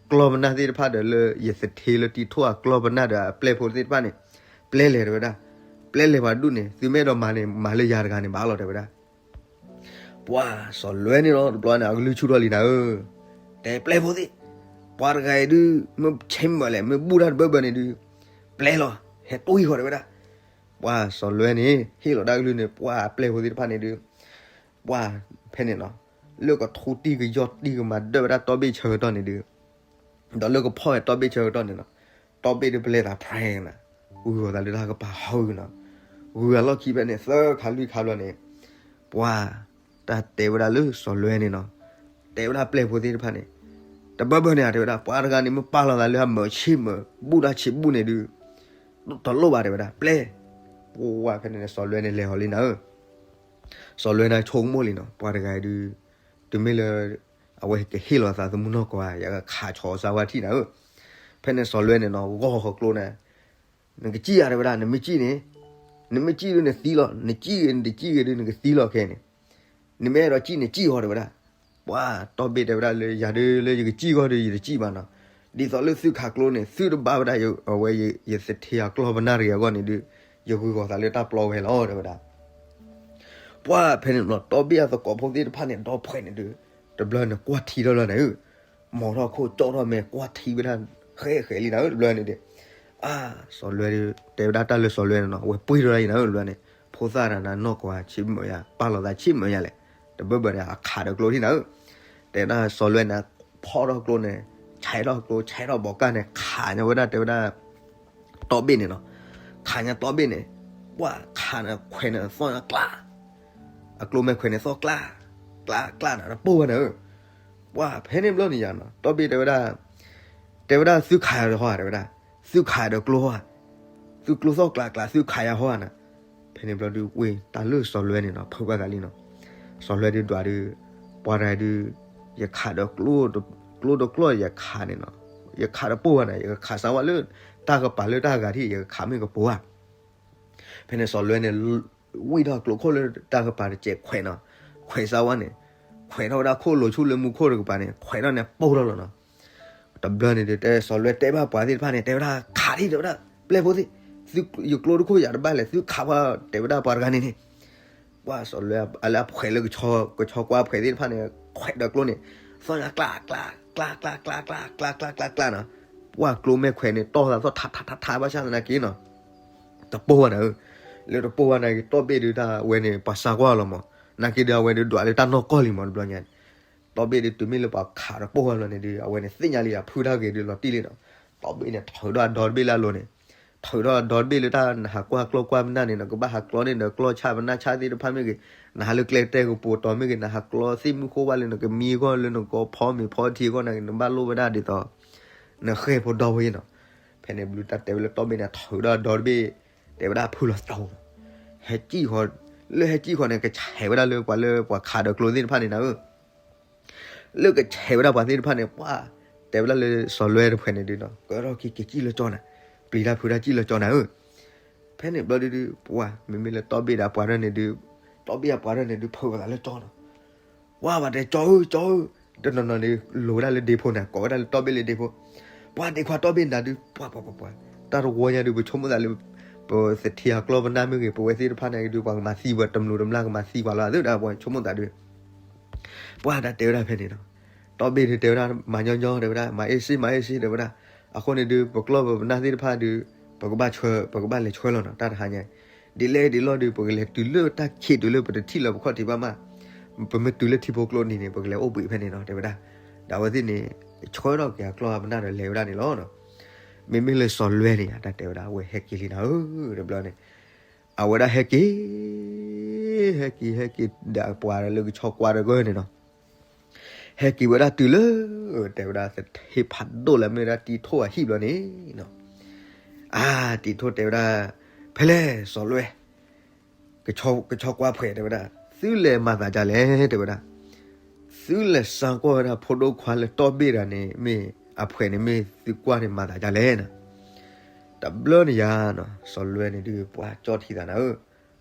ကျီၢ်ပနၢ်သ့ၣ်တဖၣ်ဒီးလၢယသထ့လၢတံၤထိၣ်အကျီၢ်ပနၢ်ဒီးအပျဲၢ်ဖိသ့ၣ်တဖၣ်န့ၣ်, ပျဲလဲၤတဲဝဲဒၣ်, ပျဲလဲၤပှၤဒူၣ်န့ၣ် သုမ့ၢ်အဲၣ်ဒိးမၤန့ၣ် မၤလၢယၤတဂၤန့ၣ်ဘၣ်လီၤတဲဝဲဒၣ် ပှၤစီၤလွဲန့ၣ်လီၤ တဘျီန့ၣ် အကလုၢ်ဆူၣ်ထီၣ်လံနၤဧၢ, တဲပျဲဖိသ့ၣ်, ပှၤတဂၤအံၤဒုး မ့ၢ်ဆ့မုာ်လဲၣ် မ့ၢ်ဘူၣ်တၢ်တဘၢဘၢန့ၣ်ဒုး, ပျဲလီၤ ဟဲတွံၢ်ဃီၤတဲဝဲဒၣ်, ပှၤစီၤလွဲန့ၣ် ဟ့ၣ်လီၤတၢ်ကလုၢ်န့ၣ် ပှၤအပျဲၢ်ဖိသ့ၣ်တဖၣ်န့ၣ်ဒုး, ပှၤဖဲန့ၣ်နီၤ, လၢကထူတံၢ်ကယီၢ်တံၢ်ကမၤဒၢၣ်ဝဲဒၣ်တီၢ်ဘ့ၣ်ဆၢကတီၢ်န့ၣ်ဒုး ဒီးလၢကဖီၣ်ဝဲတီၢ်ဘ့ၣ်ဆၢကတီၢ်န့ၣ်နီၤ, တီၢ်ဘ့ၣ်ဒုးပလဲၤသးဖြဲနီၤ, ဂုၤဂီၤသးလၢတၢ်ကပၤဟီဂုၤနီၤ, ဂုၤဂၤလီၢ်ခံဖဲန့ၣ် သၢခါလွံၢ်ခါဘျီန့ၣ်, ပှၤတၢ်တဲဝဲဒၣ်လၢစီၤလွဲန့ၣ်နီၤ, တဲဝဲဒၣ်ပျဲၢ်ဖိသ့ၣ်တဖၣ်န့ၣ်, တဘၢဘၢန့ၣ်ဧါတဲဝဲဒၣ် ပှၤတဂၤန့ၣ် မ့ၢ်ပာ်လီၤသးလၢအမုာ်ဆ့မုာ် ဘူၣ်တၢ်ဆံးဘူၣ်န့ၣ်ဒုး, တလိၣ်ဘၣ်တဲဝဲဒၣ် ပျဲ, ပှၤဖဲန့ၣ်န့ၣ် စီၤလွဲန့ၣ်လဲၤဟီၤလံနၤဧၢ စီၤလွဲန့ၣ်ဆိကမိၣ်လံနီၤ ပှၤတဂၤအံၤဒုး, တုၤမ့ၢ်လၢ အဝဲကဟ့ၣ်လီၤသးသမူနီၢ်ကီၢ်ဧါ ယကခးဆီစၢၤဝဲထံၣ်နၤဧၢ, ဖဲန့ၣ်စီၤလွဲန့ၣ်နီၤ ဂီၢ်ဃီၤကျိန့ၣ်, နကစံၣ်ဧါတဲဝဲဒၣ် နမ့ၢ်စံၣ်န့ၣ်, နမ့ၢ်စံၣ်ဒုးနသံလီၤ နစံၣ်ဂ့ၤနတစံၣ်ဂ့ၤဒုးနကသံလီၤခဲန့ၣ်, နမ့ၢ်အဲၣ်ဒိးစံၣ်န့ၣ်စံၣ်ဃီတဲဝဲဒၣ်, ပှၤတီၢ်ဘ့ၣ်တဲဝဲဒၣ်လၢယၤဒုးလၢယကစံၣ်ဃီဒုးယတစံၣ်ဘၣ်နီၤ, ဒ်သိးလၢသုခးကျိန့ၣ် သုတဘၣ်ဝဲဒၣ်အဝဲယသထ့အကျီၢ်ပနၢ်တဂ့ၤအဂီၢ်န့ၣ်ဒုး, ယဂုၤဂီၤသးလၢတၢ်ပျီဝဲလီၤတဲဝဲဒၣ် ပှၤဖဲန့ၣ်ဘျီ တီၢ်ဘ့ၣ်အသကိးဖိသ့ၣ်တဖၣ်န့ၣ် ဒီဖှဲးန့ၣ်ဒုး, တဘျီန့ၣ်ကွၢ်ထံထီၣ်လီၤန့ၣ်, မိာ်ထီၣ်ခိၣ်ကၠီၣ်ထီၣ်မဲာ်ကွၢ်ထံဝဲဒၣ်, ဃဲဃဲလံနၤဧၢ တဘျီန့ၣ်ဒုး, အါ, စီၤလွဲဒုး တဲဝဲဒၣ်တၢ်လၢစီၤလွဲန့ၣ်နီၤ အဝဲပှ့ၤထီၣ်လံနၤဧၢ တဘျီန့ၣ်, ဖိသၣ်တဂၤန့ၣ်နီၢ်ကီၢ်ဆံးမုာ်ယၤ ပာ်လီၤသးဆံးမုာ်ယၤလဲၣ်, တဘၢဘၢန့ၣ် အခးဒီးကျိထံၣ်နၤဧၢ, တဲဒၣ်စီၤလွဲန့ၣ်, ဖီၣ်ထီၣ်ကျိန့ၣ်, ဆဲးထီၣ်ကျိ ဆဲးထီၣ်ဘီးကၢ်န့ၣ် ခးညါဝဲဒၣ်တဲဝဲဒၣ် တီၢ်ဘ့ၣ်န့ၣ်နီၤ, ခးညါတီၢ်ဘ့ၣ်န့ၣ်, ပှၤခးန့ၣ်ခွဲးန့ၣ်သီၣ်ညါကျါ, အကျိမဲာ်ခွဲးန့ၣ်သီၣ်ကျါ, ကျါကျါန့ၣ် တပိၢ်ဘၣ်န့ၣ်ဧၢ, ပှၤဖဲန့ၣ်ဘျီန့ၣ်ယါနီၤ တီၢ်ဘ့ၣ်တဲဝဲဒၣ်, တဲဝဲဒၣ်သုခးယၤဟီဧါတဲဝဲဒၣ်, သုခးဒီးကျိဟီဧါ, သုကျိသီၣ်ကျါကျါ သုခးယၤဟီဧါန့ၣ်, ဖဲန့ၣ်ဘျီဒုးဝ့ၢ်တၢ်လၢစီၤလွဲန့ၣ်နီၤ ဖုးဘၣ်သးလံနီၤ, စီၤလွဲဒုးဒွးဒုး, ပှၤတဂၤဒုး, ယခးဒီးကျိ, ကျိဒီးကျိယခးန့ၣ်နီၤ, ယခးတပိၢ်ဘၣ်န့ၣ် ယကခးစၢ်ဝဲလၢ, တၢ်ကပၤလၢတၢ်ဂၤထံၣ် ယကခးမ့ၢ်ကပိၤဧါ ဖဲန့ၣ်စီၤလွဲန့ၣ်, ဝံၣ်ထီၣ်ကျိခိၣ်လၢတၢ်ကပၤတစဲးခွဲးနီၤ, ခွဲးစၢ်ဝဲန့ၣ်, ခွဲးထီၣ်ဝဲဒၣ်ခိၣ်လိၤဆူလၢမူခိၣ်တကပၤန့ၣ် ခွဲးထီၣ်န့ၣ်ပိၢ်ထီၣ်လီၤနီၤ, တဘျီန့ၣ်ဒုး တဲစီၤလွဲတဲဘၣ်ပှၤသ့ၣ်တဖၣ်န့ၣ် တဲဝဲဒၣ်ခးဒံးတဲဝဲဒၣ်, ပျဲၢ်ဖိသ့ၣ်, ယကျိတခိၣ်ယၤတဘၣ်လဲၣ် သုခးပှၤတဲဝဲဒၣ်ပှၤတဂၤန့ၣ်န့ၣ် ပှၤစီၤလွဲအလၢအဖှဲးလၢကဆီ, ကဆီကွၢ်ဖှဲးသ့ၣ်တဖၣ်န့ၣ်, ခွဲးဒီးကျိန့ၣ်, သီၣ်ညါကျါ, ကျါ, ကျါ, ကျါ, ကျါ, ကျါ, ကျါ, ကျါ, ကျါ, ကျါနီၤ, ပှၤကျိမဲာ်ခွဲးန့ၣ် တီၢ်သးသီၣ်ထးထးထးထးဘၣ်ဆၣ်သနာ်က့နီၤ, တပိၢ်ဘၣ်နၤဧၢ, လၢတပိၢ်ဘၣ်နၤက့ တီၢ်ဘ့ၣ်ဒုးတၢ်ဝဲန့ၣ် ပှၤစၢ်ကွၢ်လီၤမး, နာ်က့ဒုးအဝဲဒုးဒွးလၢတၢ်နီၢ်ကီၢ်လံမး တဘျီညါန့ၣ်, တီၢ်ဘ့ၣ်ဒုးတုၤမ့ၢ်လၢပှၤခးတပိၢ်ဘၣ်လီၤန့ၣ်ဒုး အဝဲန့ၣ်သ့ၣ်ညါလံအဖုတၢ်ဂ့ၤဒုးလီၤတံၢ်လံနီၤ, တီၢ်ဘ့ၣ်န့ၣ် ထုးဒီးအဒီတဘ့ၣ်လၢအလိၤန့ၣ်, ထုးထီၣ်ဒီတဘ့ၣ်လၢတၢ်နဟးကွၢ်ကျီၢ်ကွၢ်ပနၢ်န့ၣ် နကဘၣ်ဟးကျီန့ၣ်ဒီးကျီၢ်ဆၣ်ပနၢ်ဆၣ်သ့ၣ်တဖၣ်မ့ၢ်ဂ့ၤ, နဟးလၢကျဲတဲကပိာ်တီၤမ့ၢ်ဂ့ၤ, နဟးကျီသ့ၣ်မုၢ်ဃိဘၣ်လၢနကမံအဂီၢ် လၢနကဖီမ့ၤဖီထံအဂီၢ်န့ၣ် နဘၣ်လိၣ်ဝဲဒၣ်ဒ်သိး နဃဲၢ်ဖိဒီဝဲနီၤ. ဖဲန့ၣ်ဘျုးတၢ်တဲဝဲလၢတီဘ့ၣ်န့ၣ် ထုးထီၣ်ဒီတဘ့ၣ် တဲဝဲဒၣ်ဖုၣ်လီၤသးနီၤ. ဟဲကံၣ်ဃီ, လၢဟဲကံၣ်ဃီန့ၣ် ကဆဲးဝဲဒၣ်လၢပှၤလၢပှၤခးဒီးကျိသ့ၣ်တဖၣ်န့ၣ်နၤဧၢ လၢကဆဲးဝဲဒၣ်ပှၤသ့ၣ်တဖၣ်န့ၣ် ပှၤတဲဝဲဒၣ်လၢစီၤလွဲတဖုန့ၣ်ဒုးနီၤ ကၢထီၣ်က့ၤက့ၤကံၣ်လၢကၠီနၤ, ပျံၤတၢ်ဖုးတၢ်ကံၣ်လၢကၠီနၤဧၢ. ဖဲန့ၣ်ဘျီဒုးဒုး ပှၤမ့မ့ၢ်လၢတီဘ့ၣ်ဒီးပှၤဒၢန့ၣ်ဒုး, တီဘ့ၣ်အပှၤဒၢန့ၣ်ဒုး ဖုးဝဲသးလၢကၠီနီၤ. ပှၤဘၣ်တဲကၠီဧၢ ကၠီဧၢ, တနီၤနီၤန့ၣ် လိၤဝဲဒၣ်လၢဒ့ဖိန့ၣ် ကိးဝဲဒၣ်လၢတီဘ့ၣ်လၢဒ့ဖိ, ပှၤဒ့ခွါတီဘ့ၣ်နၤဒုး ပှၤပှၤပှၤပှၤ, တၢ်တဝီညါဒုး ပဆိကမိၣ်သးလၢ ပသထ့အကျီၢ်ပနၢ်မ့ၢ်ဂ့ၤ ပဝဲသ့ၣ်တဖၣ်န့ၣ်ဒုး ပှၤကမၤသံပှၤတမျိးတမျာ်ကမၤသံပှၤလီၤသ့ၣ်ဒၣ် ပှၤဆိကမိၣ်သးဒုး ပှၤတၢ်တဲဝဲဒၣ်ဖဲန့ၣ်နီၤ, တီဘ့ၣ်ဒုးတဲဝဲဒၣ် မၤညီညီတဲဝဲဒၣ် မၤအ့ၣ်စ့ မၤအ့ၣ်စ့တဲဝဲဒၣ်, အဃိန့ၣ်ဒုး ပကျီၢ်ပပနၢ်သ့ၣ်တဖၣ်ဒုး ပကဘၣ်ဆှၢ ပကဘၣ်လဲၤဆှၢလီၤနီၤ တၢ်တဟါညါ, ဒ်လဲၣ်ဒ်လဲၣ်ဒုး ပကလဲၤတုၤလၢတၢ်ခံးတုၤလၢပတထံၣ်လၢၤပခီၣ်ထံးဘၣ်မး, ပမ့ၢ်တုၤလၢထံဖိကျိနံၤန့ၣ် ပကလဲၤအိၣ်ဘှံးဖဲန့ၣ်နီၤ တဲဝဲဒၣ်, ဒီးအဝဲသ့ၣ်န့ၣ် ဆှၢထီၣ်က့ၤအကျီၢ်အပနၢ်ဒီးလဲၤဝဲဒၣ်န့ၣ်လီၤနီၤ, မ့မ့ၢ်လၢစီၤလွဲန့ၣ် တၢ်တဲဝဲဒၣ် အဝဲဟဲက့ၤလံနၤဧၢ တဘျီန့ၣ် အဝဲဒၣ်ဟဲက့ၤ ဟဲက့ၤ ဟဲက့ၤဒီးပှၤလၢကဆီကွၢ်တဂၤန့ၣ်နီၤ, ဟဲက့ၤဝဲဒၣ်တုၤလၢ တဲဝဲဒၣ်သထ့ဖးဒိၣ်လၢမ့ၢ်ဝဲဒၣ်တံၤထိၣ်အဟံၣ်ဘျီန့ၣ်နီၤ, အါ တံၤထိၣ်တဲဝဲဒၣ်, ဖဲလဲၣ်စီၤလွဲ ကဆီကွၢ်ဖှဲးတဲဝဲဒၣ် သုလဲၤမၤသးဒ်လဲၣ်တဲဝဲဒၣ်, သုလဲၤစါကွၢ်ဝဲဒၣ်ဖိဒိၣ်ခွါလၢတီဘ့ၣ်တဂၤန့ၣ် မ့ၢ်အဖှဲးန့ၣ်မ့ၢ်သုကွၢ်န့ၣ်မၤသးဒ်လဲၣ်နီၤ, တဘျီန့ၣ်ယါနီၤ စီၤလွဲန့ၣ်ဒုး ပှၤကၠီထံသးနၤဧၢ,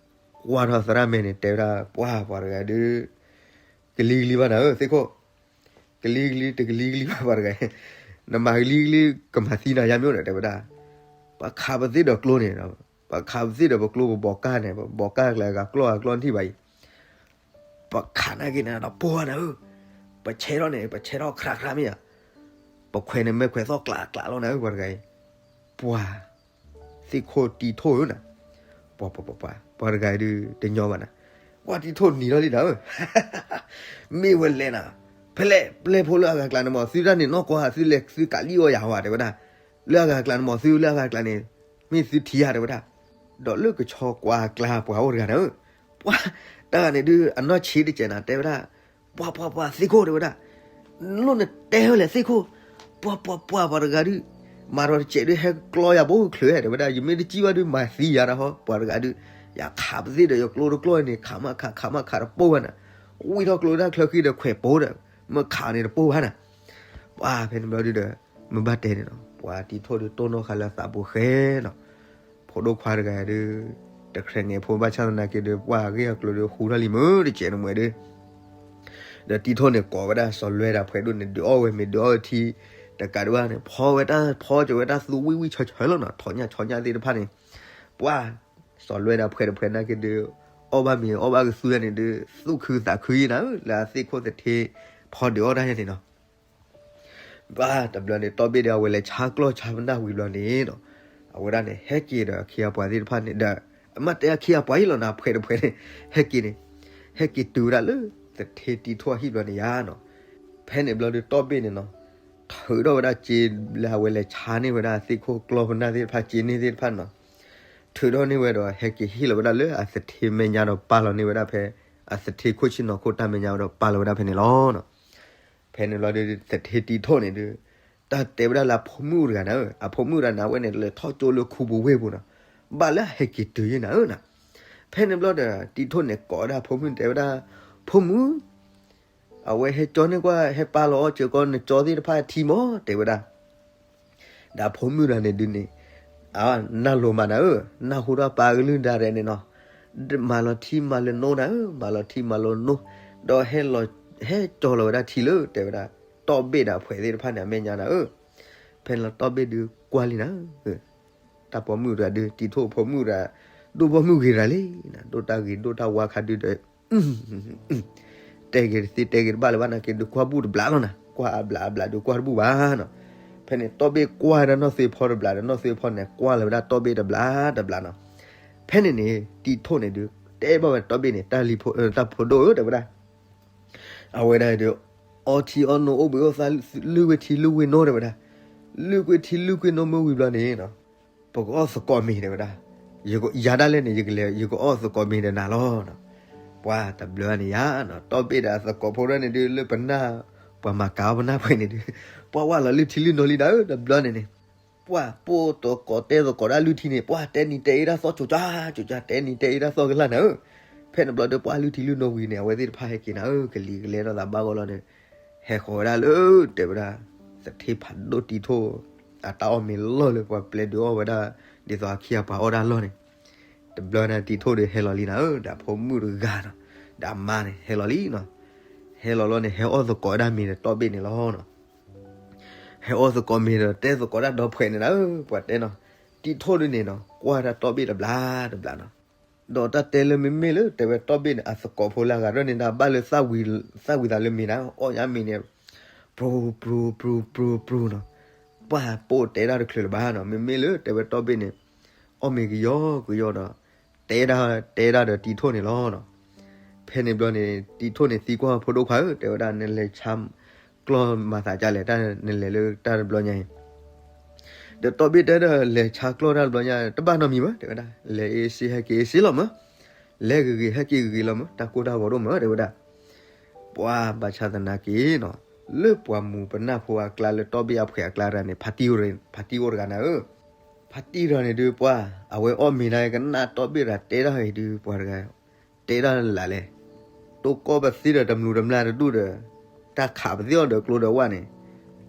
ကွၢ်ထီၣ်သရၣ်မဲန့ၣ် တဲဝဲဒၣ် ပှၤပှၤတဂၤဒုး ကလံၤကလံၤဘၣ်နၤဧၢ သ့ၣ်ခိၣ်, ကလံၤကလံၤ တကလံၤကလံၤဘၣ်ပှၤတဂၤ, နမၤကလံၤကလံၤ ကမၤသံနၤယါမ့ၢ်အိၣ်ဒီး တဲဝဲဒၣ်, ပှၤခးပသ့ၣ်ဒီးကျိန့ၣ်, ပှၤခးပသ့ၣ်ဒီးပကျိပဘီးကၢ်န့ၣ် ပဘီးကၢ်ကျဲဂၤကျီၢ်ဂၤကျီၢ်နထံၣ်ဘၣ်အံၤ ပှၤခးနာ်က့န့ၣ်ဒီးပိၢ်ဘၣ်နၤဧၢ, ပဆဲးထီၣ်န့ၣ် ပဆဲးထီၣ်ခရးခရးမ့ၢ်ဧါ, ပခွဲးန့ၣ်မ့ၢ်ခွဲးသီၣ်ကျးကျးလီၤနၤဧၢ ပှၤတဂၤအံၤ, ပှၤ သ့ၣ်ခိၣ်တံၤထိၣ်ဧၢနၤ, ပှၤပှၤပှၤပှၤ ပှၤတဂၤအံၤဒုးတညီဘၣ်နၤ, ပှၤတံၤထိၣ်နံၤထီၣ်လံနၤဧၢ, မ့ၢ်ဝဲလဲၣ်နၤ, ဖဲလဲၣ် ပျဲၢ်ဖိလၢအဂၤကျါန့ၣ်မ့ၢ် သုတၢ်န့ၣ်နီၢ်ကီၢ်ဧါ သုလဲၤသုကးလံၣ်အီၣ်ယၤဧါ တဲဝဲဒၣ်, လၢအဂၤကျါန့ၣ်မ့ၢ် သုလၢအဂၤကျါန့ၣ် မ့ၢ်သုထံၣ်ဧါ တဲဝဲဒၣ်, ဒီးလၢကဆီကွၢ်အကျါပှၤအိၣ်တဂၤနၤဧၢ, ပှၤ တဂၤန့ၣ်ဒုး အနီၢ်ဆံးတစဲးနၤ တဲဝဲဒၣ်, ပှၤပှၤပှၤ သ့ၣ်ခိၣ် တဲဝဲဒၣ်, နလိၣ်နတဲဝဲလဲၣ်သ့ၣ်ခိၣ်, ပှၤပှၤပှၤ ပှၤတဂၤဒုး, မၤဒီးတစဲးဒုး ဟဲကျီယၤဘိချၢ တဲဝဲဒၣ်, ယမ့ၢ်တစံၣ်ဘၣ်ဒုး မၤသံယၤဒၣ်ဟီ ပှၤတဂၤဒုး, ယခးပသ့ၣ်ဒီးယကျိတကျီန့ၣ် ခးမးခး ခးမးခးတပိၢ်ဘၣ်နၤ, ဝံၣ်ထီၣ်ကျိတၢ်ချၢဃံဒီးခွဲးပိၤဒီး, မ့ၢ်ခးန့ၣ်တပိၢ်ဘၣ်နၤ, ပှၤဖဲန့ၣ်ဘျီဒုးဒီး, မ့ၢ်ဘၣ်တဲန့ၣ်နီၤ ပှၤတံၤထိၣ်ဒုးတိၢ်နီၣ်ဃာ်လၢအသးပူၤဃဲနီၤ, ဖိဒိၣ်ခွါတဂၤဒုး, တခြဲးန့ၣ်ဖိဘၣ်ဆၣ်သနာ်က့ဒုး ပှၤအဂ့ၢ်အကျိၤဒုး ဟူထီၣ်လံမ့ၢ်တစဲးန့ၣ်မ့ၢ်ဒုး ဒီးတံၤထိၣ်န့ၣ်ကိးဝဲဒၣ်စီၤလွဲဒီးဖှဲးဒိၣ်န့ၣ် ဒုးအီၣ်ဝဲမ့ၤဒုးအီၣ်ဝဲထံ, တကးဒံးဘၣ်န့ၣ် ဖီဝဲတၢ်ဖီကၠီၤဝဲတၢ်သူဝံၣ်ဝံၣ်ဆၢဆၢလီၤနီၤ, ထိးညၣ်ဆီညၣ်သ့ၣ်တဖၣ်န့ၣ်, ပှၤ စီၤလွဲဒီးဖှဲးတဖှဲးနာ်က့ဒုး, အီၣ်ဘၣ်မ့ၤအီၣ်ဘၣ်ကသူန့ၣ်ဒုး သူၣ်ခုသးခုယံၤနၤဧၢ လၢအသ့ၣ်ခိၣ်သထ့ ဖီဒုးအီၣ်တၢ်ယါန့ၣ်နီၤ ဘၣ်တဘျီန့ၣ် တီဘ့ၣ်ဒီးအဝဲလဲၤဆါကျီၢ်ဆါပနၢ်ဝံၤဘျီန့ၣ်နီၤ, အဝဲဒၣ်န့ၣ် ဟဲက့ၤဒီးအခ့အပှၤသ့ၣ်တဖၣ်န့ၣ်ဒီး, အမ့ၢ်တဲအခ့အပှၤအံၤလီၤနၤ ဖှဲးတဖှဲးန့ၣ်, ဟဲက့ၤန့ၣ်, ဟဲက့ၤတုၤဝဲဒၣ်လၢ သထ့တံၤထိၣ်အဟံၣ်ဘျီန့ၣ်ယါနီၤ, ဖဲန့ၣ်ဘျီဒုးတီဘ့ၣ်န့ၣ်နီၤ, ထုးထီၣ်ဝဲဒၣ်စ့လၢအဝဲလဲၤဆါန့ၢ်ဝဲဒၣ်သ့ၣ်ခိၣ်ကျီၢ်ပနၢ်သ့ၣ်တဖၣ်စ့န့ၢ်သ့ၣ်တဖၣ်နီၤ, ထုးထီၣ်န့ၢ်ဝဲဒီးဟဲက့ၤဟ့ၣ်လီၤဝဲဒၣ်လၢအသထ့မဲာ်ညါဒီးပာ်လီၤန့ၢ်ဝဲဒၣ် ဖဲအသထ့ခိၣ်ဆ့ၣ်နီၤခိၣ်တၢ်မဲာ်ညါဝဲဒီးပာ်လီၤဝဲဒၣ်ဖဲန့ၣ်လီၤ. ဖဲန့ၣ်လီၤဒုး သထ့တံၤထိၣ်န့ၣ်ဒုး, တၢ်တဲဝဲဒၣ်လၢအဖိမုၣ်တဂၤန့ၣ်, အဖိမုၣ်တဂၤန့ၣ် အဝဲန့ၣ် လဲၤထီၣ်ကၠိလၢခူပူၤဝ့ၢ်ပူၤနီၤ, ဘၣ်လၢအဟဲက့ၤတုၤယဲနၤဧၢနၤ, ဖဲန့ၣ်ဘျီဒီး တံၤထိၣ်န့ၣ်ကိးဝဲဒၣ်အဖိမုၣ်တဲဝဲဒၣ်, ဖိမုၣ် အဝဲဟဲကၠီန့ၢ်ကွၢ် ဟဲပာ်လီၤအီၣ်စၢၤကီးနကၠီသ့ၣ်တဖၣ်ထံမီၤ တဲဝဲဒၣ် ဒီးအဖိမုၣ်တဂၤန့ၣ်ဒုးန့ၣ်, နၢ်လိၤမးနၤဧၢ, နၢ်ဟူထီၣ်ပၢ်ကလုၢ်ဒၣ်ရဲၣ်န့ၣ်နီၤ, မၤလီၤထံမၤလီၤနိနၤဧၢ, မၤလီၤထံမၤလီၤနိ, ဒီးဟဲလီၤ, ဟဲကၠီလီၤဝဲဒၣ်ထံလၢ တဲဝဲဒၣ်, တီဘ့ၣ်ဒီးအဖှဲးသ့ၣ်တဖၣ်န့ၣ် အမဲာ်ညါနၤဧၢ, ဖဲန့ၣ်လီၤတီဘ့ၣ်ဒုးကွၢ်လံနၤ တၢ်ပိာ်မုၣ်တဂၤဒုး တံၤထိၣ်အဖိမုၣ်တဂၤ, ဒိၣ်ပိာ်မုၣ်ဂ့ၤတဂၤလံ, ဒိၣ်တၢ်ဂ့ၤဒိၣ်တၢ်ဝါခါဒုးဒီး, တဲဂ့ၤတသ့တဲဂ့ၤတဘၣ်လၢၤဘၣ်နာ်က့ဒုး ကွၢ်ဘူၣ်တဘျီလီၤနၤ, ကွၢ်အဘျးအဘျးဒုးကွၢ်တဘူၣ်ဘၣ်နီၤ, ဖဲန့ၣ်တီဘ့ၣ်ကွၢ်ဝဲဒၣ်နီၢ်သွ့ဖီတဘျီဒီး နီၢ်သွ့ဖီန့ၣ် ကွၢ်လီၤဝဲဒၣ်တီဘ့ၣ်တဘျီတဘျီနီၤ, ဖဲန့ၣ်န့ၣ် တံၤထိၣ်န့ၣ်ဒုး တဲဘၣ်ဝဲတီဘ့ၣ်န့ၣ် တၢ်ဖိဒိၣ်ဧၢ တဲဝဲဒၣ် အဝဲဒၣ်ဒုး, အီထံအီနိအိၣ်ဘှံးအိၣ်သါ လုၢ်ကွ့ထံလုၢ်ကွ့နိတဲဝဲဒၣ်, လုၢ်ကွ့ထံလုၢ်ကွ့နိမ့ၢ်ဝံၤဘျီန့ၣ်နီၤ, ပကအီၣ်သကိးမ့ၤ တဲဝဲဒၣ်. ယၤဒၣ်လဲာ်န့ၣ် ယကလဲၤ ယကအီၣ်သကိးမ့ၤဒီးနၤလီၤ. ပှၤတဘျီန့ၣ်ယၤနီၤ တီဘ့ၣ်ဒီးအသကိးဖိဒၣ်န့ၣ်ဒုး လၢပနၢ် ပှၤမၤကၤအီၣ်ပနၢ်ပှဲၤန့ၣ်ဒုး ပှၤဝၢ်လီၤလုၢ်ထံလုၢ်နိလံနၤဧၢ တဘျီန့ၣ်န့ၣ် ပှၤပိာ်သကိးတဲသကိးတၢ်လုၢ်ထံန့ၣ် ပှၤတဲနံၤတဲအ့ဒၣ်သီၣ်ကၠိကၠါ ကၠိကၠါ တဲနံၤတဲအ့ဒၣ်သီၣ်ကလၢ်နၤဧၢ. ဖဲန့ၣ်ဘျီဒီး ပှၤလုၢ်ထံလုၢ်နိဝံၤန့ၣ် အဝဲသ့ၣ်တဖၣ်ဟဲက့ၤနၤဧၢ ကလံၤကလဲထီၣ်သးဘၣ်ဂီၢ်လီၤန့ၣ် ဟဲဃီၤဝဲဒၣ်လၢ တဲဝဲဒၣ် သထ့ဖးဒိၣ်တံၤထိၣ် အတၢ်အီၣ်မ့ၤလီၢ်လၢပှၤပျဲဒုးအီၣ်ဝဲဒၣ် ဒ်သိးအခံဂၤပှၤအီၣ်ဒၣ်လီၢ်န့ၣ် တဘျီန့ၣ်တံၤထိၣ်ဒီးဟဲလီၤလံနၤဧၢ ဒီးအဖိမုၣ်တဂၤနီၤ ဒီးအမါန့ၣ် ဟဲလီၤလံနီၤ. ဟဲလီၤလီၤန့ၣ် ဟဲအီၣ်သကိးဝဲဒၣ်မ့ၤဒီးတီဘ့ၣ်န့ၣ်လီၤနီၤ. ဟဲအီၣ်သကိးမ့ၤဒီးတဲသကိးတၢ်ဒီဖှဲးန့ၣ်နၤဧၢ ပှၤတဲနီၤ. တံၤထိၣ်ဒုးန့ၣ်နီၤ ကွၢ်တၢ်တီဘ့ၣ်တဘျီတဘျီနီၤ. ဒီးတၢ်တဲလၢမ့မ့ၢ်လၢတဲဝဲတီဘ့ၣ်န့ၣ် အသကိးဖိလၢအဂၤဒၣ်န့ၣ် တၢ်ဘၣ်လၢ သၣ်ဝံၤသးလၢမ့ၤနၤ အီၣ်ညါမ့ၤန့ၣ် ပြူၤပြူၤပြူၤပြူၤပြူၤနီၤ. ပှၤပိာ်တဲဒၣ်တချုးလၢၤဘၣ်နီၤ မ့မ့ၢ်လၢတဲဝဲတီဘ့ၣ်န့ၣ် အီၣ်မ့ၤကယီကယီဒီး တဲဒၣ်တဲဒၣ်ဒီးတံၤထိၣ်န့ၣ်လီၤနီၤ. ဖဲန့ၣ်ဘျီန့ၣ် တံၤထိၣ်န့ၣ်သံကွၢ်ဖိဒိၣ်ခွါဧၢ တဲဝဲဒၣ် နလဲၤဆါကျီၢ်မၤသးဒ်လဲၣ် တၢ်နလဲၤလၢတၢ်တဘျီညါအံၤ ဒီးတီဘ့ၣ်တဲဒီး လဲၤဆါကျီၢ်တၢ်တဘျီညါ တဘၣ်နီတမံၤဘၣ် တဲဝဲဒၣ် လဲၤအ့စ့ဟဲက့ၤအ့စ့လီၤမး, လဲၤဂ့ၤဂ့ၤ ဟဲက့ၤဂ့ၤဂ့ၤလီၤမး, တၢ်ကိၢ်တၢ်ဂီၤဒိၣ်မး တဲဝဲဒၣ်. ပှၤဘၣ်ဆၣ်သနာ်က့နီၤ, လၢပှၤမူးပနၢ်ဖိအကျါ လၢတီဘ့ၣ်အဖှဲးအကျါတဂၤန့ၣ် ဖါတံၢ်အိၣ်တဂၤနၤဧၢ. ဖါတံၢ်တဂၤန့ၣ်ဒုး ပှၤ အဝဲအီၣ်မ့ၤဒၣ်ကနၣ်တီဘ့ၣ်တဂၤတဲဒၣ်အံၤဒုး ပှၤတဂၤ တဲဒၣ်လၢ်လဲၣ်, တိၢ်ကီၢ်ပသံဒီးတမျိးတမျာ်တဒူၣ်ဒီး တၢ်ခးပသံအီၤဒီးကျိဒီးဝၣ်န့ၣ်,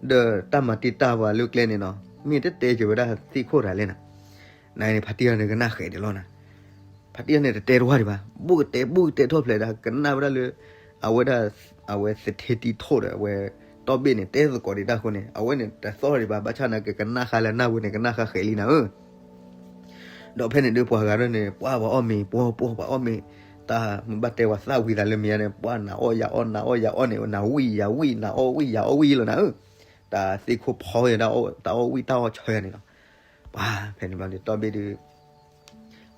ဒီးတၢ်မၤတံာ်တာ်ပှၤလၢကျဲန့ၣ်နီၤ, မ့ၢ်တတဲက့ၤဝဲဒၣ်သ့ၣ်ခိၣ်တဂၤလဲၣ်နၤ. နန့ၣ် ဖါတံၢ်တဂၤန့ၣ်ကနၣ်ဃဲးဒံးလီၤနၤ. ဖါတံၢ်တဂၤန့ၣ်တတဲတဝၢ်ဒံးဘၣ်, ဘူးကတဲဘူးကတဲထီၣ်ဖျဲးဒၣ် ကနၣ်ဝဲဒၣ်လၢ အဝဲဒၣ် အဝဲသထ့တံၤထိၣ်ဒီး အဝဲတီဘ့ၣ်န့ၣ် တဲသကိးဒံးတၢ်အဃိန့ၣ် အဝဲန့ၣ်တသီၣ်ဒံးဘၣ်, ဘၣ်ဆၣ်နာ်က့ ကနၣ်ဃါလၢနၢ်ဝဲန့ၣ် ကနၣ်ဃါဃဲးလံနၤဧၢ. ဒီးဖဲန့ၣ်ဒုး ပှၤဂၤဒၣ်န့ၣ် ပှၤပှၤအီၣ်မ့ၤ ပှၤပှၤပှၤအီၣ်မ့ၤ, တၢ်မ့ၢ်ဘၣ်တဲဝဲသၣ်ဝံၤသးလၢမ့ၤညါန့ၣ် ပှၤနၤအီၣ်ယၤအီၣ် နၤအီၣ်ယၤအီၣ်န့ၣ် နၤဝံၣ်ယၤဝံၣ် နၤအီၣ်ဝံၣ်ယၤအီၣ်ဝံၣ်လီၤနၤဧၢ. တၢ်သ့ၣ်ခိၣ်ဖီယၤဒၣ် တၢ်အီၣ်ဝံၣ်တၢ်အီၣ်ဆၢယၤန့ၣ်လီၤ. ပှၤဖဲန့ၣ်ဘျီန့ၣ် တီဘ့ၣ်ဒုး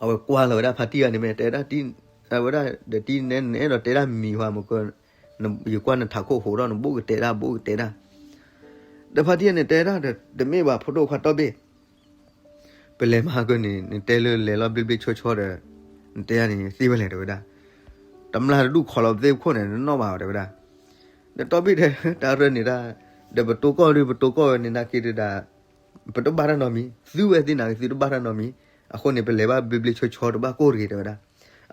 အဝဲကွၢ်လီၤဝဲဒၣ်ဖါတံၢ်တဂၤန့ၣ် မ့ၢ်တဲဒၣ် အဝဲဒၣ်ဒီးတံၢ်နဲ နအဲၣ်ဒိးတဲဒၣ်မံၤဟါမ့ၢ်က ယကွၢ်နထးခိၣ်ဟိးထီၣ် နဘူးကတဲဒၣ် ဘူးကတဲဒၣ်. ဒီးဖါတံၢ်တဂၤန့ၣ် တဲဒၣ်ဒီး တမ့ၢ်ဘၣ်ဖိဒိၣ်ခွါတီဘ့ၣ်, ပလဲၤမၤဟါကၢန့ၣ် နတဲလၢလဲၤလီၤဘျ့ဘျ့ဆှီဆှီဒီး နတဲယၤန့ၣ် သ့ဝဲလဲၣ် တဲဝဲဒၣ်. တမျာ်တဒူၣ်ခိးလီၤပသ့ၣ်ခိၣ်န့ၣ် နနီၣ်ဘၣ်အီၤ တဲဝဲဒၣ်. ဒီးတီဘ့ၣ်တဲ တၢ်ရၢန့ၣ်ဒၣ် ဒီးပတိၢ်ကီၢ်ဒုး ပတိၢ်ကီၢ်ဝဲန့ၣ်နာ်က့ဒုးဒၣ် ပတဘၣ်တၢ်နီတမံၤ, သုဝဲသ့ၣ်နာ်က့ သုတဘၣ်တၢ်နီတမံၤ, အဃိန့ၣ် ပလဲၤဘၣ်ဘျ့ဘျ့ဆှီဆှီ တဘၣ်ကိၢ်တဂ့ၤ တဲဝဲဒၣ်.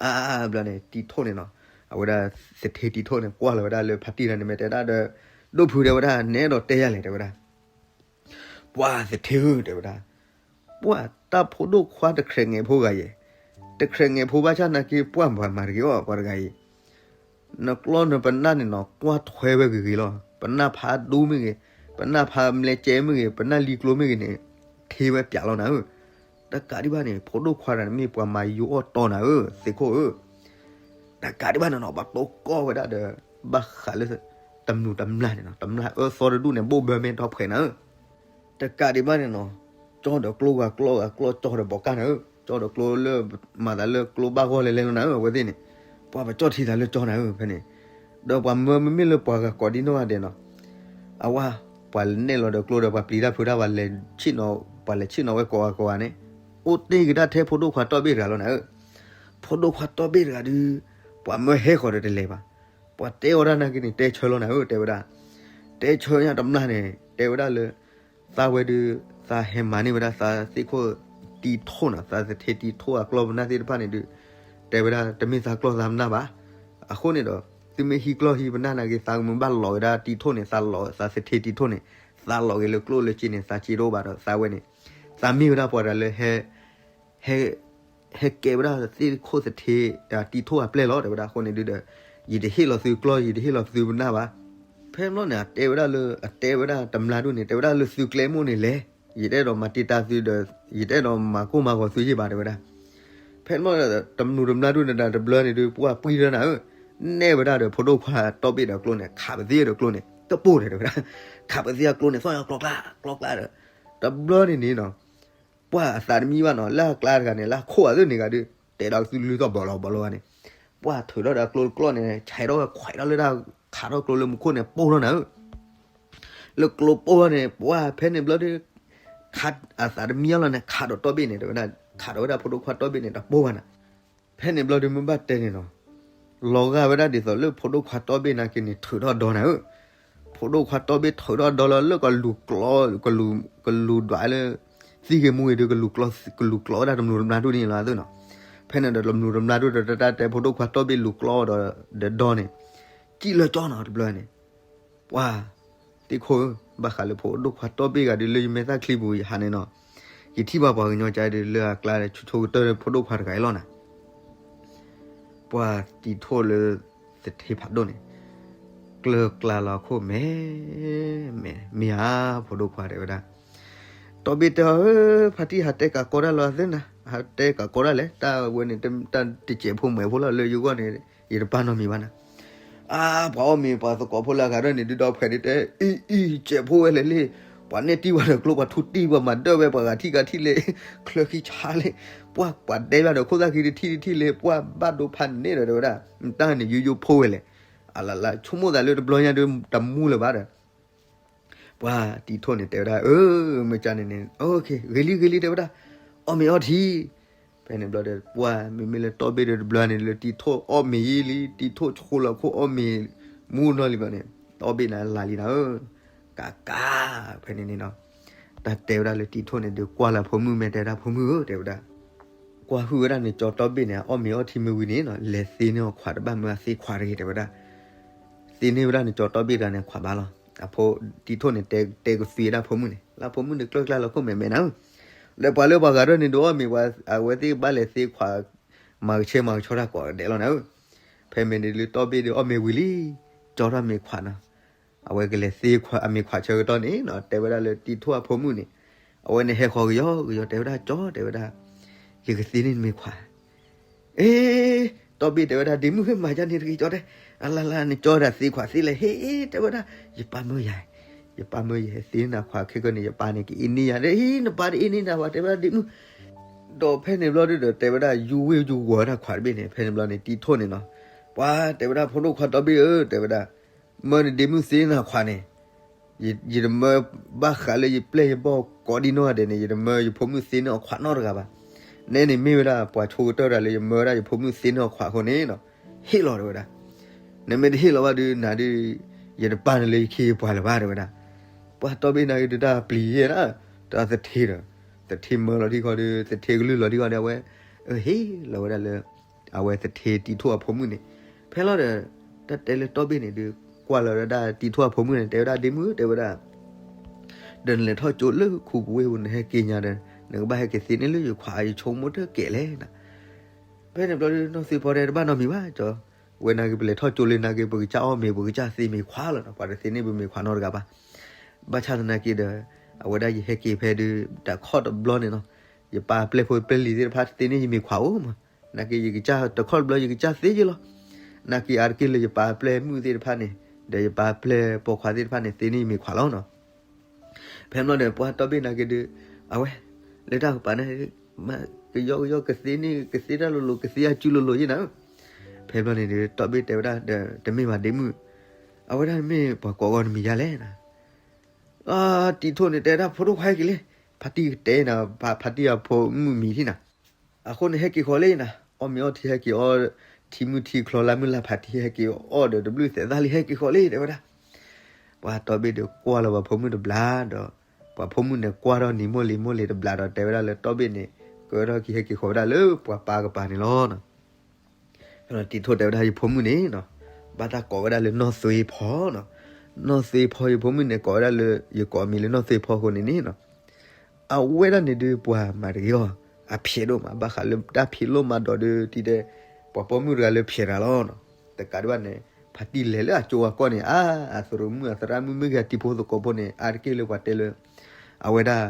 အါ ဘျီန့ၣ် တံၤထိၣ်န့ၣ်နီၤ, အဝဲဒၣ်သထ့တံၤထိၣ်န့ၣ် ကွၢ်လီၤဝဲဒၣ်လၢဖါတံၢ်တဂၤန့ၣ် မ့ၢ်တဲဒၣ်ဒီး ဒိၣ်ဖု တဲဝဲဒၣ် နအဲၣ်ဒိးတဲယၤလဲၣ် တဲဝဲဒၣ်. ပှၤသထ့ဧၢ တဲဝဲဒၣ်, ပှၤတၢ်ဖိဒိၣ်ခွါတခြဲးငဲးဖိဂၤယဲၢ်, တခြဲးငဲးဖိဘၣ်ဆၣ်နာ်က့ ပှၤမၤမၤတဂ့ၤအီၤ ပှၤတဂၤအံၤ နကျီနပနၢ်န့ၣ်နီၤ ကွၢ်ထွဲဝဲဂ့ၤဂ့ၤလီၤ. ပနၢ်ဖးဒိၣ်မ့ၢ်ဂ့ၤ, ပနၢ်ဖးမလဲကဲမ့ၢ်ဂ့ၤ, ပနၢ်လံၤကျိမ့ၢ်ဂ့ၤန့ၣ် ထ့ဝဲပၠးလီၤနၤဧၢ. တကးဒံးဘၣ်န့ၣ် ဖိဒိၣ်ခွါတဂၤန့ၣ် မ့ၢ်ပှၤမၤယိၤအီၣ်တီနၤဧၢ သ့ၣ်ခိၣ်ဧၢ. တကးဒံးဘၣ်န့ၣ်နီၤ ပှၤတိၢ်ကီၢ်ဝဲဒၣ်ဒီး ဘၣ်ဃးလၢ တမျိးတမျာ်န့ၣ်နီၤ တမျာ်အၢသီတဒူၣ်န့ၣ် ဘိၣ်ဘၢမ့ၢ်ထီၣ်ဖှဲးနၤဧၢ. တကးဒံးဘၣ်န့ၣ်နီၤ ကၠီဒီးကျိဂၤကျီဂၤကျီ ကၠီဒီးဘီးကၢ်နၤဧၢ, ကၠီဒီးကျိလၢ မၤသးလၢကျိဘၣ်ဂီၢ်လဲၤလဲၤလီၤနၤဧၢ အဝဲသ့ၣ်န့ၣ်, ပှၤပကၠီထံသးလၢကၠီနၤဧၢ ဖဲန့ၣ်, ဒီးပှၤမၢမ့မ့ၢ်လၢပှၤဂၤကိးဒံနီၢ်ဂၤဒဲးနီၤ, အဝဲ ပှၤနဲၣ်လီၤဒီးကျိဒီးပှၤပျံၤတၢ်ဖုးတၢ် ပှၤလဲၤဆ့ၣ်နီၤ ပှၤလဲၤဆ့ၣ်နီၤဝဲကိးဂၤကိးဂၤန့ၣ်, အိၣ်တ့ၢ်ကဒါထဲဖိဒိၣ်ခွါတီဘ့ၣ်တဂၤလီၤနၤဧၢ, ဖိဒိၣ်ခွါတီဘ့ၣ်တဂၤဒုး, ပှၤမၢဟဲဃီၤဒီးတလဲၤဘၣ် ပှၤတဲအီၤဒၣ်နာ်က့န့ၣ် တဲဆၢလီၤနၤဧၢ တဲဝဲဒၣ်, တဲဆၢညါတမျာ်န့ၣ် တဲဝဲဒၣ်လၢ သးဝဲဒုး သးဟဲမၤန့ၢ်ဝဲဒၣ်သးသ့ၣ်ခိၣ်တံၤထိၣ်နီၤ သးသထ့တံၤထိၣ်အကျီၢ်ပနၢ်သ့ၣ်တဖၣ်န့ၣ်ဒုး, တဲဝဲဒၣ်တမ့ၢ်သးကျီၢ်သးပနၢ်ဘၣ်, အဃိန့ၣ်ဒီး သုမ့ၢ်ဟံးကျီၢ်ဟံးပနၢ်နာ်က့ သးကမုာ်ဘၣ်လီၤဝဲဒၣ်တံၤထိၣ်န့ၣ် သးလီၤသးသထ့တံၤထိၣ်န့ၣ်, သးလီၤက့ၤလၢကျိၣ်လၢစ့န့ၣ် သးစ့တအိၣ်ဘၣ်ဒီး သးဝဲန့ၣ်, သးမ့ၢ်ဝဲဒၣ်ပှၤတဂၤလၢ ဟဲ ဟဲကဲဝဲဒၣ်သ့ၣ်ခိၣ်သထ့ တံၤထိၣ်အပျဲၢ်လီၤ တဲဝဲဒၣ်အဃိန့ၣ်ဒုးဒီး, ယတဟ့ၣ်လီၤသုကျီၢ် ယတဟ့ၣ်လီၤသုပနၢ်ဘၣ်. ဖဲန့ၣ်ဘျီန့ၣ် အတဲဝဲဒၣ်လၢ အတဲဝဲဒၣ်တမျာ်ဒုးန့ၣ် တဲဝဲဒၣ်လၢသုကျဲမိၣ်န့ၣ်လဲၣ်, ယတအဲၣ်ဒိးမၤတံာ်တာ်သုဒီး ယတအဲၣ်ဒိးမၤကိၢ်မၤဂီၤသုယဲၢ်ဘၣ် တဲဝဲဒၣ်. ဖဲန့ၣ်ဘျီန့ၣ် တမျာ်တမျာ်ဒုးန့ၣ် တဘျီန့ၣ်ဒုး ပှၤပှံၢ်ဒီးနၤဧၢ, နဲၣ်ဝဲဒၣ်ဒီးဖိဒိၣ်ခွါတီဘ့ၣ်ဒီးကျိန့ၣ် ခးပသံဒီးကျိန့ၣ် တပိၢ်ဒီး တဲဝဲဒၣ်, ခးပသံအကျိန့ၣ် သီၣ်ညီကျီကျါ ကျီကျါဒီး, တဘျီန့ၣ်န့ၣ်နီၤ ပှၤအသးတမံဘၣ်နီၤ လၢအကျါတဂၤန့ၣ် လၢအခိၣ်အသးန့ၣ်ဂၤဒုး တဲဒီးသုလုၢ်သီၣ်ဘီလီၤဘီလီၤဂၤန့ၣ်, ပှၤထုးထီၣ်ဒီးကျိတကျီၢ်န့ၣ် ဆဲးထီၣ်ဝဲခွဲးထီၣ်လၢတၢ်ခးထီၣ်ကျိလၢမူခိၣ်န့ၣ် ပိၢ်ထီၣ်နၤဧၢ, လၢကျိပိၢ်ထီၣ်န့ၣ် ပှၤဖဲန့ၣ်ဘျီဒုး ခ အသးတမံအလီၢ်န့ၣ် ခးဒီးတီဘ့ၣ်န့ၣ် တဲဝဲဒၣ် ခးဒီးဝဲဒၣ်ဖိဒိၣ်ခွါတီဘ့ၣ်န့ၣ် တပိၢ်ဘၣ်နၤ. ဖဲန့ၣ်ဘျီဒုးမ့ၢ်ဘၣ်တဲန့ၣ်နီၤ, လီၤဂာ်ဝဲဒၣ်ဒ်သိးလၢဖိဒိၣ်ခွါတီဘ့ၣ်နာ်က့န့ၣ် ထုးထီၣ်ဒီနၤဧၢ, ဖိဒိၣ်ခွါတီဘ့ၣ်ထုးထီၣ်ဒီလီၤလၢကလူၤကျီ, ကလူၤဒွးလၢ သံဂ့ၤမူဂ့ၤဒီး ကလူၤကျီဝဲဒၣ်တမျိၤတမျာဒိၣ်န့ၣ်လီၤသနီၤ. ဖဲန့ၣ်ဒီးတမျိၤတမျာဒိၣ်ဒီး တၢ်တဲဖိဒိၣ်ခွါတီဘ့ၣ်လူၤကျီဒီး ဒီးဒီန့ၣ် စံၣ်လၢကၠီနီၤတဘျီန့ၣ်, ပှၤ တံၤခိၣ်ဧၢ, ဘၣ်ဃးလၢဖိဒိၣ်ခွါတီဘ့ၣ်ဂၤဒုးလၢယမဲာ်သၣ်ချံပူၤယဟးန့ၣ်နီၤ, ယထံၣ်ဘၣ်ပှၤကညီကဒီးလၢအကျါဒီး ဆိကတၢၢ်ဖိဒိၣ်ခွါတဂၤအံၤလီၤနၤ. ပှၤတံၤထိၣ်လၢသထ့ဖးဒိၣ်န့ၣ် ကျၢၤကျါလီၤခိၣ်မဲာ်, မဲာ်ဧါ, ဖိဒိၣ်ခွါတဲဝဲဒၣ်, တီဘ့ၣ်တဲအီၤဧၢ, ဖါတံၢ်ဟးတဲကးကီတၢ်လီၤသ့နၤ, ဟးတဲကးကီတၢ်လဲၣ်, တၢ်ဝဲန့ၣ် တၢ်တစဲးဖိမုၢ်ဖိလီၤလၢယဂီၢ်န့ၣ်, ယတပာ်နီၣ်မံၤဘၣ်နၤ. အါ, ပှၤအီၣ်မ့ၤပှၤသကိးဖိလၢအဂၤဒီးန့ၣ် ဒုဒီးဖှဲးဒ်တဲ, အံၤအံၤ စဲးဖိဝဲလဲၣ်လံ, ပှၤန့ၢ်တံၢ်ပှၤဒီးကျိ ပှၤထူတံၢ်ပှၤမၤဒၢၣ်ဝဲ ပှၤဂၤထံၣ်ဂၤထံၣ်လံ, ချၢခံဆါလံ, ပှၤပှၤဒဲဘၣ်ဒီးခိၣ်သၣ်ခံတထံၣ်တထံၣ်လံ, ပှၤဘၣ်ဒိဖးန့ၣ်ဒီးတဲဝဲဒၣ်, တၢ်န့ၣ်ယိယိဖိဝဲလဲၣ်, အလၢ်လၢ် ဆိကမိၣ်သးလၢတဘျီညါဒီးတမူလၢၤဘၣ်ဒီး ပှၤတံၤထိၣ်န့ၣ်တဲဝဲဒၣ်, အၢ မ့ၢ်ကန့ၣ်န့ၣ် ဂ့ၤလံဂ့ၤလံတဲဝဲဒၣ်, အီၣ်မ့ၤအီထံ. ဖဲန့ၣ်ဘျီဒီး ပှၤမ့မ့ၢ်လၢတီဘ့ၣ်ဒီးတဘျီန့ၣ် လၢတံၤထိၣ်အီၣ်မ့ၤယံာ်လံ, တံၤထိၣ်ဆိလီၤခိၣ်အီၣ်မ့ၤမူနီၢ်လံဘျီန့ၣ်, တီဘ့ၣ်န့ၣ်လၢ်လံနၤဧၢ, ကးကး, ဖဲန့ၣ်န့ၣ်နီၤ, တၢ်တဲဝဲဒၣ်လၢတံၤထိၣ်န့ၣ်ဒီး ကွၢ်လၢဖိမုၣ်မဲာ်တဲဝဲဒၣ် ဖိမုၣ်ဧၢ တဲဝဲဒၣ်, ကွၢ်ဟုၣ်ဝဲဒၣ်န့ၣ် ကၠီတီဘ့ၣ်န့ၣ် အီၣ်မ့ၤအီထံမ့ၢ်ဝံၤန့ၣ်နီၤ လဲၤသ့န့ၢ်အီၤခွးတဘၣ်မၢအသ့ခွးတဂ့ၤ တဲဝဲဒၣ်, သ့န့ၢ်ဝဲဒၣ်န့ၣ် ကၠီတီဘ့ၣ်တဂၤန့ၣ် ခွးဘၣ်လီၤ. အဖိတံၤထိၣ်န့ၣ် တဲကသွံဝဲဒၣ်ဖိမုၣ်န့ၣ် လၢဖိမုၣ်န့ၣ် ကျၢၤကျါလီၤခိၣ်မဲာ်မဲာ်နၤဧၢ, ဒီးပှၤလၢပှၤဂၤဒီးန့ၣ် ဒုးအီၣ်မ့ၤပှၤ အဝဲသ့ၣ်ဘၣ်လဲၤသ့ခွး မၤကဆှဲမၤကဆှီတၢ်ကိးဂၤဒဲးလီၤနၤဧၢ, ဖဲမ့ၢ်န့ၣ်လၢတီဘ့ၣ်ဒီးအီၣ်မ့ၤဝံၤလံ, ကၠီထီၣ်မ့ၤခွးနီၤ, အဝဲကလဲၤသ့အမ့ၤခွးဆၢကတီၢ်န့ၣ်နီၤ တဲဝဲဒၣ်လၢတံၤထိၣ်အဖိမုၣ်န့ၣ်, အဝဲန့ၣ်ဟဲဃီၤကယီကယီ တဲဝဲဒၣ် ကၠီ တဲဝဲဒၣ်, ယကသ့န့ၢ်နမ့ၤခွး အ့, တီဘ့ၣ်တဲဝဲဒၣ် ဒ့မုၣ်ဟ့ၣ်မၤဒ်န့ၣ်တဂ့ၤ ကၠီတဲ, အလၢ်လၢ်နကၠီဒၣ်သ့ခွးသ့လဲၣ် ဟ့ၣ် တဲဝဲဒၣ်, ယပၢ်မၢယၤ, ယပၢ်မၢယၤသ့နၤခွးခဲကနံၣ် ယပၢ်န့ၣ်ကအ့န့ၢ်ယၤဒီး ဟ့ၣ် နပၢ်တအ့န့ၢ်နၤဘၣ် တဲဝဲဒၣ်ဒ့မုၣ်, ဒီးဖဲန့ၣ်ဘျီဒုဒီး တဲဝဲဒၣ် ယူၤဝ့ၢ်ယူၤဝီၤဝဲဒၣ်ခွးတဘ့ၣ်န့ၣ် ဖဲန့ၣ်ဘျီန့ၣ် တံၤထိၣ်န့ၣ်နီၤ, ပှၤတဲဝဲဒၣ် ဖိဒိၣ်ခွါတီဘ့ၣ်ဧၢ တဲဝဲဒၣ်, မၢနဒ့မုၣ်သ့နၤခွးန့ၣ် ယတမၢဘၣ်ဃးလၢယပျဲၢ်ယဘီၣ်ကိးဒံနီၢ်ဂၤဒဲးန့ၣ် ယတမၢယဖိမုၣ်သ့န့ၢ်အီၤခွးနီတဂၤဘၣ်. နဲန့ၣ်မ့ၢ်ဝဲဒၣ်ပှၤဆိကတၢၢ်တဂၤလၢယမၢဝဲဒၣ်ယဖိမုၣ်သ့န့ၢ်အီၤခွးအဃိန့ၣ်နီၤ, ဟ့ၣ်လီၤတဲဝဲဒၣ်. နမ့ၢ်တဟ့ၣ်လီၤဘၣ်ဒုးနၤဒုး ယတပာ်နၤလၢယခ့ယပှၤလၢၤဘၣ်တဲဝဲဒၣ်. ပှၤတီဘ့ၣ်နာ်က့ဒုးတၢ်ပျံၤယဲၢ်ဒၣ်, တၢ်သထ့ဒီး သထ့မၢလီၤထံဃီဒီး သထ့ကလုၢ်လီၤထံဃီဒီး အဝဲ အဟ့ၣ်လီၤဝဲဒၣ်လၢ အဝဲသထ့တံၤထိၣ်အဖိမုၣ်န့ၣ်, ဖဲလီၤဒီး တၢ်တဲလၢတီဘ့ၣ်န့ၣ်ဒုး ကွၢ်လီၤဝဲဒၣ်တံၤထိၣ်အဖိမုၣ်န့ၣ် တဲဝဲဒၣ် ဒ့မုၣ် တဲဝဲဒၣ်, ဒီးနလဲၤထီၣ်ကၠိလၢခူပူၤဝ့ၢ်ပူၤ နဟဲက့ၤညါဒီး နကဘၣ်ဟဲက့ၤသ့န့ၢ်လၢယခွး ယဆိကမိၣ်တကဲးလဲၣ်နၤ. ဖဲန့ၣ်ဘျီဒုး နီၢ်သ့ဖီတဲတဘၣ်နီတမံၤဘၣ် ကၠီ, ဝဲနာ်က့ပလဲၤထီၣ်ကၠိလၢနာ်က့ ပကစၢ်အီၣ်မ့ၤပကစၢ်သ့မ့ၤခွးလီၤနီၤ, ပှၤတသ့န့ၢ်ပမ့ၤခွးနီတဂၤဘၣ်. ဘၣ်ဆၣ်သနာ်က့ဒီး အဝဲဒၣ်ယဟဲက့ၤဖဲဒုး တၢ်ခီၣ်တဘျီန့ၣ်နီၤ, ယပၢ်ပျဲၢ်ဖိပျဲၢ်လံၤသ့ၣ်တဖၣ်တသ့န့ၢ်ယမ့ၤခွးအိၣ်မး, နာ်က့ယကစၢ်တခီၣ်တဘျီယကစၢ်သ့ယဲၢ်လီၤ. နာ်က့အါတက့ၢ်လၢယပၢ်ပျဲၢ်မုၣ်သ့ၣ်တဖၣ်န့ၣ် ဒီးယပၢ်ပျဲၢ်ပိာ်ခွါသ့ၣ်တဖၣ်န့ၣ် သ့န့ၢ်ယမ့ၤခွးလီၤနီၤ. ဖဲဘျီဒီးပှၤတီဘ့ၣ်နာ်က့ဒုး အဝဲ လၢတၢ်ကပၤန့ၣ် ကယီကယီကသ့န့ၢ် ကသ့တၢ်လိၤလိၤ ကသ့အစုလိၤလိၤယဲၢ်နၤ. ဖဲဘျီန့ၣ်ဒုး တီဘ့ၣ်တဲဝဲဒၣ်ဒီး တမ့ၢ်ဘၣ်ဒ့မုၣ်, အဝဲဒၣ်မ့ၢ်ပှၤကိးဂီၤနမံၤယါလဲၣ်နၤ. တံၤထိၣ်န့ၣ်တဲဒၣ် ဖိဒိၣ်ခွါဟဲက့ၤလံ, ဖါတံၢ်ကတဲနၤ, ဖါတံၢ်အဖိမုၣ်မံၤထံၣ်နၤ. အဃိန့ၣ်ဟဲက့ၤဃီၤလံနၤ, အီၣ်မ့ၤအီထံဟဲက့ၤအီၣ်, ထံမုၢ်ထံချီ လါမုၢ်လါဖးထံဟဲက့ၤအီၣ်ဒီး တဘျုးသဲးသၣ်လံ ဟဲက့ၤဃီၤလံ တဲဝဲဒၣ်. ပှၤတီဘ့ၣ်ဒီးကွၢ်လီၤပှၤဖိမုၣ်တဘျီဒီး ပှၤဖိမုၣ်န့ၣ်ကွၢ်ထီၣ်နံၤမိၢ်လံၤမိၢ်လံၤတဘျီဒီး တဲဝဲဒၣ်လၢတီဘ့ၣ်န့ၣ် ကဲထီၣ်က့ၤဟဲက့ၤဃီၤဝဲဒၣ်လၢပှၤပၢ်ကပၤန့ၣ်လီၤ. တံၤထိၣ်တဲဝဲဒၣ် ယဖိမုၣ်န့ၣ်နီၤ, ဘၣ်တၢ်ကိးဝဲဒၣ်လၢနီၢ်သွ့ဖီနီၤ. နီၢ်သွ့ဖီ ယဖိမုၣ်န့ၣ် ကိးဝဲဒၣ်လၢ ယကိးမံၤလၢနီၢ်သွ့ဖီအဃိန့ၣ်န့ၣ်နီၤ, အဝဲဒၣ်န့ၣ်ဒုးပှၤမၤတဂ့ၤအီၤ, အဖျဲးဒိၣ်မး ဘၣ်ဃးလၢတၢ်ဖံးလိၣ်မၤဒိးဒုး တံၤတဲ ပှၤပိာ်မုၣ်တဂၤလၢဖျဲးတဂၤလီၤနီၤ. တကးဒံးဘၣ်န့ၣ် ဖါတံၢ်လဲၤလၢအကၠိအကီၢ်န့ၣ် အါ အသရူးမုၣ်အသရၣ်မုၣ် မ့ၢ်ဂ့ၤအတံၤဖိသကိးဖိန့ၣ် အါတက့ၢ်လၢပှၤတဲလၢ အဝဲဒၣ်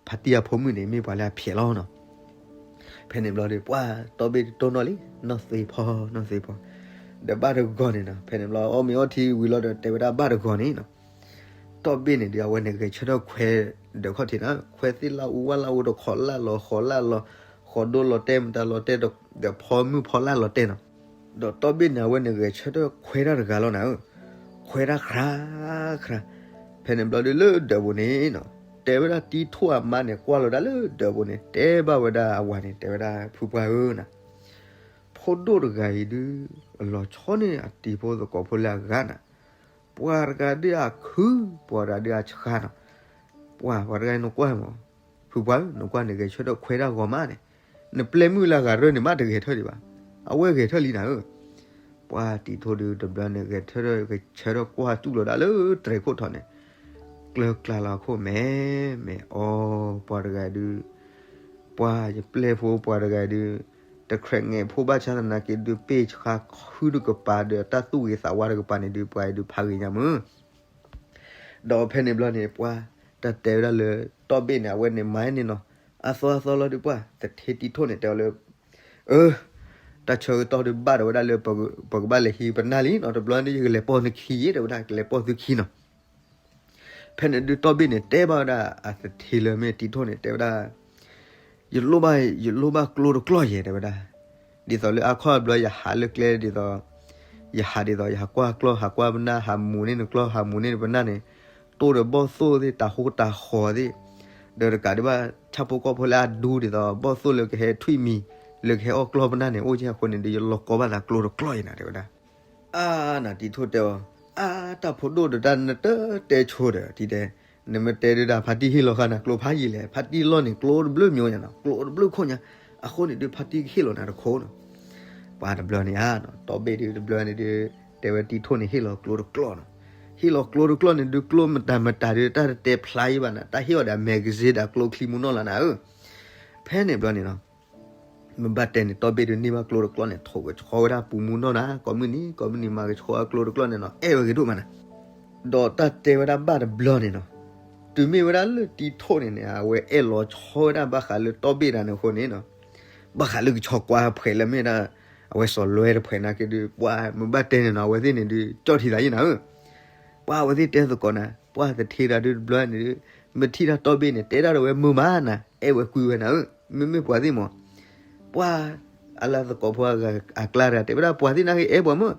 ဖါတံၢ်အဖိမုၣ်န့ၣ် မ့ၢ်ပှၤလၢအဖျဲးလီၤနီၤ. ဖဲန့ၣ်ဘျီဒီး ပှၤတီဘ့ၣ်တိၢ်နီၣ်လံ နီၢ်သွ့ဖီ နီၢ်သွ့ဖီ ဒီးဘၣ်တဂီၤန့ၣ်နီၤ. ဖဲန့ၣ်ဘျီ အီၣ်မ့ၤအီထံဝံၤလီၤဒီး တဲဝဲဒၣ်ဘၣ်တဂီၤန့ၣ်နီၤ. တီဘ့ၣ်န့ၣ်ဒီး အဝဲန့ၣ်ဂဲၤဆၢထၢၣ်ခွဲးဒီးခီၣ်ထံးနီၤ, ခွဲးသ့ၣ်လၢအူဝၣ်လၢအူဒီး ခိးလၢလီၤ ဃီၤလၢလီၤ, ဃီၤဒိလီၤတဲာ် မတၤလီၤတဲာ် ဒီးဖီမုၢ်ဖီလၢလီၤတဲာ်နီၤ. ဒီးတီဘ့ၣ်န့ၣ် အဝဲန့ၣ်ဂဲၤဆၢထၢၣ်ခွဲးတၢ်တဂၤလီၤနၤဧၢ, ခွဲးတၢ်ခြးခြး. ဖဲန့ၣ်ဘျီဒီးလၢဒၢးပူၤန့ၣ်နီၤ တဲဝဲဒၣ်တံထိၣ်အမါန့ၣ် ကွၢ်လီၤဒၣ်လၢဒၢးပူၤန့ၣ် တဲဘၣ်ဝဲဒၣ်အဝၤန့ၣ် တဲဝဲဒၣ် ဖုပှၢ်ဧၢနၤ, ဖိဒိၣ်တဂၤအံၤဒုး လီၤဆီန့ၢ်အတံၤဖိသကိးဖိလၢအဂၤနၤ, ပှၤတဂၤဒုးအခု, ပှၤတဂၤဒုးအဆှါနီၤ, ပှၤ ပှၤတဂၤနကွၢ်မး, ဖုပှၢ်ဧၢ နကွၢ်န့ၣ် ဂဲၤဆၢထၢၣ်ခွဲးတၢ်ဂီၤမးန့ၣ်, နပျဲမုၣ်လၢအဂၤရၢန့ၣ်မးတဂဲၤထၢၣ်ဒံးဘၣ်, အဝဲဂဲၤထၢၣ်လံနၤဧၢ ပှၤတံၤထိၣ်ဒုးတဘျီန့ၣ် ဂဲၤဆၢထၢၣ် ဂဲၤဆၢထၢၣ်ကွၢ်တူၢ်လိာ်ဒၣ်လၢတြဲၤခိၣ်ထီၣ်န့ၣ်, ကျၢၤကျါလီၤအခိၣ်မဲာ်မဲာ် အီၤ ပှၤတဂၤဒုး, ပှၤယပျဲၢ်ဖိပှၤတဂၤဒုး, တခြဲးငဲးဖိဘၣ်ဆၣ်သနာ်က့ဒုး ပ့ၢ်ဆှါခုတကပၤဒီး တၢ်သူၣ်ဂ့ၤသးဝါတကပၤန့ၣ်ဒုး ပှၤအံၤဒုးဖးဂ့ၤညါမုၢ် ဒီးဖဲန့ၣ်ဘျီန့ၣ် ပှၤတၢ်တဲဝဲဒၣ်လၢ တီဘ့ၣ်န့ၣ် အဝဲန့ၣ်မၤန့ၣ်နီၤ, အသီအသီလီၤဒုး ပှၤသထ့တံထိၣ်န့ၣ် တဲအီၤလၢ အၢ, တၢ်ဆၢကတီၢ်ဒုးဘၣ်ဒီးဝဲဒၣ်လၢ ပကဘၣ်လဲၤဟံးပနၢ်လံနီၤ, တဘျီန့ၣ် ယကလဲၤပိာ်နခံယဲ တဲဝဲဒၣ် ကလဲၤပိာ်သုခံနီၤ. ဖဲန့ၣ်ဒုး တီဘ့ၣ်န့ၣ် တဲဘၣ်ဝဲဒၣ်အသထ့လၢမ့ၢ်တံထိၣ်န့ၣ် တဲဝဲဒၣ် ယလိၣ်ဘၣ်, ယလိၣ်ဘၣ်ကျိတကျီၢ်ယဲ တဲဝဲဒၣ်, ဒ်သိးလၢအခီၣ်ဘျီယဟးလၢကျဲဒ်သိး, ယဟးဒ်သိး ယဟးကွၢ်ကျီၢ် ဟးကွၢ်ပနၢ် ဟးမူၤန့ၢ်နကျီၢ် ဟးမူၤန့ၢ်နပနၢ်န့ၣ်, တိၢ်ဒီးဘီၣ်သိၣ်သ့ၣ် တၤဟိတၤဃီၤသ့ၣ်, ဒီးတကးဒံးဘၣ် ဆၣ်ဖိကီၢ်ဖိလၢအဒူဒ်သိး ဘီၣ်သိၣ်လၢကဟဲထွံၣ်မံၤ လၢကဟဲအီၣ်ကျီၢ်ပနၢ်န့ၣ် အိၣ်ကဲအဃိန့ၣ်ဒီး ယလီၤကီဘၣ်သးကျိတကျီၢ်ယဲနၤ တဲဝဲဒၣ်. အါ နၤတံထိၣ်တဲအီၤ, အါ တၢ်ဖိဒိၣ်ဒီးတၢ်နတတဲဆိဒီး တံတဲ, နမ့ၢ်တဲဒုးဒၣ် ဖါတံၢ်ဟ့ၣ်လီၤဃာ်နၤကျိဖးယံာ်လဲၣ်, ဖါတံၢ်လီၢ်န့ၣ် ကျိတဘျုးမံၤညါနီၤ, ကျိတဘျုးခိၣ်ညါ, အဃိန့ၣ်ဒုး ဖါတံၢ်ကဟ့ၣ်လီၤနၤတခိၣ်နီၤ. ပှၤတဘျီန့ၣ်ဧါ, တီဘ့ၣ်ဒုးတဘျီန့ၣ်ဒုး တဲဝဲတံထိၣ်န့ၣ် ဟ့ၣ်လီၤကျိတကျီၢ်နီၤ. ဟ့ၣ်လီၤကျိတကျီၢ်န့ၣ်ဒုး ကျိမတၤမတၤဒုး တၢ်တတဲဖျါယံၤဘၣ်နၤ, တၢ်ဟ့ၣ်အီၤဒီးအမဲာ်ကစ့ဒီးကျိချံမူနီၢ်လီၤနၤဧၢ. ဖဲန့ၣ်ဘျီန့ၣ်နီၤ မ့ၢ်ဘၣ်တဲန့ၣ် တီဘ့ၣ်ဒုးန့ၢ်ဘၣ်ကျိတကျီၢ်န့ၣ် ထိးကဆီဝဲဒၣ်ပူၤမူနီၢ်နၤ, ကိးမုၢ်နံၤ ကိးမုၢ်နံၤမၤကဆီအကျိတကျီၢ်န့ၣ်နီၤ အဲၣ်ဝဲဂ့ၤဒိၣ်မးနၤ. ဒီးတၢ်တဲဝဲဒၣ်ဘၣ်တဘျီန့ၣ်နီၤ, တုၤမ့ၢ်ဝဲဒၣ်လၢတံထိၣ်န့ၣ်န့ၣ် အဝဲအဲၣ်လီၤဆီဝဲဒၣ်ဘၣ်ဃးလၢတီဘ့ၣ်တၢ်န့ၣ်အဃိန့ၣ်နီၤ, ဘၣ်ဃးလၢကဆီကွၢ်ဖှဲးလၢမ့ၢ်ဒၣ် အဝဲစီၤလွဲတဖှဲးနာ်က့ဒုး ပှၤမ့ၢ်ဘၣ်တဲန့ၣ်နီၤ အဝဲသ့ၣ်န့ၣ်ဒုး ကၠီၣ်ထံသးယံၤနၤဧၢ. ပှၤအဝဲသ့ၣ်တဲသကိးနၤ, ပှၤသထ့တၢ်ဒုးတဘျီန့ၣ်ဒုး မ့ၢ်ထံၣ်တၢ်တီဘ့ၣ်န့ၣ် တဲဒၣ်ဒီးဝဲမုာ်မးနၤ, အဲၣ်ဝဲကွံဝဲနၤဧၢ, မ့မ့ၢ်ပှၤသ့ၣ်မး, ပှၤအလၢသကိးဖိအကျါတဂၤ တဲဝဲဒၣ်ပှၤသ့ၣ်နာ်က့အဲၣ်ပှၤမုာ်,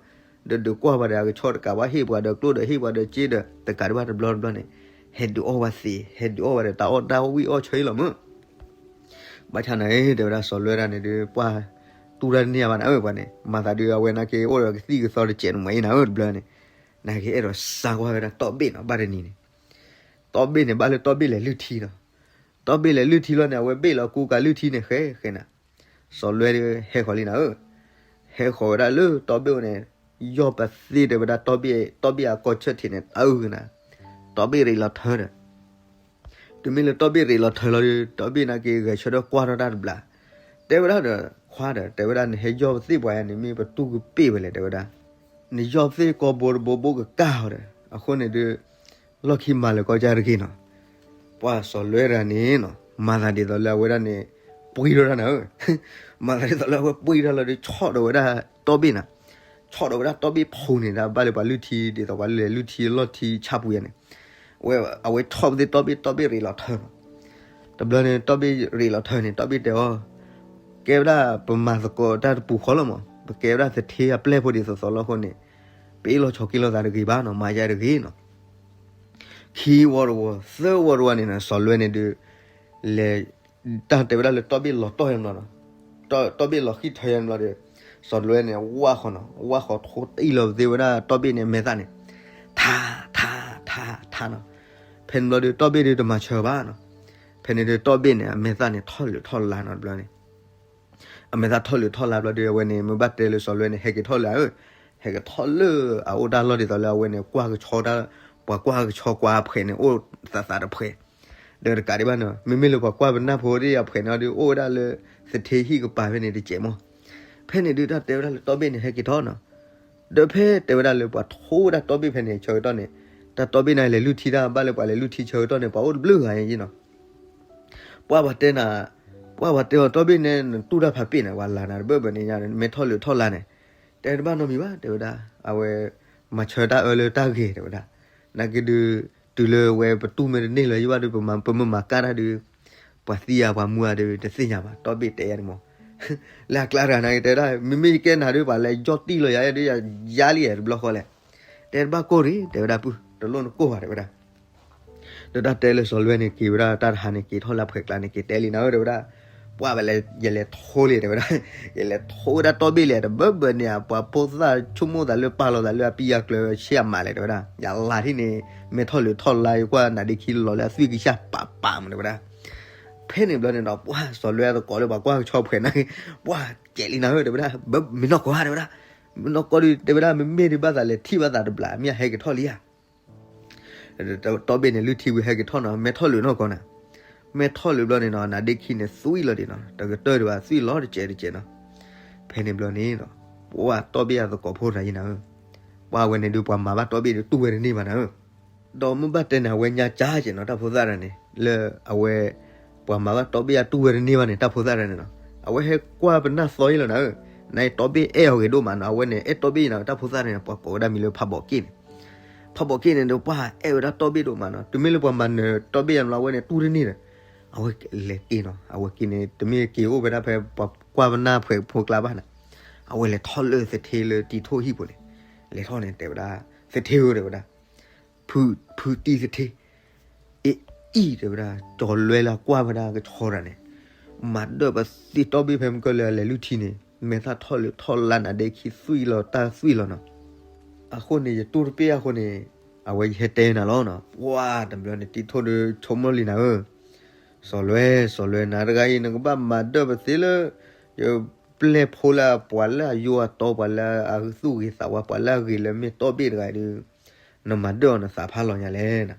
ဒီးဒုးကွၢ်ပှၤဒီးအကဆီတကးဘၣ် ဟ့ၣ်ပှၤဒီးကျိဒီးဟ့ၣ်ပှၤဒီးစ့ဒီး တကးဒံးဘၣ်တဘျီတဘျီန့ၣ် ဟဲဒုးအီၣ်ဝဲသ့, ဟဲဒုးအီၣ်ဝဲဒီးတၢ်အီၣ်တၢ်ဝံၣ်အီၣ်ဆၢအံၤလီၤမုာ်. ဘၣ်ဆၣ်နၤ တဲဝဲဒၣ်စီၤလွဲတၢ်န့ၣ်ဒုး ပှၤတူၢ်တၢ်တန့ၢ်ဘၣ်နၤဧၢ ပှၤန့ၣ် မၤသးဒုးအဝဲနာ်က့အိၣ်ဒီးကသံၣ်ကသီတစဲးန့ၣ်မးအံၤနၤဧၢ တဘျီန့ၣ်, နာ်က့အဲၣ်ဒိးစါကွၢ်ဝဲဒၣ်တီဘ့ၣ်နီၤ ဘၣ်တနံၤန့ၣ်, တီဘ့ၣ်န့ၣ် ဘၣ်လၢတီဘ့ၣ်လဲၤလုၢ်ထံနီၤ, တီဘ့ၣ်လဲၤလုၢ်ထံလီၤန့ၣ် အဝဲဘ့ၣ်လီၤကူကၤလုၢ်ထံန့ၣ် ဃဲဃဲနၤ, စီၤလွဲဟဲဃီၤလံနၤဧၢ, ဟဲဃီၤဝဲဒၣ်လၢတီဘ့ၣ်အိၣ်န့ၣ်, ယီၢ်ပသ့ၣ်တဲဝဲဒၣ်တီဘ့ၣ်, တီဘ့ၣ်အကီၢ်ဆၢထံးန့ၣ် တအုၣ်ကနၤ, တီဘ့ၣ်ရ့းလီၤထၢဒီး တုၤမ့ၢ်လၢတီဘ့ၣ်ရ့းလီၤထၢလီၤဒီး တီဘ့ၣ်နာ်က့ဂဲၤဆၢထၢၣ်ကွၢ်ထီၣ်တၢ်တဘျီ, တဲဝဲဒၣ်ဒီးခွါဒီး တဲဝဲဒၣ်နဟဲယီၢ်ပသ့ၣ်ပှၤယၤန့ၣ် မ့ၢ်ပတူၢ်ကပ့ၢ်ဝဲလဲၣ် တဲဝဲဒၣ်, နယီၢ်ပသ့ၣ်ကိးဘိတဘိဘိကကၢ်အီၤဒီး အဃိန့ၣ်ဒုး လီၢ်ခံမၤလၢာ်ကီၢ်ကၢ်တဂ့ၤနီၤ, ပှၤစီၤလွဲတဂၤန့ၣ်နီၤ မၤသးဒ်သိးလၢအဝဲဒၣ်န့ၣ် ပှံထီၣ်တၢ်နၤဧၢ, မၤသးဒ်သိးလၢအဝဲပှံထီၣ်လီၤဒီး ဆီၣ်ဒီးဝဲဒၣ်တီဘ့ၣ်နၤ, ဆီၣ်ဒီးဝဲဒၣ်တီဘ့ၣ်ဖိန့ၣ် ဒ်ဘၣ်လၢပှၤလုၢ်ထံ ဒ်သိးပှၤလဲၤလုၢ်ထံလီၢ်ထံဆၣ်ပူၤယၤန့ၣ်, ဝဲ အဝဲဆီၣ်ပသ့ၣ်တီဘ့ၣ် တီဘ့ၣ်ရ့းလီၤထၢနီၤ, တဘျီန့ၣ် တီဘ့ၣ်ရ့းလီၤထၢန့ၣ် တီဘ့ၣ်တဲအီၤ, ကဲဝဲဒၣ်ပမၤသကိးတၢ်တပူၤဃီလီၤမး ပကဲဝဲဒၣ်သထ့အပျဲၢ်ဖိဒ်သိးသိးလီၤအဃိန့ၣ်, ပအ့ၣ်လိာ်ဆိးက့လိာ်သးတဂ့ၤဘၣ်နီၤ မၤယၤတဂ့ၤနီၤ, ခံဝီတဝီ သၢဝီတဝီန့ၣ်နီၤ စီၤလွဲန့ၣ်ဒုး လဲၤ တၢ်တဲဝဲဒၣ်လၢတီဘ့ၣ်လီၤတီၢ်ယၤဘျီနီၤ, တီဘ့ၣ်လီၤဃံၢ်ထၢယၤဘျီဒီး စီၤလွဲန့ၣ် ဝၢ်ဃီၤနီၤ ဝၢ်ဃီၤထိတံၢ်လီၤပသ့ၣ်ဝဲဒၣ်တီဘ့ၣ်န့ၣ်အမဲာ်သၣ်န့ၣ်, ထါ ထါ ထါ ထါနီၤ, ဖဲန့ၣ်ဘျီဒီး တီဘ့ၣ်ဒုးတမၤဆၢဘၣ်နီၤ, ဖဲန့ၣ်ဒုးတီဘ့ၣ်န့ၣ် အမဲာ်သၣ်န့ၣ်ထီၣ်လုာ်ထီၣ်လါနီၤ တဘျီန့ၣ် အမဲာ်သၣ်ထီၣ်လုာ်ထီၣ်လါဘျီဒီး အဝဲန့ၣ် မ့ၢ်ဘၣ်တဲလၢစီၤလွဲန့ၣ် ဟဲက့ၤထီၣ်လၢအဧၢ, ဟဲက့ၤထီၣ်လၢအအိၣ်တၢ်လီၢ်ဒ်သိးလၢအဝဲန့ၣ် ကွၢ်ကဆီတၢ်, ပှၤကွၢ်ကဆီကွၢ်အဖှဲးန့ၣ် အိၣ်သးသးတဖှဲး, ဒီးတကးဒံးဘၣ်နီၤ မ့မ့ၢ်လၢပှၤကွၢ်ပနၢ်ဖိဒ်အဖှဲးန့ၣ်ဒီး အိၣ်ဝဲဒၣ်လၢ သထ့ဟံၣ်ကပၤဖဲန့ၣ်တစဲးမး, ဖဲန့ၣ်ဒုးတၢ်တဲဝဲဒၣ်လၢတီဘ့ၣ်န့ၣ် ဟဲက့ၤထီၣ်နီၤ, ဒီးဖဲတဲဝဲဒၣ်လၢပှၤထိဝဲဒၣ်တီဘ့ၣ်ဖဲန့ၣ် ဆၢကတီၢ်န့ၣ်, တၢ်တီဘ့ၣ်န့ၣ်လဲၤလုၢ်ထံတၢ်ဘၣ်လၢပှၤလဲၤလုၢ်ထံဆၢကတီၢ်န့ၣ် ပှၤအိၣ်တဘျုးဂၤယဲနီၤ ပှၤပှၤတဲနၤ, ပှၤပှၤတဲအီၤတီဘ့ၣ်န့ၣ် နတူၢ်တၢ်ဖးပ့ၢ်န့ၣ် ပှၤလၤနၤတဘၣ်ဘၣ်န့ၣ်ညါ မ့ၢ်ထီၣ်လုာ်ထီၣ်လါန့ၣ်, တဲတဘၣ်နီတမံၤဘၣ် တဲဝဲဒၣ်, အဝဲ မၤဆၢတၢ်အၢလၢတၢ်ဂ့ၤ တဲဝဲဒၣ်, နာ်က့ဒုး, တုၤလၢဝဲပတူၢ်မ့ၢ်တန့ၢ်လၢၤယဘၣ်ဒီး ပမ့ၢ်မၤကၢ်တၢ်ဒုး, ပှၤသံဧါပှၤမူဧါဒီး တသ့ၣ်ညါဘၣ် တီဘ့ၣ်တဲယၤန့ၣ်မး လၢအကျါတဂၤနာ်က့တဲဒၣ် မ့မ့ၢ်ယကဲနၤဒုး ပှၤလဲၤယီၢ်တံၢ်လီၤယၤဒုး ယၤလံတဘျီဃီလဲၣ်, တဲတဘၣ်ကိၢ်ရ့ တဲဝဲဒၣ်ပုၢ် တလိၣ်နကိၢ်ဘၣ် တဲဝဲဒၣ်, ဒီးတၢ်တဲလၢစီၤလွဲန့ၣ် က့ၤဝဲဒၣ်တၢ်တဟါန့ၣ် က့ၤထီၣ်လၢဖှဲးကျါန့ၣ် က့ၤတဲလံနၤဧၢ တဲဝဲဒၣ်, ပှၢ်ဝဲလဲၣ် ယလဲၤထိလံ တဲဝဲဒၣ်, ယလဲၤထိဝဲဒၣ်တီဘ့ၣ်လံ တဘၢဘၢန့ၣ် ပှၤဖိသၣ်ဆိကမိၣ်သးလၢပာ်လီၤသးလၢအပံအကျၢၤဆံးအမးလဲၣ် တဲဝဲဒၣ်, ယလၤထံၣ်န့ၣ် မဲထီၣ်လၢထီၣ်လါ ယကွၢ်နါဒ့ခံလီၤလၢအသွံၣ်ကစၢ်ပာ်ပာ်မး တဲဝဲဒၣ်. ဖဲန့ၣ်ဘျီန့ၣ်ဒီး ပှၢ်စီၤလွဲအသကိးလၢပှၤကွၢ်ကဆီဖှဲးန့ၣ်, ပှၢ်ကဲးလံနၤဧၢ တဲဝဲဒၣ်, မ့ၢ်နီၢ်ကီၢ်ဧါ တဲဝဲဒၣ်, မ့ၢ်နီၢ်ကီၢ်ဒီး တဲဝဲဒၣ် မ့မ့ၢ်ဒုးဘၣ်သးလဲၤထံၣ်ဘၣ်သးတဘျီ မ့ၢ်အဟဲက့ၤထီၣ်လံဧါ တီဘ့ၣ်န့ၣ် လုၢ်ထံဝံၤဟဲက့ၤထီၣ်နီၤ မဲထီၣ်လၢနီၢ်ကီၢ်နၤ, မဲထီၣ်လၢဘျီန့ၣ်နီၤ နါဒ့ခံန့ၣ်သွံၣ်လီၤဒံးနီၤ တကတၢၢ်ဒံးဘၣ် သွံၣ်လီၤတကဲးတကဲးနီၤ. ဖဲန့ၣ်ဘျီန့ၣ်ဒီး ပှၢ်တီဘ့ၣ်အသကိးဖိတဂၤအံၤနၤဧၢ, ပှၢ်ဝဲန့ၣ်ဒုးပှၤမၤဘၣ်တီဘ့ၣ်ဒုးတူၢ်ဝဲတန့ၢ်ဘၣ်နၤဧၢ ဒီးမ့ၢ်ဘၣ်တဲန့ၣ် အဝဲညါကၠါက့ၤနီၤ တၢ်ဖိသၣ်တဂၤန့ၣ် လၢအဝဲ ပှၤမၤဘၣ်တီဘ့ၣ်အတူၢ်ဝဲတန့ၢ်ဘၣ်န့ၣ် တၢ်ဖိသၣ်တဂၤန့ၣ်နီၤ အဝဲဟဲကွၢ်ပနၢ်သီအံၤလီၤနၤဧၢ, နအံၤတီဘ့ၣ်အဲၣ်အီၤဂ့ၤဒိၣ်မးနီၤ အဝဲန့ၣ် အဲၣ်တီဘ့ၣ်အံၤနၤ တၢ်ဖိသၣ်တဂၤန့ၣ် ပှၤကိးဝဲဒၣ်မံၤလၢဖးဘီးက့ၣ်န့ၣ် ဖးဘီးက့ၣ်န့ၣ်ဒီး ပှၢ်အဲၣ်ဝဲဒၣ်တီဘ့ၣ်ဒိၣ်မးနီၤ တုၤမ့ၢ်လၢပှၤမၤနၢၤတီဘ့ၣ်ယၤန့ၣ်လီၤ အဝဲန့ၣ်တူၢ်တန့ၢ်ဒီး အဝဲလဲၤက့ၤနီၤ အဝဲက့ၤန့ၣ် တမ့ၢ်က့ၤအိၣ်ဖဲဒၣ်ဖဲပှၤကွၢ်ပနၢ်ဖှဲးဖိကျါဘၣ်နၤ, အဝဲလဲၤထီၣ်လၢသထ့လၢတံၤထိၣ်ဟံၣ်ဖိန့ၣ်, လဲၤထီၣ်န့ၣ်တဲဝဲဒၣ်, သထ့ဧၢ တဲဝဲဒၣ် ဖုတံၤသထ့, အ့ၣ်အံၤ တဲဝဲဒၣ် ကၠီၤလွဲလၢအကွၢ်ဝဲဒၣ်ကဆီတဂၤန့ၣ်, မၤဒၢၣ်ပသ့တီဘ့ၣ်ဖဲမုၢ်ကၢၢ်လၢအလဲၤလုၢ်ထံန့ၣ် မဲာ်သၣ်ထီၣ်လၢထီၣ်လါနါဒ့ခံသွံၣ်လီၤတၢ်သွံၣ်လီၤနီၤ, အဃိန့ၣ် ယတူၢ်တဘ့ၣ်အဃိန့ၣ် အဝဲယဟဲတဲနၤလီၤနီၤ ပှၢ်တဘျီန့ၣ် တံၤထိၣ်ဒီးဆိကမိၣ်လံနၤဧၢ စီၤလွဲ စီၤလွဲ နၤတဂၤအံၤ နကဘၣ်မၤဒၢၣ်ပသ့လၢ ယပျဲၢ်ဖိလၢပှၤလၢအယိအတီ ပှၤလၢအသူၣ်ဂ့ၤသးဝါ ပှၤလၢအဂ့ၤလၢမ့ၢ်တီဘ့ၣ်တဂၤအံၤဒုး နမၤဒၢၣ်အီၤနသးဖးလီၤညါလဲၣ်နၤ.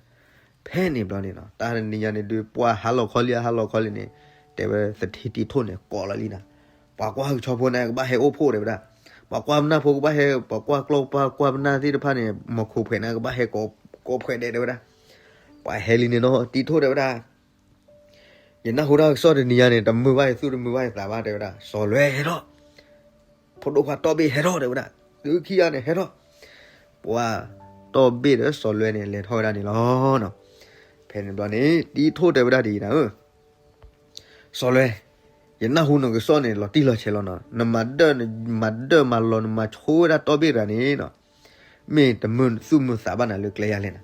ဖဲန့ၣ်ဘျီန့ၣ်နီၤ တၢ်တနံၤညါန့ၣ်ဒုး ပှၢ်ဟါလီၤခီလံ ဟါလီၤခီလံန့ၣ် တဲဝဲသထ့တံၤထိၣ်န့ၣ် ကိးလီၤလံနၤ. ပှၤကွၢ်ကဆီဖိန့ၣ် ကဘၣ်ဟဲအိၣ်ဖှိၣ်တဲဝဲဒၣ်. ပှၤကွၢ်ပနၢ်ဖိကဘၣ်ဟဲ ပှၤကွၢ်ကျီၢ်ပှၢ်ကွၢ်ပနၢ်သ့ၣ်တဖၣ်န့ၣ် မီၤခိၣ်ဖှဲးန့ၣ် ကဘၣ်ဟဲကိးဖှဲးဒဲးတဲဝဲဒၣ်. ပှၤဟဲလံန့ၣ်နီၤ တံၤထိၣ်တဲဝဲဒၣ် ယနၢ်ဟူတၢ်ကစီၣ်တနံၤညါန့ၣ် တမုာ်ဘၣ်ယသူၣ်တမုာ်ဘၣ်ယသးဘၣ်တဲဝဲဒၣ်. စီၤလွဲဟဲထီၣ်, ဖိဒိၣ်ခွါတီဘ့ၣ်ဟဲထီၣ်တဲဝဲဒၣ်. သုခံဂၤန့ၣ်ဟဲထီၣ်. ပှၢ်တီဘ့ၣ်ဒီးစီၤလွဲန့ၣ် လဲၤထီၣ်ဝဲဒၣ်န့ၣ်လီၤ. ဖဲန့ၣ်ဘျီန့ၣ် တံၤထိၣ်တဲဝဲဒၣ်ဒ်အံၤနၤဧၢ စီၤလွဲ, ယနၢ်ဟူနကစီၣ်န့ၣ် လီၤတံၢ်လီၤဆဲးလီၤနီၤ. နမၤဒၢၣ် မၤဒၢၣ်မၤလီၤ နမၤဆိဝဲဒၣ်တီဘ့ၣ်တဂၤန့ၣ်နီၤ မ့ၢ်တမုာ်သူၣ်မုာ်သးဘၣ်နၤလၢကျဲယၤလဲၣ်နၤ.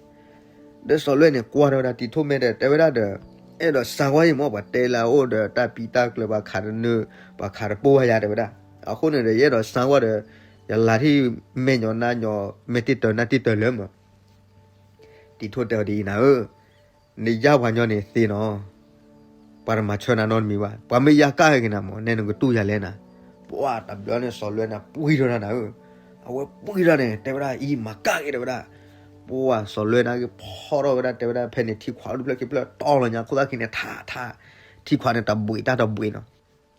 ဒီးစီၤလွဲန့ၣ် ကွၢ်ထီၣ်ဝဲဒၣ်တံၤထိၣ်မဲာ်ဒီး တဲဝဲဒၣ်ဒီး အဲၣ်ဒိးစါကွၢ်ယံၤမ့ၢ် ပှၤတဲလၢအအိၣ်ဒီးတၢ်ပံတၢ်ကျၢၤ ပှၤခးတနၢ ပှၤခးတပိၢ်ဘၣ်ယၤတဲဝဲဒၣ်. အဃိန့ၣ်ဒီး ယအဲၣ်ဒိးစါကွၢ်ဒီး ယလၤထံၣ်မဲာ်ညီနါညီ မဲာ်တံၢ်တၢၤနါတံၢ်တၢၤလၢမး တံၤထိၣ်တဲအီၤဒ်အံၤနၤဧၢ နယါပှၤညီန့ၣ်သ့နီၤ ပှၤတမၤဆၢနၤနီတမံၤဘၣ်. ပှၤမ့ၢ်ယါကၣ်က့ၤနၤမး နဲနကတူၢ်ယၤလဲၣ်နၤ. ပှၢ်တဘျီန့ၣ် စီၤလွဲန့ၣ် ပှံၢ်ထီၣ်တၢ်နၤဧၢ. အဝဲပှံၢ်ထီၣ်န့ၣ် တဲဝဲဒၣ် အံၤမၤကၣ်က့ၤတဲဝဲဒၣ်. ပှၢ်စီၤလွဲန့ၣ်က့ၤဖီထီၣ်ဝဲဒၣ် တဲဝဲဒၣ် ဖဲန့ၣ်ထံခွးဒူၣ်ဖျၢၣ်ခံဖျၢၣ်တီလီၤညါ ခိၣ်သၣ်ခံန့ၣ် ထးထး ထံခွးန့ၣ်တဘှံးတၢ်တဘှံးနီၤ.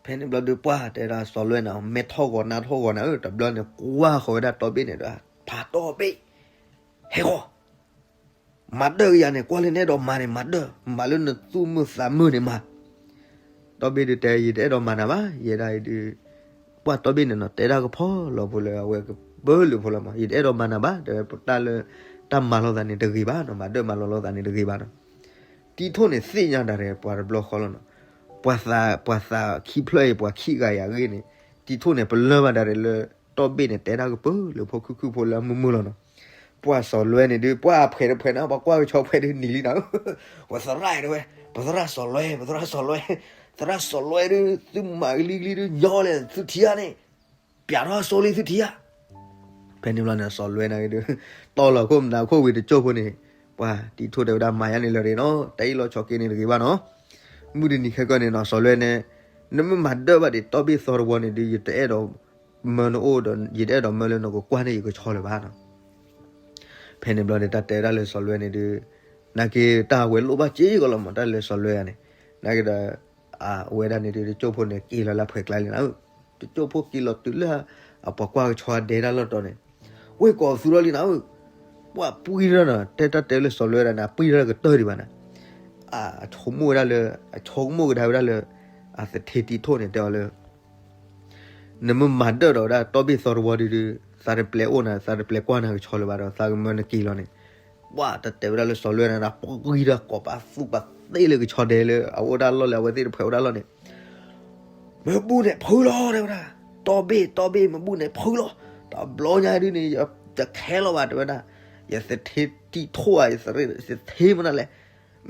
ဖဲန့ၣ်ဘျီဒုးပှၢ်တဲဒၣ်စီၤလွဲန့ၣ် မဲထီၣ်ဂီၤနါထီၣ်ဂီၤနၤဧၢ. တဘျီန့ၣ် ကွၢ်ဃီၤဝဲဒၣ်တီဘ့ၣ်န့ၣ်ဒီး ဖးတီဘ့ၣ် ဟဲဃီၤ မၤဒၢၣ်ကယၤန့ၣ် ကွၢ်လၢနအဲၣ်ဒိးမၤန့ၣ် မၤဒၢၣ် မၤလၢနသူၣ်မုာ်သးမုာ်န့ၣ်မၤ. တီဘ့ၣ်ဒုးတဲ ယတအဲၣ်ဒိးမၤနၤဘၣ် ယဲဒၣ်အံၤဒုး ပှၢ်တီဘ့ၣ်န့ၣ်နီၤ တဲဒၣ်ကဖီလီၤဖိလၢအဝဲကပၢလၢဖိလီၤမး ယတအဲၣ်ဒိးမၤနၤဘၣ် တဲဝဲတၢ်လၢ တၢ်မၤလီၤသးန့ၣ်တဂ့ၤဘၣ်နီၤ မၤဒၢၣ်မၤလီၤလိာ်သးန့ၣ်တဂ့ၤဘၣ်နီၤ. တံၤထိၣ်န့ၣ်သ့ၣ်ညါဒၣ်ရဲၣ် ပှၤတဘျီဃီလီၤနီၤ. ပှၤသး ပှၤသးခံဖျၢၣ်အံၤ ပှၤခံဂၤအံၤအဂ့ၢ်န့ၣ် တံၤထိၣ်န့ၣ် ပလၢၢ်ဘၣ်ဒၣ်ရဲၣ်လၢ တီဘ့ၣ်န့ၣ်တဲဒၣ်ကပၢလၢဖိခုၣ်ခုၣ်ဖိလၢအမုာ်မုာ်လီၤနီၤ. ပှၢ်စီၤလွဲန့ၣ်ဒုး ပှၢ်အဖှဲးတဖှဲးန့ၣ် ပှၤကွၢ်ကဆီဖှဲးဒုးနံၤလံနၤ. ပသရၣ်တဲဝဲ ပသရၣ်စီၤလွဲ ပသရၣ်စီၤလွဲ သရၣ်စီၤလွဲဒုး သုမၤကလံၤကလံၤဒုး ညီလဲၣ်သုထံဧါန့ၣ် ပျးထီၣ်အစိလံသုထံဧါ. ဖဲန့ၣ်ဘျီန့ၣ် စီၤလွဲန့ၣ်ဒုး တီလီၤခိၣ်မနၤခိၣ်ဝံၤတကၠိၢ်ဖိန့ၣ် ပှၢ်တံၤထိၣ်တဲဝဲဒၣ် မၤယါန့ၣ်လၢာ်ရ့ၣ်နီၤ တၢ်အ့ၣ်လိာ်ဆိးက့န့ၣ်တဂ့ၤဘၣ်နီၤ. မုၢ်တနံၤခဲကနံၣ်န့ၣ်နီၤ စီၤလွဲန့ၣ် နမ့ၢ်မၤဒၢၣ်ဘၣ်ဒံးတီဘ့ၣ်သီတဝီန့ၣ်ဒုး ယတအဲၣ်ဒိးမၢနအိၣ်ဒီး ယတအဲၣ်ဒိးမၢလၢနကကွၢ်န့ၢ်ယကဆီလၢၤဘၣ်နီၤ. ဖဲန့ၣ်ဘျီန့ၣ် တၢ်တဲဒၣ်လၢစီၤလွဲန့ၣ်ဒုး နာ်က့တၢ်ဝဲလိၣ်ဘၣ်စ့ၢ်ကီးလီၤမး တၢ်လၢစီၤလွဲဧါန့ၣ် နာ်က့ဒီး အဝဲဒၣ်န့ၣ်ဒုး တကၠိၢ်ဖိန့ၣ် က့ၤလီၤလၢဖှဲးကျါလံနၤဧၢ. တကၠိၢ်ဖိက့ၤလီၤတုၤလၢ အပှၤကွၢ်ကဆီဒဲဒၣ်လီၤတီၤန့ၣ် ဝ့ၢ်ကိးသူထီၣ်လံနၤဧၢ. ပှၢ်ပှံၢ်ထီၣ်နီၤ တဲတၢ်တဲလၢစီၤလွဲဒၣ်န့ၣ် အပှံၢ်ထီၣ်ကတၢၢ်ဒံးဘၣ်နၤ. အဆိကမိၣ်ဝဲဒၣ်လၢ အဆိကမိၣ်ကဒါဝဲဒၣ်လၢ အသထ့တံၤထိၣ်န့ၣ် တဲအီၤလၢ နမ့ၢ်မၤဒၢၣ်ဒီးဝဲဒၣ်တီဘ့ၣ်သီတဝီဒုးဒုး သးတပျဲၤအိၣ်နၤ သးတပျဲၤကွၢ်နၤကဆီလၢၤဘၣ်ဒီး သးကမၢနက့ၤလီၤန့ၣ် ပှၢ်တၢ်တဲဝဲဒၣ်လၢစီၤလွဲန့ၣ် ပှံၢ်ထီၣ်ကိးပသူပသ့လၢကဆီဒဲလၢအအိၣ်တၢ်လီၢ်လၢအဝဲသ့ၣ်တဖှဲးအိၣ်တၢ်လီၢ်န့ၣ် မ့ၢ်ဘူၣ်န့ၣ်ဖုလီၤတဲဝဲဒၣ်, တီဘ့ၣ် တီဘ့ၣ် မ့ၢ်ဘူၣ်န့ၣ်ဖုလီၤ, တဘျီညါဒုးန့ၣ် ယတခဲလီၤဘၣ်တဲဝဲဒၣ်, ယသထ့တံၤထိၣ်ဧါ ယသထ့မနုၤလဲၣ်,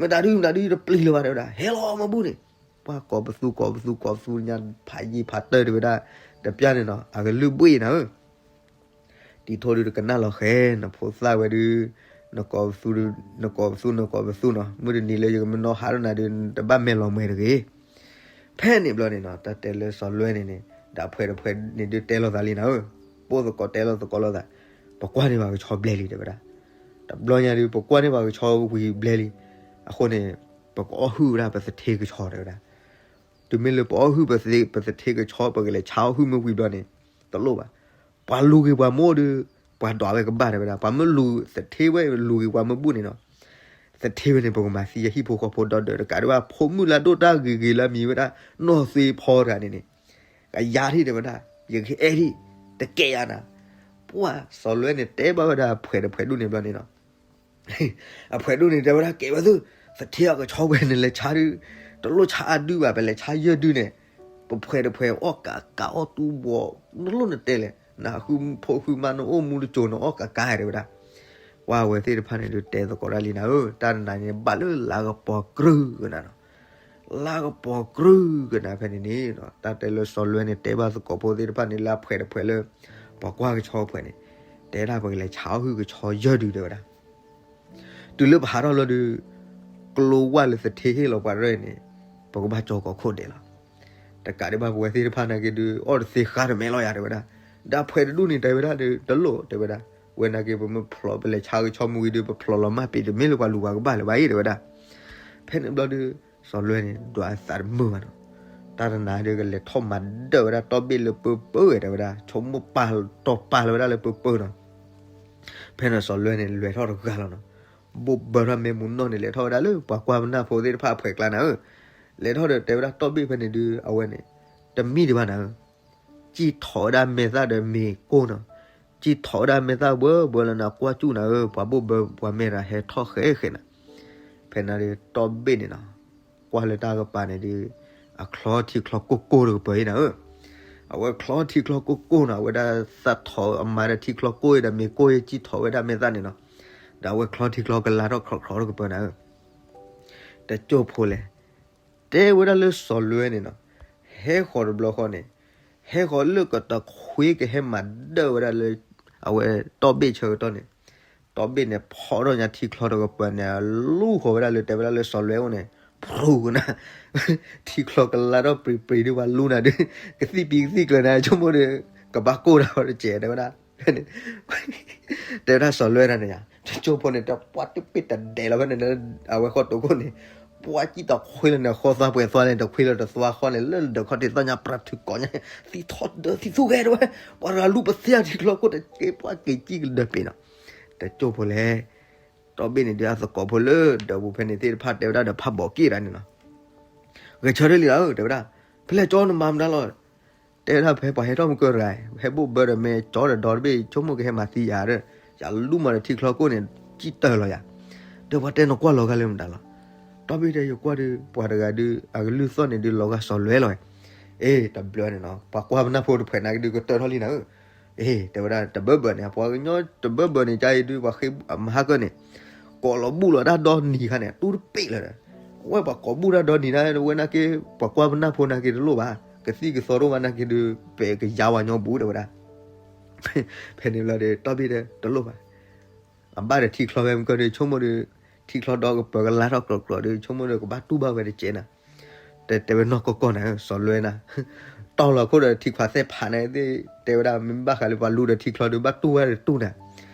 မတၤဒု မတၤဒု တပျံၤလၢၤဘၣ် တဲဝဲဒၣ်, ဟဲလီၤမ့ၢ်ဘူၣ်န့ၣ်, ပှၤကိးပသူ ကိးပသူ ကိးပသူညါ ဖးယံာ်ဖးတၢၢ် တဲဝဲဒၣ်, တပျၢ်န့ၣ်နီၤ အကလုၢ်ဘှ့ၣ်နၤဧၢ တံၤထိၣ်ဒုးတကနၣ်လီၤဃဲ နဖိသၣ်ဝဲဒုး, နကိးပသူ, နကိးပသူ နကိးပသူနီၤ, မုၢ်တနံၤလၢယကမ့ၢ်နီၣ်ဟးထီၣ်နၤဒုး တဘၣ်မဲာ်လီၤမဲာ်တဂ့ၤ. ဖဲန့ၣ်ဘျီန့ၣ်နီၤ တၢ်တဲလၢစီၤလွဲန့ၣ်န့ၣ် ဒီးအဖှဲးတဖှဲးန့ၣ်ဒုးတဲလိာ်သးလံနၤဧၢ, ပိၢ်သကိးတဲလိာ်သကိးလိာ်သး, ပကွၢ်န့ၢ်ဘၣ်ကဆီဘျဲလံ တဲဝဲဒၣ်. တဘျီညါဒုး ပကွၢ်န့ၢ်ဘၣ်ကဆီဝံၤဘျဲလံ. အဃိန့ၣ် ပကအီၣ်ဟုၣ်ဝဲဒၣ်ပသထ့ကဆီ တဲဝဲဒၣ်. တုၤမ့ၢ်လၢပအီၣ်ဟုၣ်ပသထ့ကဆီ ပကလဲၤဆါအီၣ်ဟုၣ်မ့ၢ်ဝံၤဘျီန့ၣ် တလိၣ်ဘၣ်. ပှၤလူၤက့ၤပှၤမ့ၢ်အိၣ်ဒီး ပှၤဒွးဝဲကဘၣ် တဲဝဲဒၣ်. ပှၤမ့ၢ်လူၤသထ့ဝဲ လူၤက့ၤပှၤမ့ၢ်ဘူၣ်န့ၣ်နီၤ သထ့ဝဲန့ၣ် ပကမၤသံအဟံၣ်ဖိဃီဖိဒီဒၢးတကးဒံးဘၣ် ဖိမုၣ်လၢအဒိၣ်တၢ်ဂ့ၤဂ့ၤလၢအမံၤဝဲဒၣ် နီၢ်သ့ဖီတဂၤန့ၣ်န့ၣ် ကယၤထံၣ် တဲဝဲဒၣ်, ယကအဲၣ်ထံၣ်, တကဲယၤနၤ. ပှၤစီၤလွဲန့ၣ် တဲဘၣ်ဝဲဒၣ်အဖှဲးတဖှဲးဒိၣ်န့ၣ်ဘျီန့ၣ်နီၤ အဖှဲးဒိၣ်န့ၣ် တဲဝဲဒၣ် ကဲဝဲသု, သထ့အကဆီဝဲန့ၣ် လဲၤဆါဒုး, တလိၣ်ဆါအဒုဘၣ်, ပလဲၤဆါယဲၢ်ဒုန့ၣ် ပဖှဲးတဖှဲးအီၣ်ကးကးအီၣ်တူၢ်ဘှီး, နလိၣ်နတဲလဲၣ်, နဃုဖိဃုမါ နအိၣ်မူတစိၤ နအီၣ်ကးကး တဲဝဲဒၣ်. ပှၤဝဲသ့ၣ်တဖၣ်န့ၣ်ဒုးတဲသကိးတၢ်လံနၤဧၢ, တၢ်တနၤန့ၣ် ဘၣ်လၢလါကပီၤကြၢးကနၤနီၤ လါကပီၤကြၢးကနၤ ဖဲန့ၣ်န့ၣ် တၢ်တဲလၢစီၤလွဲန့ၣ် တဲဘၣ်သကိးဖိသ့ၣ်တဖၣ်န့ၣ် လၢအဖှဲးတဖှဲးလၢ ပှၤကွၢ်ကဆီဖှဲးန့ၣ် တဲဒၣ် ပကလဲၤဆါအီၣ်ဟုၣ်ကဆီယဲၢ်ဒု တဲဝဲဒၣ်. တုၤလၢပဟးထီၣ်လီၤဒီး ကျိဝဲလၢသထ့ဟ့ၣ်လီၤပှၤရဲၣ်န့ၣ် ပကဘၣ်ကၠီၤကိးခိၣ်ဒဲးလီၤ. တကးဒံးဘၣ် ပဝဲသ့ၣ်တဖၣ်နာ်က့ဒုး အီၣ်တသ့ဃါတမဲလီၤယၤ တဲဝဲဒၣ်. ဒီးအဖှဲးတဒူၣ်န့ၣ် တဲဝဲဒၣ်ဒီး တလိၣ် တဲဝဲဒၣ်, ဝဲနာ်က့ ပမ့ၢ်ဖျိး ပလဲၤဆါကဆီမူဝံၤဒီး ပဖျိးလီၤမၢ်ပ့ၤ တမ့ၢ်လၢပှၤလူၤပှၤကဘၣ်လၢၤဘၣ်အံၤ တဲဝဲဒၣ်. ဖဲန့ၣ်ဘျီဒီး စီၤလွဲန့ၣ် ဒွးသးတမုာ်ဘၣ်နီၤ. တၢ်တနၤဒီး ကလဲၤထီၣ်မၤဒၢးဝဲဒၣ်တီၢ်ဘ့ၣ်လၢပၢပၢဂဲၤ တဲဝဲဒၣ်, ဆိကမိၣ်ပာ်တီၤပာ်လီၤဝဲဒၣ်လၢပၢပၢနီၤ. ဖဲန့ၣ်စီၤလွဲန့ၣ် လဲၤထီၣ်တဂၤလီၤနီၤ. ဘိၣ်ဘၢထီၣ်မဲာ်မူနီၢ်န့ၣ် လဲၤထီၣ်ဝဲဒၣ်လၢပှၤကွၢ်ပနၢ်ဖိသ့ၣ်တဖၣ်အဖှဲးကျါနၤဧၢ. လဲၤထီၣ်ဒီးတဲဝဲဒၣ် တီၢ်ဘ့ၣ်ဖဲန့ၣ်ဒုး အဝဲန့ၣ် တမံဒံးဘၣ်နၤဧၢ. စံၣ်ထီၣ်ဝဲဒၣ်မဲာ်သၣ်ဒီးမ့ၤကိၢ်နီၤ. စံၣ်ထီၣ်ဝဲဒၣ်မဲာ်သၣ်ဘၢဘၢလၢနကွၢ်စူၣ်နၤဧၢ, ပှၤဘိၣ်ဘၢပှၤမဲာ်တဂၤဟဲထီၣ်ဃဲဃဲနၤ. ဖဲန့ၣ်ဒီး တီၢ်ဘ့ၣ်န့ၣ်နီၤ ကွၢ်လၢတၢ်ကပၤန့ၣ်ဒုး အချီထံချီကိၢ်ကိၢ်တကပၤအံၤနၤဧၢ. အဝဲချီထံချီကိၢ်ကိၢ်နီၤ, အဝဲဒၣ်သၣ်ထီၣ်အမၤဒီးထံချီကိၢ်အံၤဒီးမ့ၤကိၢ်အံၤ စံၣ်ထီၣ်ဝဲဒၣ်မဲာ်သၣ်န့ၣ်နီၤ. ဒီးအဝဲချီထံချီကလါထီၣ်ခြီးခြီးတကပၤနၤဧၢ. တစိၢ်ဖိလဲၣ်, တဲဝဲဒၣ်လၢစီၤလွဲန့ၣ်နီၤ, ဟဲဃီၤတဘျီဃီန့ၣ်, ဟဲဃီၤလၢကတခွ့ကဟဲမၤဒၢးဝဲဒၣ်လၢ အဝဲတီၢ်ဘ့ၣ်ဆၢကတီၢ်န့ၣ်, တီၢ်ဘ့ၣ်န့ၣ် ဖီထီၣ်ညါထံချီတကပၤန့ၣ် လူဃီၤဝဲဒၣ်လၢ တဲဝဲဒၣ်လၢစီၤလွဲအိၣ်န့ၣ်, ဖရူကနၤ, ထံချီကလါထီၣ်ပြံပြံဒုးပှၤလူနၤဒုး, ကသံၣ်ပံၤကသံၣ်ကျၢၤနၤ ဆိကမိၣ်ဒီး ကဘၣ်ကိၢ်တၢ်ဝဲတစဲး တဲဝဲဒၣ်. တဲဝဲဒၣ်စီၤလွဲတၢ်န့ၣ်ယါ, တစိၢ်ဖိန့ၣ် တပှၢ်တပ့ၢ်တဒဲးလီၤဖဲန့ၣ် အဝဲဃီၣ်တိာ်ခိၣ်န့ၣ်, ပှၢ်စံၣ်တခွ့လၢန့ၣ် ဃီသွါပှဲၤသွါန့ၣ် တခွ့လၢတသွါဃီန့ၣ် လၢဒၢးခီၣ်ထံးသီၣ်ညါပြးထုးကိးညါ, သံထီၣ်ဒၢးသံသူၣ်ဂဲၤတဝဲ, ပှၤတဂၤလူပသ့အထံချီခိၣ်တက့ ပှၢ်က့ၤစံၣ်ကဒၢးပ့ၤနီၤ. တစိၢ်ဖိလဲၣ်, တီၢ်ဘ့ၣ်န့ၣ်ဒုးအသကိးဖိလၢဒၢးပူၤဖဲန့ၣ်သ့ၣ်တဖၣ်တဲဝဲဒၣ်ဒီးဖးဘီးက့ၣ်တၢ်န့ၣ်နီၤ. ဂဲၤဆၢထၢၣ်လံလီၤ တဲဝဲဒၣ်, ဖဲလဲၣ်ကၠီနမၤမတၤလီၤ တဲဝဲဒၣ်ဖဲပှၤဟဲထီၣ်မုၢ်ကရၤ, ဟဲဘိၣ်ဘၢဒီးမ့ၢ်ကၠီဒီးဒီတဘ့ၣ် ဆိကမိၣ်ကဟဲမၤသံယၤဒီး, ယလူမၤဒီးထံချီကိၣ်န့ၣ် စံၣ်တၢၢ်လီၤယၤ, ဒီးပှၤတဲနကွၢ်လီၤဂာ်လၢမတၤလီၤ. တီၢ်ဘ့ၣ်တဲယကွၢ်ဒီး ပှၤတဂၤဒုး အကလုၢ်သီၣ်န့ၣ်ဒုးလီၤဂာ်စီၤလွဲလီၤ. အ့ တဘျီန့ၣ်နီၤ ပှၤကွၢ်ပနၢ်ဖိတဖှဲးနာ်က့ဒုးကတၢၢ်ထီၣ်လံနၤဧၢ. အ့ တဲဝဲဒၣ်တဘၢဘၢန့ၣ် ပှၤကညီတဘၢဘၢန့ၣ် ကအံၤဒုး ပှၤဃ့မဟါကၢၢ်န့ၣ် ကိးလီၤဘူၣ်လီၤတၢ်ဒီနံၤခါန့ၣ် တူၢ်တပ့ၢ်လၢၤဒီး, ဝဲပှၤကိးဘူၣ်တၢ်ဒီနံၤဒၣ် ဝဲနာ်က့ ပှၤကွၢ်ပနၢ်ဖိနာ်က့တလိၣ်ဘၣ်, ကသံၣ်ကသီတအိၣ်ဘၣ်နာ်က့ဒုး ပကယါဝဲညီဘူး တဲဝဲဒၣ်. ဖဲန့ၣ်ဘျီဒီး တီၢ်ဘ့ၣ်ဒီးတလိၣ်ဘၣ်, အဘၣ်ဒီးထံချီဖဲမုၢ်ကၢၢ်ဒီး ဆိကမိၣ်ဒီး ထံချီဒီကပၢၤကလါထီၣ်ကြီကြီဒီး ဆိကမိၣ်ဒီးကဘၣ်တူၢ်ဘၣ်ဝဲတစဲးနၤ, တဲတဲဝဲနီၢ်ကီၢ်ကီၢ်နၤ စီၤလွဲနၤ, တီၢ်လီၤခိၣ်ဒီးထံခွးသဲဖးနၤသ့ၣ် တဲဝဲဒၣ် မ့ၢ်ဘၣ်ဃးလၢပှၤလူဒီးထံချီဒီး ဘၣ်တူၢ်ဝဲတတူၢ်နၤ,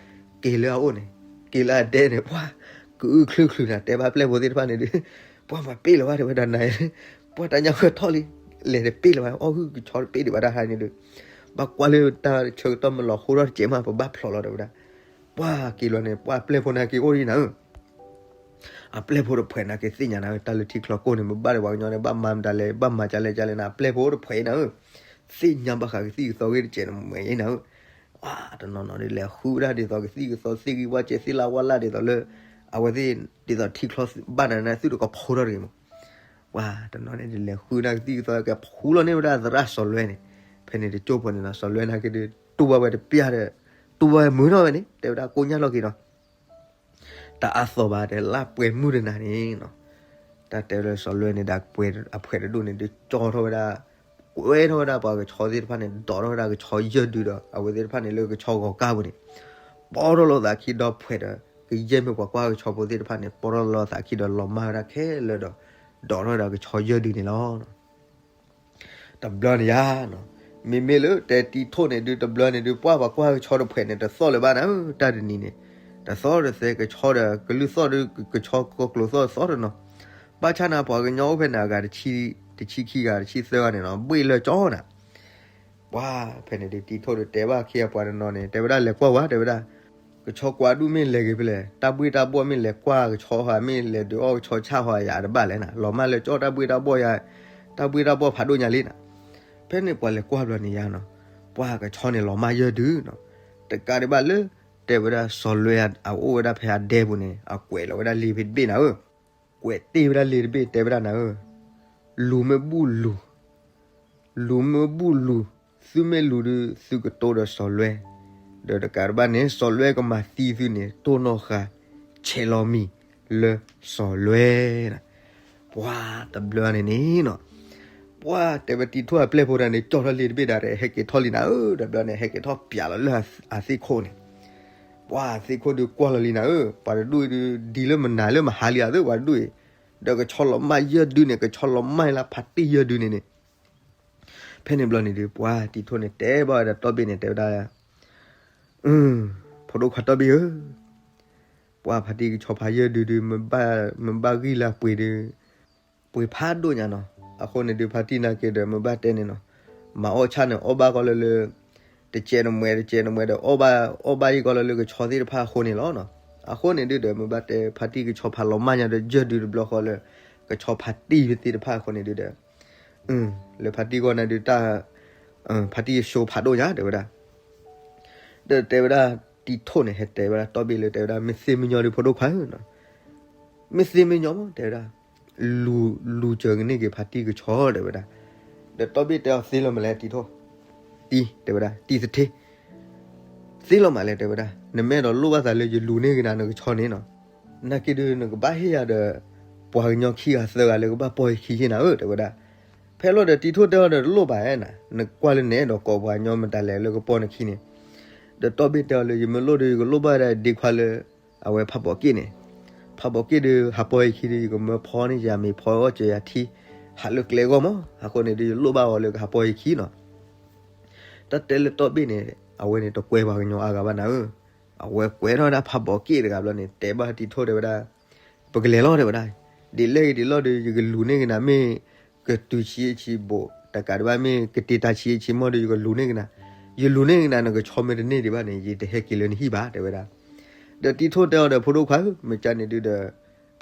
က့ၤလၢအအိၣ်န့ၣ် က့ၤလၢအဒဲန့ၣ် ပှၤ ကအုၣ်ချုၣ်ချုးနၤ တဲဘၣ်ပျဲၢ်ဖိသ့ၣ်တဖၣ်န့ၣ်ဒီး ပှၤမၤပ့ၢ်လီၤဘၣ် တဲဝဲဒၣ်နၤ, ပှၤတၢ်ညါဃၢထီၣ်လံ, လဲၤတပ့ၢ်လီၤဘၣ် အီၣ်ဟုၣ်ကဆီတပ့ၢ်ဒံးဘၣ်တၢ်ဟါန့ၣ်ဒီး, ဘၣ်ကွၢ်လၢတၢ်ဆၢကတီၢ်မ့ၢ်လီၤဃိထီၣ်တစဲးမး ပဘၣ်ဖျိးလီၤ တဲဝဲဒၣ်. ပှၤက့ၤလီၤန့ၣ် ပှၤပျဲၢ်ဖိနာ်က့အိၣ်ဒံးနၤဧၢ အပျဲၢ်ဖိတဖှဲးနာ်က့သ့ၣ်ညါနၤဧၢ တၢ်လၢထံချီကိၢ်န့ၣ် မ့ၢ်ဘၣ်ဒီးပှၤကညီန့ၣ် ဘၣ်မၤမတၤလဲၣ် ဘၣ်မၤကလဲၣ်ကလဲၣ်နၤ အပျဲၢ်ဖိတဖှဲးနၤဧၢ, သ့ၣ်ညါဘၣ်ဃးကသံၣ်ကသီဂ့ၢ်တစဲးန့ၣ်မ့ၢ်နၤဧၢ, တနီၤနီၤဒ်လဲၤဃုဒၣ်ဒ်သိးကသံၣ်ကသီသ့ၣ်ဂံၢ်ဝၣ်စဲးသ့ၣ်လၢဝၣ်လၢ်ဒ်သိးလၢ အဝဲသ့ၣ် ဒ်သိးထံချီဘၣ်နၤန့ၣ် သုတကဖိထီၣ်တဂ့ၤမး, ပှၤတနီၤန့ၣ်ဒ်လဲၤဃုဒၣ်ကသံၣ်ကသီ ကဖှူလီၤန့ၢ်ဝဲဒၣ်သရၣ်စီၤလွဲန့ၣ်, ဖဲန့ၣ်တကၠိၢ်ဖိန့ၣ်နီၤ စီၤလွဲနာ်က့ဒီး တူၢ်ဘၣ်ဝဲတပျၢ်ဒီး တူၢ်ဘၣ်ဝဲမုာ်ထီၣ်ဝဲန့ၣ် တဲဝဲဒၣ်ကိးညါလီၤက့ၤနီၤ တအါသီၣ်ဘၣ် တဲလၢပှဲၤမုၢ်တနၤန့ၣ်နီၤ, တၢ်တဲလၢစီၤလွဲန့ၣ်ဒီး အပှဲၤတဒိၣ်န့ၣ်ဒုး ကၠီထီၣ်ဝဲဒၣ်, ကွဲထီၣ်ဝဲဒၣ်ပှၤကဆီသ့ၣ်တဖၣ်န့ၣ် ဒိးထီၣ်ဝဲဒၣ်ကဆီယဲၢ်ဒုဒီး အဝဲသ့ၣ်တဖၣ်န့ၣ်လၢကဆီဂီၤကၢ်ပူၤန့ၣ် ပီၢ်ထီၣ်လိာ်သးခံဒီဖှဲးဒီး ကယဲၢ်မ့ၢ်ပှၤကွၢ်ကဆီဖိသ့ၣ်တဖၣ်န့ၣ် ပီၢ်ထီၣ်လိာ်သးခံဒီးလီၤမၢ်ဝဲဒၣ်ခဲလၢာ်ဒီး ဒိးထီၣ်ဝဲဒၣ်ကဆီယဲၢ်ဒုန့ၣ်လီၤ. တဘျီန့ၣ်ယါနီၤ, မ့မ့ၢ်လၢတဲတံၤထိၣ်န့ၣ်ဒုး တဘျီန့ၣ်ဒုး ပှၢ်ပှၤကွၢ်ကဆီတဖှဲးန့ၣ် တသီၣ်လၢၤဘၣ်နၤဧၢ, တၢ်တနံၤန့ၣ် တသီၣ်တသဲကဆီဒီး ကလုၢ်သီၣ်ဒုး ကဆီကီၤကျိၤသီၣ်တသီၣ်တနီၤ, ဘၣ်ဆၣ်နၤ ပှၤကညီအိၣ်ဖဲန့ၣ်အဂၤ တဆံခံဂၤ တဆံသၢဂၤန့ၣ်နီၤ ဘှ့ၣ်လၢကၠီနၤ, ပှၢ်ဖဲန့ၣ်ဒုး တံၤထိၣ်ဒုးတဲဘၣ်ခံဂၤပှၤတနီၤန့ၣ် တဲဝဲဒၣ် လဲၤကွၢ်ဝဲ တဲဝဲဒၣ် ကဆီကွၢ်ဒူၣ်မ့ၢ်လဲၤဂ့ၤဖဲလဲၣ်, တၢ်ဘှ့ၣ်တၢ်ဘီၣ်မ့ၢ်လဲၤကွၢ်ကဆီဧါ, မ့ၢ်လဲၤဒုးအီၣ်ကဆီဆၣ်ဧါ, ယၤတဘၣ်လဲၣ်နၤ, လီၤမၢ်လၢကၠီတၢ်ဘှ့ၣ်တၢ်ဘီၣ်ယါ, တၢ်ဘှ့ၣ်တၢ်ဘီၣ်ဖးဒိၣ်ညါလံနၤ. ဖဲန့ၣ်ပှၤလဲၤကွၢ်ဘျီန့ၣ်ယါနီၤ, ပှၢ်ကဆီန့ၣ်လီၤမၢ်ယဲၢ်ဒုနီၤ, တကးဒံးဘၣ်လၢ တဲဝဲဒၣ်စီၤလွဲအအိၣ်ဝဲဒၣ်ဖဲအဒဲပူၤန့ၣ် အကွဲးလီၤဝဲဒၣ်လံာ်ဖဲတဘ့ၣ်နၤဧၢ, ကွဲးတ့ၢ်ဝဲဒၣ်လံာ်တဘ့ၣ် တဲဝဲဒၣ်နၤဧၢ, လူၤမ့ၢ်ဘူၣ်လူၤ လူၤမ့ၢ်ဘူၣ်လူၤ, သုမ့ၢ်လူၤဒုး သုကတိၤဒီးစီၤလွဲ, ဒီးတကးဒံးဘၣ်န့ၣ် စီၤလွဲကမၤသံသုန့ၣ် တိၢ်နီၣ်ဃာ် ဆဲးလီၤမံၤလၢစီၤလွဲ, ပှၢ်တဘျီန့ၣ်န့ၣ်နီၤ, ပှၢ်တဲဝဲတံၤထိၣ်အပျဲၢ်ဖိတဂၤန့ၣ် ကၠီထီၣ်လံာ်တဘ့ၣ်ဒၣ်ဒီး ဟဲက့ၤထီၣ်လံနၤဧၢ, တဘျီန့ၣ် ဟဲက့ၤထီၣ်ပၠးလီၤလၢအသ့ၣ်ခိၣ်န့ၣ်, ပှၢ်သ့ၣ်ခိၣ်ဒုးကွၢ်လီၤလံနၤဧၢ, ပှၤတဒူၣ်အံၤဒုး ဒံလၢမနၤလၢမဟါလံဧါသ့ၣ် ပှၤတဒူၣ်အံၤ, ဒီးကဆီလီၤမၢ်ယဲၢ်ဒုန့ၣ် ကဆီလီၤမၢ်လၢဖါတံၢ်ယဲၢ်ဒုန့ၣ်န့ၣ် ဖဲန့ၣ်ဘျီန့ၣ်ဒုး ပှၢ်တံၤထိၣ်န့ၣ်တဲဘၣ်ဝဲဒၣ်တီဘ့ၣ်န့ၣ် တဲဝဲဒၣ်, ဖိဒိၣ်ခွါတီဘ့ၣ်ဧၢ, ပှၢ်ဖါတံၢ်ကဆီဖးယဲၢ်ဒုဒုး မ့ၢ်ဘၣ်ဂံၢ်လၢပှ့ၤဒုး, ပှ့ၤဖးဒိၣ်ညါနီၤ, အဃိန့ၣ်ဒုး ဖါတံၢ်နာ်က့ဒီး မ့ၢ်ဘၣ်တဲန့ၣ်နီၤ, မၤအီၣ်ဆၣ်န့ၣ် အီၣ်ဘၣ်ကီးလၢလၢ တစဲးနမှဲ တစဲးနမှဲဒီး အီၣ်ဘၣ် အီၣ်ဘၣ်အံၤကီးလၢလၢကဆီသ့ၣ်တဖၣ်အဃိန့ၣ်လီၤနီၤ, အဃိန့ၣ်ဒုးဒီး မ့ၢ်ဘၣ်တဲဖါတံၢ်ကဆီဖးလီၤမၢ်ညါဒီး ယဲၢ်ဒုတဘျီဃီလၢ ကဆီဖါတံၢ်သ့ၣ်တဖၣ်အဃိန့ၣ်ဒုးဒီး လၢဖါတံၢ်ဂီၢ်န့ၣ်ဒုးတၢ် ဖါတံၢ်အၡိဖးဒိၣ်ညါ တဲဝဲဒၣ်, ဒီးတဲဝဲဒၣ် တံၤထိၣ်န့ၣ် ဟဲတဲဝဲဒၣ်တီဘ့ၣ်လၢ တဲဝဲဒၣ် မ့ၢ်သ့မ့ၢ်ညီဒုး ဖိဒိၣ်ခွါဧၢ, မ့ၢ်သ့မ့ၢ်ညီမး တဲဝဲဒၣ်, လူၤ လူၤစၢၤကန့ၢ်က့ၤဖါတံၢ်ကဆီ တဲဝဲဒၣ်, ဒီးတီဘ့ၣ်တဲအီၤ သ့လီၤမးလဲၣ် တံၤထိၣ်, တံၤ တဲဝဲဒၣ် တံၤသထ့ သ့လီၤမးလဲၣ် တဲဝဲဒၣ်, နမ့ၢ်အဲၣ်ဒိးလိၣ်ဘၣ်သးလၢယလူၤန့ၢ်က့ၤနၤနကဆီန့ၣ်နီၤ, နာ်က့ဒုး နကဘၣ်ဟ့ၣ်ယၤဒီး ပှၤကညီခံဂၤသၢဂၤလၢကဘၣ်ပီၢ်ယခံဟ့ၣ်နၤဧၢ တဲဝဲဒၣ်, ဖဲလီၤဒီးတံၤထိၣ်တဲအီၤဒီး တလိၣ်ဘၣ်ဧါနၤ, နကွၢ်လၢနအဲၣ်ဒိးကိးပှၤကညီမတၤလဲၣ်လၢကပီၢ်နခံန့ၣ်, ဒီးတီဘ့ၣ်တဲအီၤလၢ ယမ့ၢ်လိၣ်ဒီး ယကလိၣ်ဘၣ်ဝဲဒၣ်ဒ့ခွါလၢ အဝဲဖးဘီးက့ၣ်န့ၣ်, ဖးဘီးက့ၣ်ဒီး ဟးပီၢ်ယခံဒီး ယကမၢဖီန့ၢ်ယၤမ့ၤ ဖီအီၣ်စၢၤယၤထံ ဟးလၢကျဲအဂီၢ်မး, အဃိန့ၣ်ဒုး ယလိၣ်ဘၣ်အီၤလၢကဟးပီၢ်ယခံနီၤ. တၢ်တဲလၢတီဘ့ၣ်န့ၣ် အဝဲန့ၣ်တကွဲပှၤကညီအါဂၤဘၣ်နၤဧၢ, အဝဲကွဲထီၣ်ဝဲဒၣ်ဖးဘီးက့ၣ်တဂၤဘျီန့ၣ် တဲဘၣ်တံၤထိၣ်တဲဝဲဒၣ်, ပကလဲၤလီၤ တဲဝဲဒၣ်, ဒ်လဲၣ်ဂ့ၤဒ်လဲၣ်ဒီး ယကလူၤန့ၢ်က့ၤနၤ မ့ၢ်ကတုၤဆံးအ့ၣ်ဆံးဘိး တကးဒံးဘၣ် မ့ၢ်ကတ့တၢ်ဆံးအ့ၣ်ဆံးမီၢ်ဒီး ယကလူၤန့ၢ်က့ၤနၤ, ယလူၤန့ၢ်က့ၤနၤ နကဆီမ့ၢ်တန့ၢ်ဒံးဘၣ်န့ၣ် ယတဟဲက့ၤလၢနဟံၣ်ဘၣ် တဲဝဲဒၣ်. ဒီးတံၤထိၣ်တဲအီၤဒီး ဖိဒိၣ်ခွါဧၢ, မ့ၢ်ကန့ၣ်ဒုးဒီး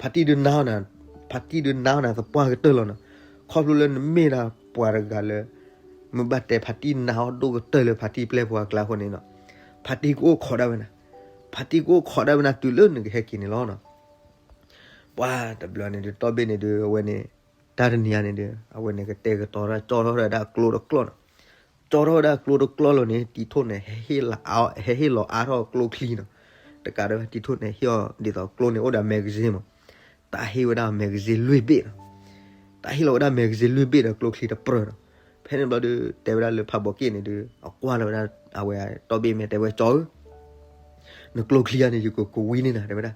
ဖါတံၢ်ဒုးနါအီၣ်နၤ, ဖါတံၢ်ဒုးနါအီၣ်နၤသပှၢ်ကတၢၢ်လီၤနီၤ, ခီဖျိလၢနမ့ၢ်ဒၣ်ပှၤတဂၤလၢ မ့ၢ်ဘၣ်တဲဖါတံၢ်နါအီၣ်ဒိၣ်ကတၢၢ်လၢဖါတံၢ်ပျဲၢ်ဖိအကျါအဃိန့ၣ်နီၤ, ဖါတံၢ်ကအိၣ်ခိးဒၣ်ဝဲနၤ, ဖါတံၢ်ကအိၣ်ခိးဒၣ်ဝဲနၤတုၤလၢနကဟဲက့ၤန့ၣ်လီၤနီၤ. ပှၢ်တဘျီန့ၣ်ဒုး တီဘ့ၣ်န့ၣ်ဒုး အဝဲန့ၣ် တၢ်တနံၤညါန့ၣ်ဒုး အဝဲန့ၣ်ကတဲာ်ကတီၤတၢ် ကၠီထီၣ်ဝဲဒၣ်ကျိတကျီၢ်နီၤ, ကၠီထီၣ်ဝဲဒၣ်ကျိတကျီၢ်လီၤန့ၣ် တံၤထိၣ်န့ၣ် ဟဲဟ့ၣ်လီၤအါထီၣ်ကျိချံနီၤ, တကးဒံးဘၣ် တံၤထိၣ်န့ၣ် ဟ့ၣ်အီၤဒ်သိးကျိန့ၣ် အိၣ်ဒီး magazine မး, တၢ်ဟ့ၣ်ဝဲဒၣ် magazine လွံၢ်ဘ့ၣ်နီၤ, တၢ်ဟ့ၣ်လီၤဝဲဒၣ် magazine လွံၢ်ဘ့ၣ်ဒီးကျိချံတပြၢၤနီၤ. ဖဲန့ၣ်ဘျီဒုး တဲဝဲဒၣ်လၢဖးဘီးက့ၣ်န့ၣ်ဒုး အကွၢ်လီၤဝဲဒၣ် အဝဲတီဘ့ၣ်မဲာ် တဲဝဲ ကၠီဧၢ နကျိချံယါန့ၣ် ယကကဝံန့ၢ်နၤ တဲဝဲဒၣ်,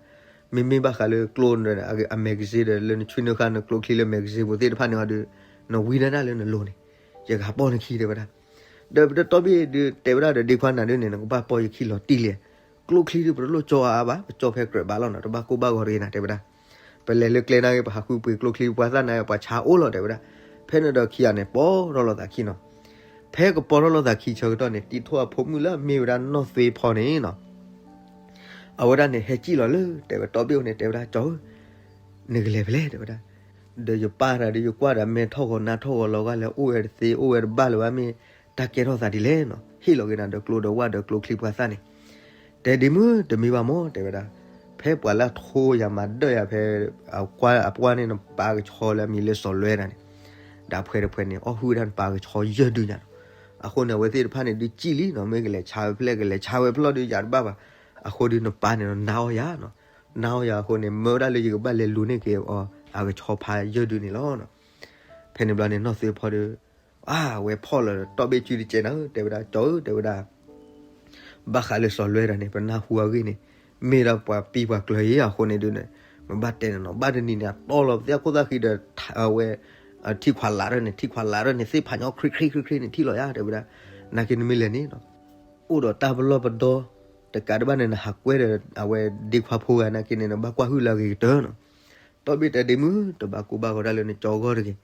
မ့မ့ၢ်ဘၣ်ဃးလၢကျိ အ magazine ဒီး လၢနဆွံနုာ်ဃာ်နကျိချံလၢ magazine ပူၤသ့ၣ်တဖၣ်န့ၣ်အီၤဒုး နဝံဒၣ်တၢ်လၢနလိၤန့ၣ် ယကဟးပီၢ်နခံ တဲဝဲဒၣ်. ဒီးတီဘ့ၣ်ဒုးတဲဝဲဒၣ်ဒီး ဒ့ခွါနၤဒုးန့ၣ် နကဘၣ်ပီၢ်ယခံလီၤတံၢ်လံ, ကျိချံဒုး ပတလိၣ်ကၠီအါအါဘၣ်, ပကၠီဖဲကြၢးဘၣ်လီၤနီၤ, တဘၣ်ကိၢ်ဘၣ်ဂီၤတဂ့ၤနၤ တဲဝဲဒၣ်. ပလဲၤလၢကျဲနာ်က့ ပဟးဃုပှ့ၤကျိချံပှၤသၣ်နာ်က့ ပှၤဆါအိၣ်လီၤ တဲဝဲဒၣ်. ဖဲန့ၣ်ဒီးခံဂၤန့ၣ် ပီၢ်ထီၣ်လိာ်သးခံနီၤ. ဖဲကပီၢ်ထီၣ်လိာ်သးခံဆၢကတီၢ်န့ၣ် တံၤထိၣ်အဖိမုၣ်လၢအမ့ၢ်ဝဲဒၣ်နီၢ်သွ့ဖီန့ၣ်နီၤ အဝဲဒၣ်န့ၣ် ဟဲစံၣ်လီၤလၢ တဲဝဲတီဘ့ၣ်အအိၣ်န့ၣ် တဲဝဲဒၣ် ကၠီဧၢ နကလဲၤဖဲလဲၣ် တဲဝဲဒၣ်. ဒီးယပၢ်တဂၤဒီး ယကွၢ်ဒီး မဲထီၣ်ဂီၤနါထီၣ်ဂီၤလီၤဂာ်လဲၣ် အိၣ်ဝဲတသ့ အိၣ်ဝဲတဘၣ်လၢၤဘၣ် မ့ၢ်တၢ်ကဲထီၣ်သးဒ်လဲၣ်နီၤ. ဟ့ၣ်လီၤက့ၤနၤဒီးကျိဒီးဝၣ်ဒီးကျိချံပှၤသၣ်န့ၣ် တဲဒ့မုၣ် တမံၤဘၣ်မး တဲဝဲဒၣ်. ဖဲပှၤလၢအထိယၤမၤဒၢၣ်ယၤဖဲ အပှၢ်န့ၣ် နပၢ်ကဆီလၢအမံၤလၢစီၤလွဲဒၣ်န့ၣ် ဒီးဖှဲးတဖှဲးန့ၣ် အီၣ်ဟုၣ်ဝဲဒၣ်နပၢ်ကဆီယဲၢ်ဒုညါနီၤ. အဃိန့ၣ် အဝဲသ့ၣ်တဖၣ်န့ၣ်ဒုးစံၣ်လံနီၤ မ့ၢ်ကလဲၤဆါဝဲဖဲလဲၣ် ကလဲၤဆါဝဲဖဲလဲၣ်ဒီးယၤတဘၣ်ဘၣ်. အဃိဒီးနပၢ်န့ၣ်နီၤ နါအီၣ်ယၤနီၤ. နါအီၣ်ယၤအဃိန့ၣ် မၢဝဲဒၣ်လၢယကဘၣ်လဲၤလူၤန့ၢ်က့ၤအီၤ အကဆီဖးယဲၢ်ဒုန့ၣ်လီၤ. ဖဲန့ၣ်ဘျီန့ၣ် နီၢ်သ့ၣ်ဖီဒီး အဝဲဖီၣ်လီၤဒီးတီၢ်ဘ့ၣ်စုတကဲးနၤဧၢ, တဲဝဲဒၣ် ကၠီဧၢ တဲဝဲဒၣ် ဘၣ်ဃးလၢစီၤလွဲတၢ်န့ၣ် ပနၢ်ဟူအဂ့ၢ်န့ၣ် မ့ၢ်ဒၣ်ပှၤပံပှၤကျၢၤအံၤအဃိန့ၣ်ဒုန့ၣ် မ့ၢ်ဘၣ်တဲန့ၣ်နီၤ ဘၣ်တနံၤန့ၣ် အတီၢ်လီၤပသ့ၣ်ခိၣ်သၣ်ဃံဒီး အဝဲ ထံခွးလးထီၣ်န့ၣ် ထံခွးလးထီၣ်န့ၣ် သ့ၣ်ဖးညီ ခြ့ခြ့ခြ့ခြ့န့ၣ် ထံၣ်လီၤယါ တဲဝဲဒၣ်. နာ်က့နမ့ၢ်လဲၤန့ၣ်နီၤ အိၣ်ဒီးတၢ်ပလီၢ်ပဒီ တကးဒံးဘၣ်န့ၣ် နဟးကွဲဒီး အဝဲဒ့ခွါဖိဂၤနာ်က့န့ၣ် နဘၣ်ကွၢ်ဟုၣ်လၢအဂ့ၤကတၢၢ်နီၤ. တီၢ်ဘ့ၣ်တဲဒ့မုၣ် တဘၣ်ကိၢ်ဘၣ်ဂီၤဒၣ်လၢနကၠီအဂီၢ်တဂ့ၤ,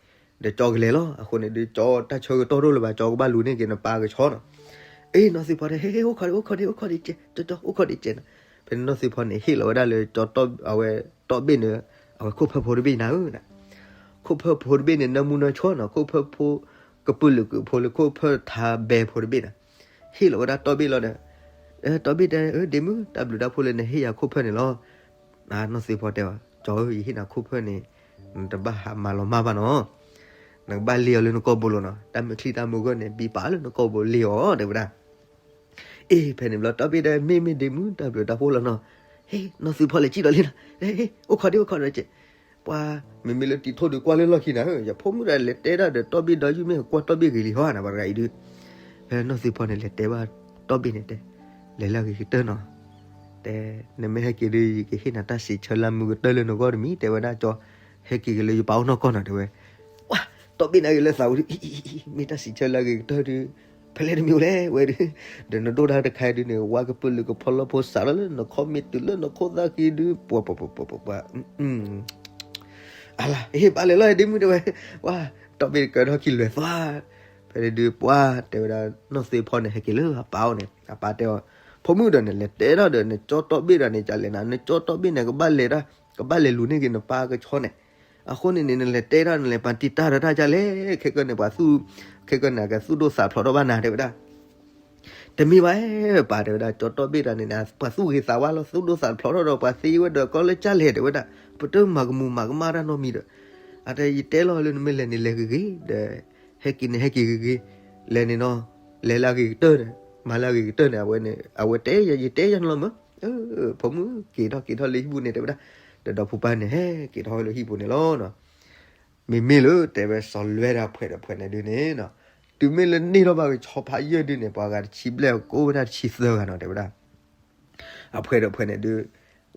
ဒီးကၠီကလဲၤလီၤ. အဃိန့ၣ်ဒုး ကၠီတၢ်ဆၢကတီၢ်ဒိၣ်လၢၤဘၣ် ကၠီကဘၣ်လူၤန့ၢ်က့ၤနပၢ်ကဆီနီၤ. အ့ နီၢ်သ့ၣ်ဖီတဲ ဟ့ ဟ့ အိၣ်ခိးဒံး အိၣ်ခိးဒံး ကဲ ကၠီ ကၠီ အိၣ်ခိးဒံးကဲနီၤ. ဖဲန့ၣ်နီၢ်သ့ၣ်ဖီန့ၣ် ဟ့ၣ်လီၤဝဲဒၣ်လၢ အဝဲတီၢ်ဘ့ၣ်န့ၣ် အဝဲခိၣ်ဖၢၣ်ဖိတဘ့ၣ်နၤဧၢ ခိၣ်ဖၢၣ်ဖိတဘ့ၣ်န့ၣ် နၢမူနၢဆှီနီၤ ခိၣ်ဖၢၣ်ဖိ ကပုာ်လုာ်ကုာ်ဖိလၢခိၣ်ဖၢၣ်ထးဘဲဖိတဘ့ၣ်နီၤ. ဟ့ၣ်လီၤဝဲဒၣ်တီၢ်ဘ့ၣ်လီၤဒီး တီၢ်ဘ့ၣ်တဲ အၢ ဒ့မုၣ် တၢ်ဘျုးတၢ်ဖှိၣ်လၢနဟ့ၣ်ယၤခိၣ်ဖၢၣ်န့ၣ်လီၤ. နီၢ်သ့ၣ်ဖီတဲအီၤ ကၠီဧၢ ယဟ့ၣ်နၤခိၣ်ဖၢၣ်န့ၣ် နတဘၣ်ဟးမၤလီၤမၢ်ဘၣ်နီၤ. နကဘၣ်လ့ၢ်အီၤလၢနကိာ်ဘိလိၤနီၤ. တၢ်မုၢ်ချံတၢ်မုၢ်ဂီၢ်န့ၣ် ဘံပာ်လၢနကိာ်ဘိလ့ၢ်အီၤ တဲဝဲဒၣ်. အ့ ဖဲန့ၣ်ဘျီ တီၢ်ဘ့ၣ်တဲ မ့ၢ်မ့ၢ်ဒ့မုၣ် တၢ်ဘျုးတၢ်ဖှိၣ်လီၤနီၤ. ဟ့ နီၢ်သ့ၣ်ဖီလဲၤစံၣ်ဒီးလံနီၤ. ဟ့ အိၣ်ခိးဒံး အိၣ်ခိးဒီးကဲ ပှၤ မ့မ့ၢ်လၢတံၤထိၣ်ဒုးကွၢ်လၢလီၢ်ခံနၤဧၢ, ယဖိမုၣ်ဒၣ်လဲၤတဲဒၣ်ဒီးတီၢ်ဘ့ၣ်ဒီး ယုၢ်မ့ၢ်ကွၢ်တီၢ်ဘ့ၣ်ဂ့ၤလံဟီနၤ ပှၤတဂၤအံၤဒုး. ဖဲနီၢ်သ့ၣ်ဖီန့ၣ် လဲၤတဲဘၣ်တီၢ်ဘ့ၣ်န့ၣ်တဲ လဲၤလၢအဂ့ၤကတၢၢ်နီၤ. တဲ နမ့ၢ်ဟဲက့ၤဒုး ယကဟ့ၣ်နၤတၢ်စံးဆၢလၢမုာ်ကတၢၢ်လၢနဂီၢ်တမံၤ တဲဝဲဒၣ်ကၠီ, ဟဲက့ၤက့ၤလၢယပၢ်အိၣ်နီၢ်ကီၢ်နီၤ တဲဝဲ. ပှၤ တီၢ်ဘ့ၣ်န့ၣ်ဂ့ၤလၢသးဝံၤဒုး အံၤ အံၤ အံၤ မ့ၢ်တၢ်စံးဆၢလၢအဂ့ၤကတၢၢ်ဒုး ဖဲလဲၣ်တမံၤအိၣ်လဲၣ်ဝဲဒုး, ဒီးနဒိၣ်တၢ်တခါဒုးန့ၣ် ဝါကပုာ်လုာ်ကဖီလီဖိစးထီၣ်လၢနခီၣ်မ့ၢ်တုၤလၢနခိၣ်သၣ်ဃံဒုး ပှၤ ပှၤ ပှၤ ပှၤ ပှၤ အလၤ ဟ့ၣ်ဘၣ်လဲၤလီၤ ဒ့မုၣ်တဲဝဲ, ဝါ တီၢ်ဘ့ၣ်ကၢထီၣ်ခံလွဲၢ်သွါ, ဖဲန့ၣ်ဒုးပှၤတဲဝဲဒၣ် နီၢ်သ့ၣ်ဖီန့ၣ် ဟဲက့ၤလၢအပၢ်အိၣ်န့ၣ် အပၢ်တဲအီၤ, ဖိမုၣ်ဒီးန့ၣ် လဲၤတဲထီၣ်ဒီး နကၠီတီၢ်ဘ့ၣ်ဒီးန့ၣ် ကလဲၤနၤ နကၠီတီၢ်ဘ့ၣ်န့ၣ် ကဘၣ်လဲၤတၢ် ကဘၣ်လဲၤလူၤန့ၢ်က့ၤနပၢ်ကဆီန့ၣ်, အဃိန့ၣ်န့ၣ် နလဲၤတဲထီၣ် နလဲၤပာ်တံာ်တာ်ဒီးတၢ်ကလဲၣ် ခဲကနံၣ်န့ၣ် ပှၤသူၣ် ခဲကနံၣ်န့ၣ် ကသူၣ်ဒိၣ်သးဖျိးထီၣ်ဘၣ်နၤ တဲဝဲဒၣ်. တမ့ၢ်ဘၣ် ပၢ်တဲဝဲဒၣ် ကၠီတီၢ်ဘ့ၣ်တၢ်န့ၣ် ပှၤသူၣ်ဂ့ၤသးဝါလီၤ သူၣ်ဒိၣ်သးဖျိးထီၣ်ဒီး ပှၤသ့ဝဲဒီးကီလၢကလဲၣ် တဲဝဲဒၣ်, ပတမၤကမူၤမၤကမၣ်တၢ်နီတမံၤဒီး, အတယတဲလီၤလၢနမ့ၢ်လဲၤန့ၣ်လဲၤဂ့ၤဂ့ၤဒီး, ဟဲက့ၤန့ၣ်ဟဲက့ၤဂ့ၤဂ့ၤ, လဲၤန့ၣ်နီၤ, လဲၤလၢအဂ့ၤကတၢၢ်ဒီး, မၤလၢအဂ့ၤကတၢၢ်န့ၣ် အဝဲန့ၣ် အဝဲတဲယၤ ယတဲယၤန့ၣ်လီၤမး, ဖိမုၣ်က့ၤထီၣ်က့ၤထီၣ်လၢဟံၣ်ပူၤန့ၣ် တဲဝဲဒၣ်, ဒီးဒီဖိပၢ်န့ၣ် ဟဲက့ၤထီၣ်ဝဲလၢဟံၣ်ပူၤန့ၣ်လီၤ. မ့မ့ၢ်လၢတဲဝဲစီၤလွဲတၢ်ဖှဲးဒီးဖှဲးန့ၣ်ဒုးန့ၣ်နီၤ, တုၤမ့ၢ်လၢန့ၢ်ထီၣ်ဘၣ်ကဆီဖးယဲၢ်ဒုးန့ၣ် ပှၤဂၤတဆံဘျဲၣ် ကအိၣ်ဝဲဒၣ်တဆံသၢဂၤနီၤ တဲဝဲဒၣ်. အဖှဲးဒီးဖှဲးန့ၣ်ဒုး,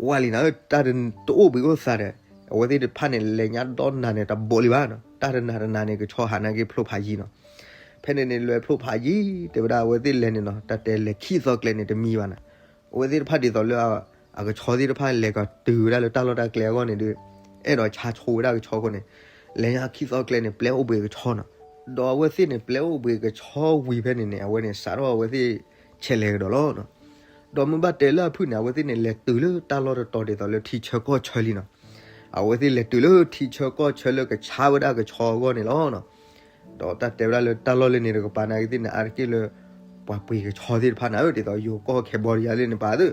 ဝဲလံနၤဧၢ တၢ်တအိၣ်ဘှံးအိၣ်သါဒီး, အဝဲသ့ၣ်တဖၣ်န့ၣ် လဲၤညါဒီနၤန့ၣ် တဘိးလံဘၣ်နီၤ, တၢ်တနၤတနၤန့ၣ် ကဆီဟးနာ်က့ဖျိဖးယံၤနီၤ. ဖဲန့ၣ်န့ၣ် လဲၤဖျိဖးယံၤ တဲဝဲဒၣ် အဝဲသ့ၣ်လဲၤန့ၣ်နီၤ တၢ်တဲလဲၤခံသီကျဲန့ၣ်တမံၤဘၣ်နီၤ. အဝဲသ့ၣ်တဖၣ်ဒ်သိးလၢ အကဆီသ့ၣ်တဖၣ်လဲၤကတုၤဝဲဒၣ်လၢတၢ်လီၢ်တၢ်ကျဲအဂီၢ်န့ၣ်ဒုး, အဲၣ်ဒိးဆါဆိဝဲဒၣ်ကဆီအဃိန့ၣ်, လဲၤညါခံသီကျဲန့ၣ် ပျဲအိၣ်ဘှံးကဆီနီၤ. ဒီးအဝဲသ့ၣ်န့ၣ် ပျဲအိၣ်ဘှံးကဆီဝံၤဖဲန့ၣ်န့ၣ် အဝဲန့ၣ်စးထီၣ်အဝဲသ့ၣ်ဆဲးလဲၤကဒီးလီၤနီၤ. ဒီးမ့ၢ်ဘၣ်တဲလၢအဖုၣ်န့ၣ် အဝဲသ့ၣ်န့ၣ် လဲၤတုၤလၢတၢ်လီၢ်တတီၤဒ်သိးလၢထံဆၢကီၢ်ဆၢလံနီၤ. အဝဲသ့ၣ်လဲၤတုၤလၢထံဆၢကီၢ်ဆၢလၢကဆါဝဲဒၣ်ကဆီအဂီၢ်န့ၣ်လီၤနီၤ. ဒီးတၢ်တဲဝဲဒၣ်လၢတၢ်လီၢ်လၢန့ၣ်တကပၤနာ်က့သ့ၣ်န့ၣ် အါတက့ၢ်လၢ ပှၤပှ့ၤကဆီသ့ၣ်တဖၣ်နၤဧၢ ဒ်သိးယိၤကီၢ်ခဲဘီဒယါလၢန့ၣ်ပာ်သု,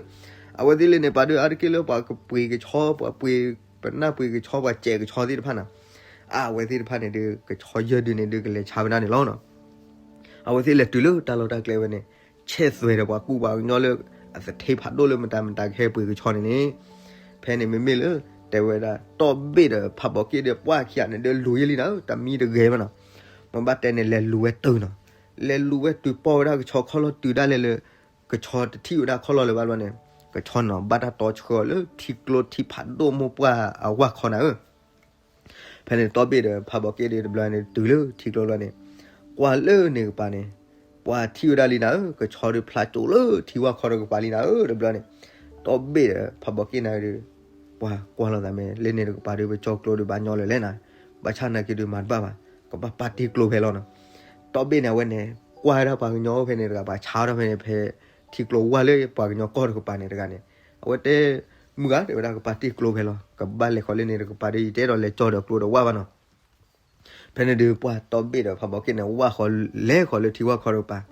အဝဲသ့ၣ်လၢန့ၣ်ပာ်ဒုး အါတက့ၢ်လၢပှၤကပှ့ၤကဆီ ပှၤပှ့ၤ ပနၢ်ပှ့ၤကဆီ ပှၤစဲးကဆီသ့ၣ်တဖၣ်နၤ. အဝဲသ့ၣ်တဖၣ်န့ၣ်ဒုး ကဆီယဲၢ်ဒုးန့ၣ်ဒုး ကလဲၤဆါဝဲဒၣ်န့ၣ်လီၤနီၤ. အဝဲသ့ၣ်လဲၤတုၤလၢတၢ်လီၢ်တၢ်ကျဲဝဲန့ၣ် ဆဲးသွဲၣ်ဒီးပှၤကူပှၤကညီလၢ အသထ့ဖးဒိၣ်လၢမတၤမတၤကဟဲပှ့ၤကဆီန့ၣ်န့ၣ်, ဖဲန့ၣ်မ့မ့ၢ်လၢ တဲဝဲဒၣ် တီၢ်ဘ့ၣ်ဒီးဖးဘီးက့ၣ်ဒီးပှၢ်ခံဂၤန့ၣ်ဒုးလူၤယဲၢ်လံနၤဧၢ တမံတဂဲၤဘၣ်နီၤ. မ့ၢ်ဘၣ်တဲန့ၣ် လဲၤလူၤဝဲတုၤနီၤ. လဲၤလူၤဝဲတုၤပီၢ်ဝဲဒၣ်ကဆီခီၣ်လီၢ်တုၤဒၣ်လဲာ်လၢ ကဆီတထံၣ်ဝဲဒၣ်ခီၣ်လီၢ်လၢၤဘၣ်ဘျီန့ၣ်, ကဆီနီၤဘၣ်တၢ်တီဆှၢအီၤလၢထံကျိထံဖးဒိၣ်မိၢ်ပှၢ်အဝၢ်ခီနၤဧၢ. ဖဲန့ၣ်တီၢ်ဘ့ၣ်ဒီးဖးဘီးက့ၣ်ဒီးတဘျီန့ၣ် တုၤလၢထံကျိဘျီန့ၣ်, ကွၢ်လၢန့ၣ်ကပၤန့ၣ်, ပှၤထံၣ်ဝဲဒၣ်လံနၤဧၢ ကဆီဒီးဖျါကၠိလၢထံဝၢ်ခီတကပၤလံနၤဧၢ တဘျီန့ၣ်, တီၢ်ဘ့ၣ်ဒီးဖးဘီးက့ၣ်နၤဒီး ပှၤကွၢ်လိာ်သးမ့ၢ် လၢန့ၣ်တကပၤဒီးပကၠီကျိဒီးဘၣ်ညီလၢၤလဲၣ်နၤ, ဘၣ်ဆၣ်နာ်က့ဒုးမၤတဘၣ်ဘၣ်, ကဘၣ်ပာ်တ့ၢ်ကျိဖဲလီၤနီၤ. တီၢ်ဘ့ၣ်န့ၣ် အဝဲန့ၣ် ကွၢ်ဝဲဒၣ်ပှၤကညီအိၣ်ဖဲန့ၣ်တဂၤ ပှၤဆါထီၣ်ဖဲန့ၣ် ဖဲထံကျိဝၢ်လၢပှၤကညီကီၢ်တကပၤန့ၣ်တဂၤန့ၣ်, အဝဲတဲ မုၢ်ဂၤတဲဝဲဒၣ် ကပာ်တ့ၢ်ကျိဖဲလီၤ ကဘၣ်လဲၤဃီၤလၢန့ၣ်တကပၤဒီး ယတအဲၣ်ဒိးလဲၤကၠီဒီးကျိဒီးဝၢ်ဘၣ်နီၤ. ဖဲန့ၣ်ဒုးပှၤတီၢ်ဘ့ၣ်ဒီးဖးဘီးက့ၣ်န့ၣ် ဝၢ်ဃီၤလဲၤဃီၤလၢထံဝၢ်ခီတကပၤ,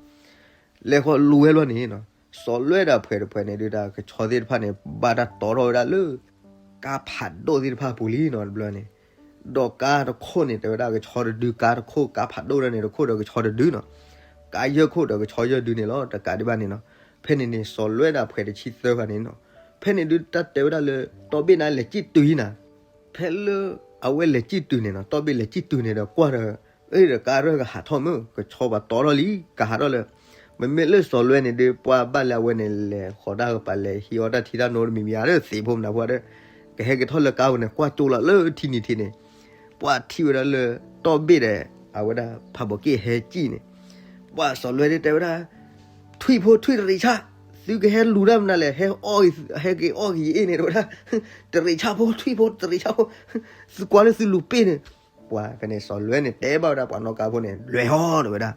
လဲၤဃီၤလူၤဝဲလီၤန့ၣ်နီၤ, စီၤလွဲၣ်ဒီးဖှဲးတဖှဲးန့ၣ်ဒုး တၢ်ကဆီသ့ၣ်တဖၣ်န့ၣ် ဘၣ်တၢ်တီထီၣ်ဝဲဒၣ်လၢ ကါဖးဒိၣ်သ့ၣ်တဖၣ်အပူၤလံနီၤ တဘျီန့ၣ်, ဒီးကါတခိၣ်န့ၣ် တဲဝဲဒၣ်ကဆီတဒု ကါတခိၣ် ကါဖးဒိၣ်ဒၣ်န့ၣ်တခိၣ်ဒီးကဆီတဒုနီၤ, ကါယဲၢ်ခိၣ်ဒီးကဆီယဲၢ်ဒုန့ၣ်လီၤ တကးဒံးဘၣ်န့ၣ်နီၤ. ဖဲန့ၣ်န့ၣ် စီၤလွဲၣ်ဒီးဖှဲးတဆံသၢဂၤန့ၣ်နီၤ, ဖဲန့ၣ်ဒုးတၢ်တဲဝဲဒၣ်လၢ တီၢ်ဘ့ၣ်န့ၣ်လဲၤစံၣ်တုၤနၤ, ဖဲလၢအဝဲလဲၤစံၣ်တုၤန့ၣ်နီၤ, တီၢ်ဘ့ၣ်လဲၤစံၣ်တုၤန့ၣ်ဒီးကွၢ်ဒီး အ့ၣ်ဒီးကါရၢၢ်ကဟးထီၣ်မုၢ် ကဆီပှၤတီထီၣ်လံ ကဟးထီၣ်လၢ မ့မ့ၢ်လၢစီၤလွဲန့ၣ်ဒုး ပှၤဘၣ်လၢအဝဲန့ၣ် လဲၤဃီၤတၢ်ကပၤ လဲၤဟံးအီၣ်တၢ်ထံတၢ်နိတမံၤမံၤဧါဒီး သ့ၣ်ဖိမနၤဖိဒီး ကဟဲက့ၤထီၣ်လၢကါပူၤန့ၣ် ကွၢ်ကၠိလီၤလၢထံနံၤထံးန့ၣ်, ပှၤထံၣ်ဝဲဒၣ်လၢ တီၢ်ဘ့ၣ်ဒီး အဝဲဒၣ်ဖးဘီးက့ၣ်ဟဲစံၣ်န့ၣ်, ပှၤစီၤလွဲဒုးတဲဝဲဒၣ် ထွံၣ်ဖိထွံၣ်တရံးဆၣ်, သုကဟဲလူၤတၢ်မနုၤလဲၣ်, ဟဲအီၣ်, ဟဲက့ၤအီၣ်က့ၤယအ့ၣ်န့ၣ် တဲဝဲဒၣ်, တရံးဆၣ်ဖိ ထွံၣ်ဖိတရံးဆၣ်ဖိ, သုကွၢ်လၢသုလူၤပ့ၣ်န့ၣ်, ပှၤဖဲန့ၣ်စီၤလွဲန့ၣ် တဲဘၣ်ဝဲဒၣ်ပှၤနီၣ်ကါဖိန့ၣ် လွဲၢ်ဟီၣ် တဲဝဲဒၣ်.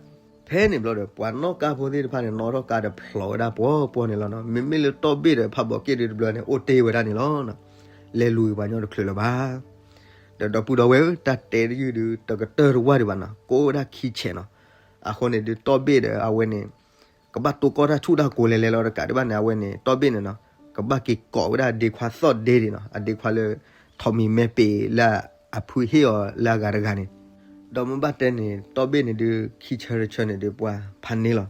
ဖဲန့ၣ်ဘျီဒီး ပှၤနီၣ်ကါဖိသ့ၣ်တဖၣ်န့ၣ် နီၣ်ထီၣ်ကါဒီးဖျိးဝဲဒၣ်ပှီၤပှီၤန့ၣ်လီၤနီၤ. မ့မ့ၢ်လၢတီၢ်ဘ့ၣ်ဒီးဖးဘီးက့ၣ်ဒုးတဘျီန့ၣ် အိၣ်တ့ၢ်ဝဲဒၣ်န့ၣ်လီၤ. လဲၤလူၤက့ၤပှၤညီတချုးလၢၤဘၣ်. ဒီးဒီပုၢ်ဒီဝဲၢ်ဧၢ, တၢ်တဲတယုၢ်ဒုး တကတၢၢ်တဝၢ်ဒံးဘၣ်နီၤ, ကအိၣ်ဝဲဒၣ်ခံဆဲးနီၤ. အဃိန့ၣ်ဒုး တီၢ်ဘ့ၣ်ဒီးအဝဲန့ၣ် ကဘၣ်တိၢ်ကီၢ်တၢ်ဆူၣ်တၢ်ကိၤလဲၤလဲၤလီၤတကးဒံးဘၣ်န့ၣ် အဝဲန့ၣ် တီၢ်ဘ့ၣ်န့ၣ်နီၤ, ကဘၣ်က့ၤကိးဝဲဒၣ်အဒ့ခွါသီၣ်ဒ့ဒံးနီၤ, အဒ့ခွါလၢ ထိးမံၤမဲပ့ၤလၢအဖုဟ့ၣ်အီၤလၢအဂၤတဂၤန့ၣ်. ဒီးမ့ၢ်ဘၣ်တဲန့ၣ် တီၢ်ဘ့ၣ်န့ၣ်ဒုး ခံဆၢတဆၢန့ၣ်ဒုး ပှၤဖးန့ၢ်လီၤ.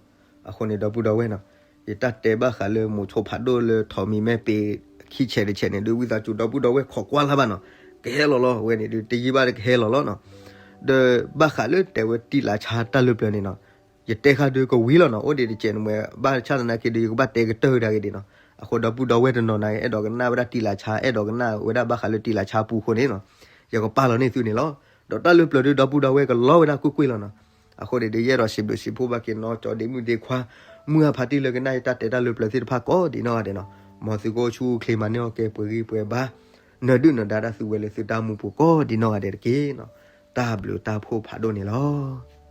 အဃိန့ၣ် ဒီပုၢ်ဒီဝဲၢ်နီၤ, ယတၢ်တဲဘၣ်ဃးလၢမိၤဆိဖးဒိၣ်လၢထိးမံၤမဲပ့ၤ ခံဆဲးတဆဲးန့ၣ်ဒုး ဝံသးစူၤ ဒီပုၢ်ဒီဝဲၢ်ခိးကွၢ်လၢ်ဘၣ်နီၤ, ကဟဲလီၤလီၤ အဝဲန့ၣ်ဒုး တယံာ်ဘၣ်ဒီးကဟဲလီၤလီၤနီၤ. ဒီးဘၣ်ဃးလၢတဲဝဲတံာ်လးဆါတၢ်လၢပျၢၤန့ၣ်နီၤ, ယတဲဃာ်ဒုးကဝံၤလီၤနီၤ, အိၣ်ဒံးတစဲးန့ၣ်မ့ၢ် ဘၣ်ဆၣ်သနာ်က့ဒုး ယကဘၣ်တဲကတၢၢ်တၢ်ဂ့ၤဒံးနီၤ. အဃိဒီပုၢ်ဒီဝဲၢ်တနီၤနာ်က့ အဲၣ်ဒိးကနၣ်ဝဲဒၣ်တံာ်လးဆါ အဲၣ်ဒိးကနၣ်ဝဲဒၣ်ဘၣ်ဃးလၢတံာ်လးဆါပူအဃိန့ၣ်နီၤ, ယကပာ်လီၤန့ၢ်သုန့ၣ်လီၤ. ဒီးတၢ်လၢပျၢၤဒုး ဒီပုၢ်ဒီဝဲၢ်ကလီဝဲဒၣ်ကွ့ၢ်ကွ့ၢ်လီၤနီၤ. အဃိန့ၣ်ဒုး ယအဲၣ်ဒိးစံးဘျုးစံးဖှိၣ်ဘၣ်က့ၤနီၢ်ကၠီဒ့မုၣ်ဒ့ခွါ မုၢ်အဖါတံၢ်လၢကနၣ်ယတၢ်တဲတၢ်လၢပျၢၤသ့ၣ်တဖၣ်ကိးဒံးနီၢ်ဂၤဒဲးနီၤ, မ်သုကအိၣ်ဆူၣ်အိၣ်ချ့မၤန့ၢ်အီၣ်ကဲပှဲၤဂံၢ်ပှဲၤဘါ, နၢၤဒုၣ်နၢၤဒါတၢ်သုဝဲလၢသုတၢ်မူပူၤကိးဒံးနီၢ်ဂၤဒဲးတက့ၢ်နီၤ. တၢ်ဘျုးတၢ်ဖှိၣ်ဖးဒိၣ်န့ၣ်လီၤ.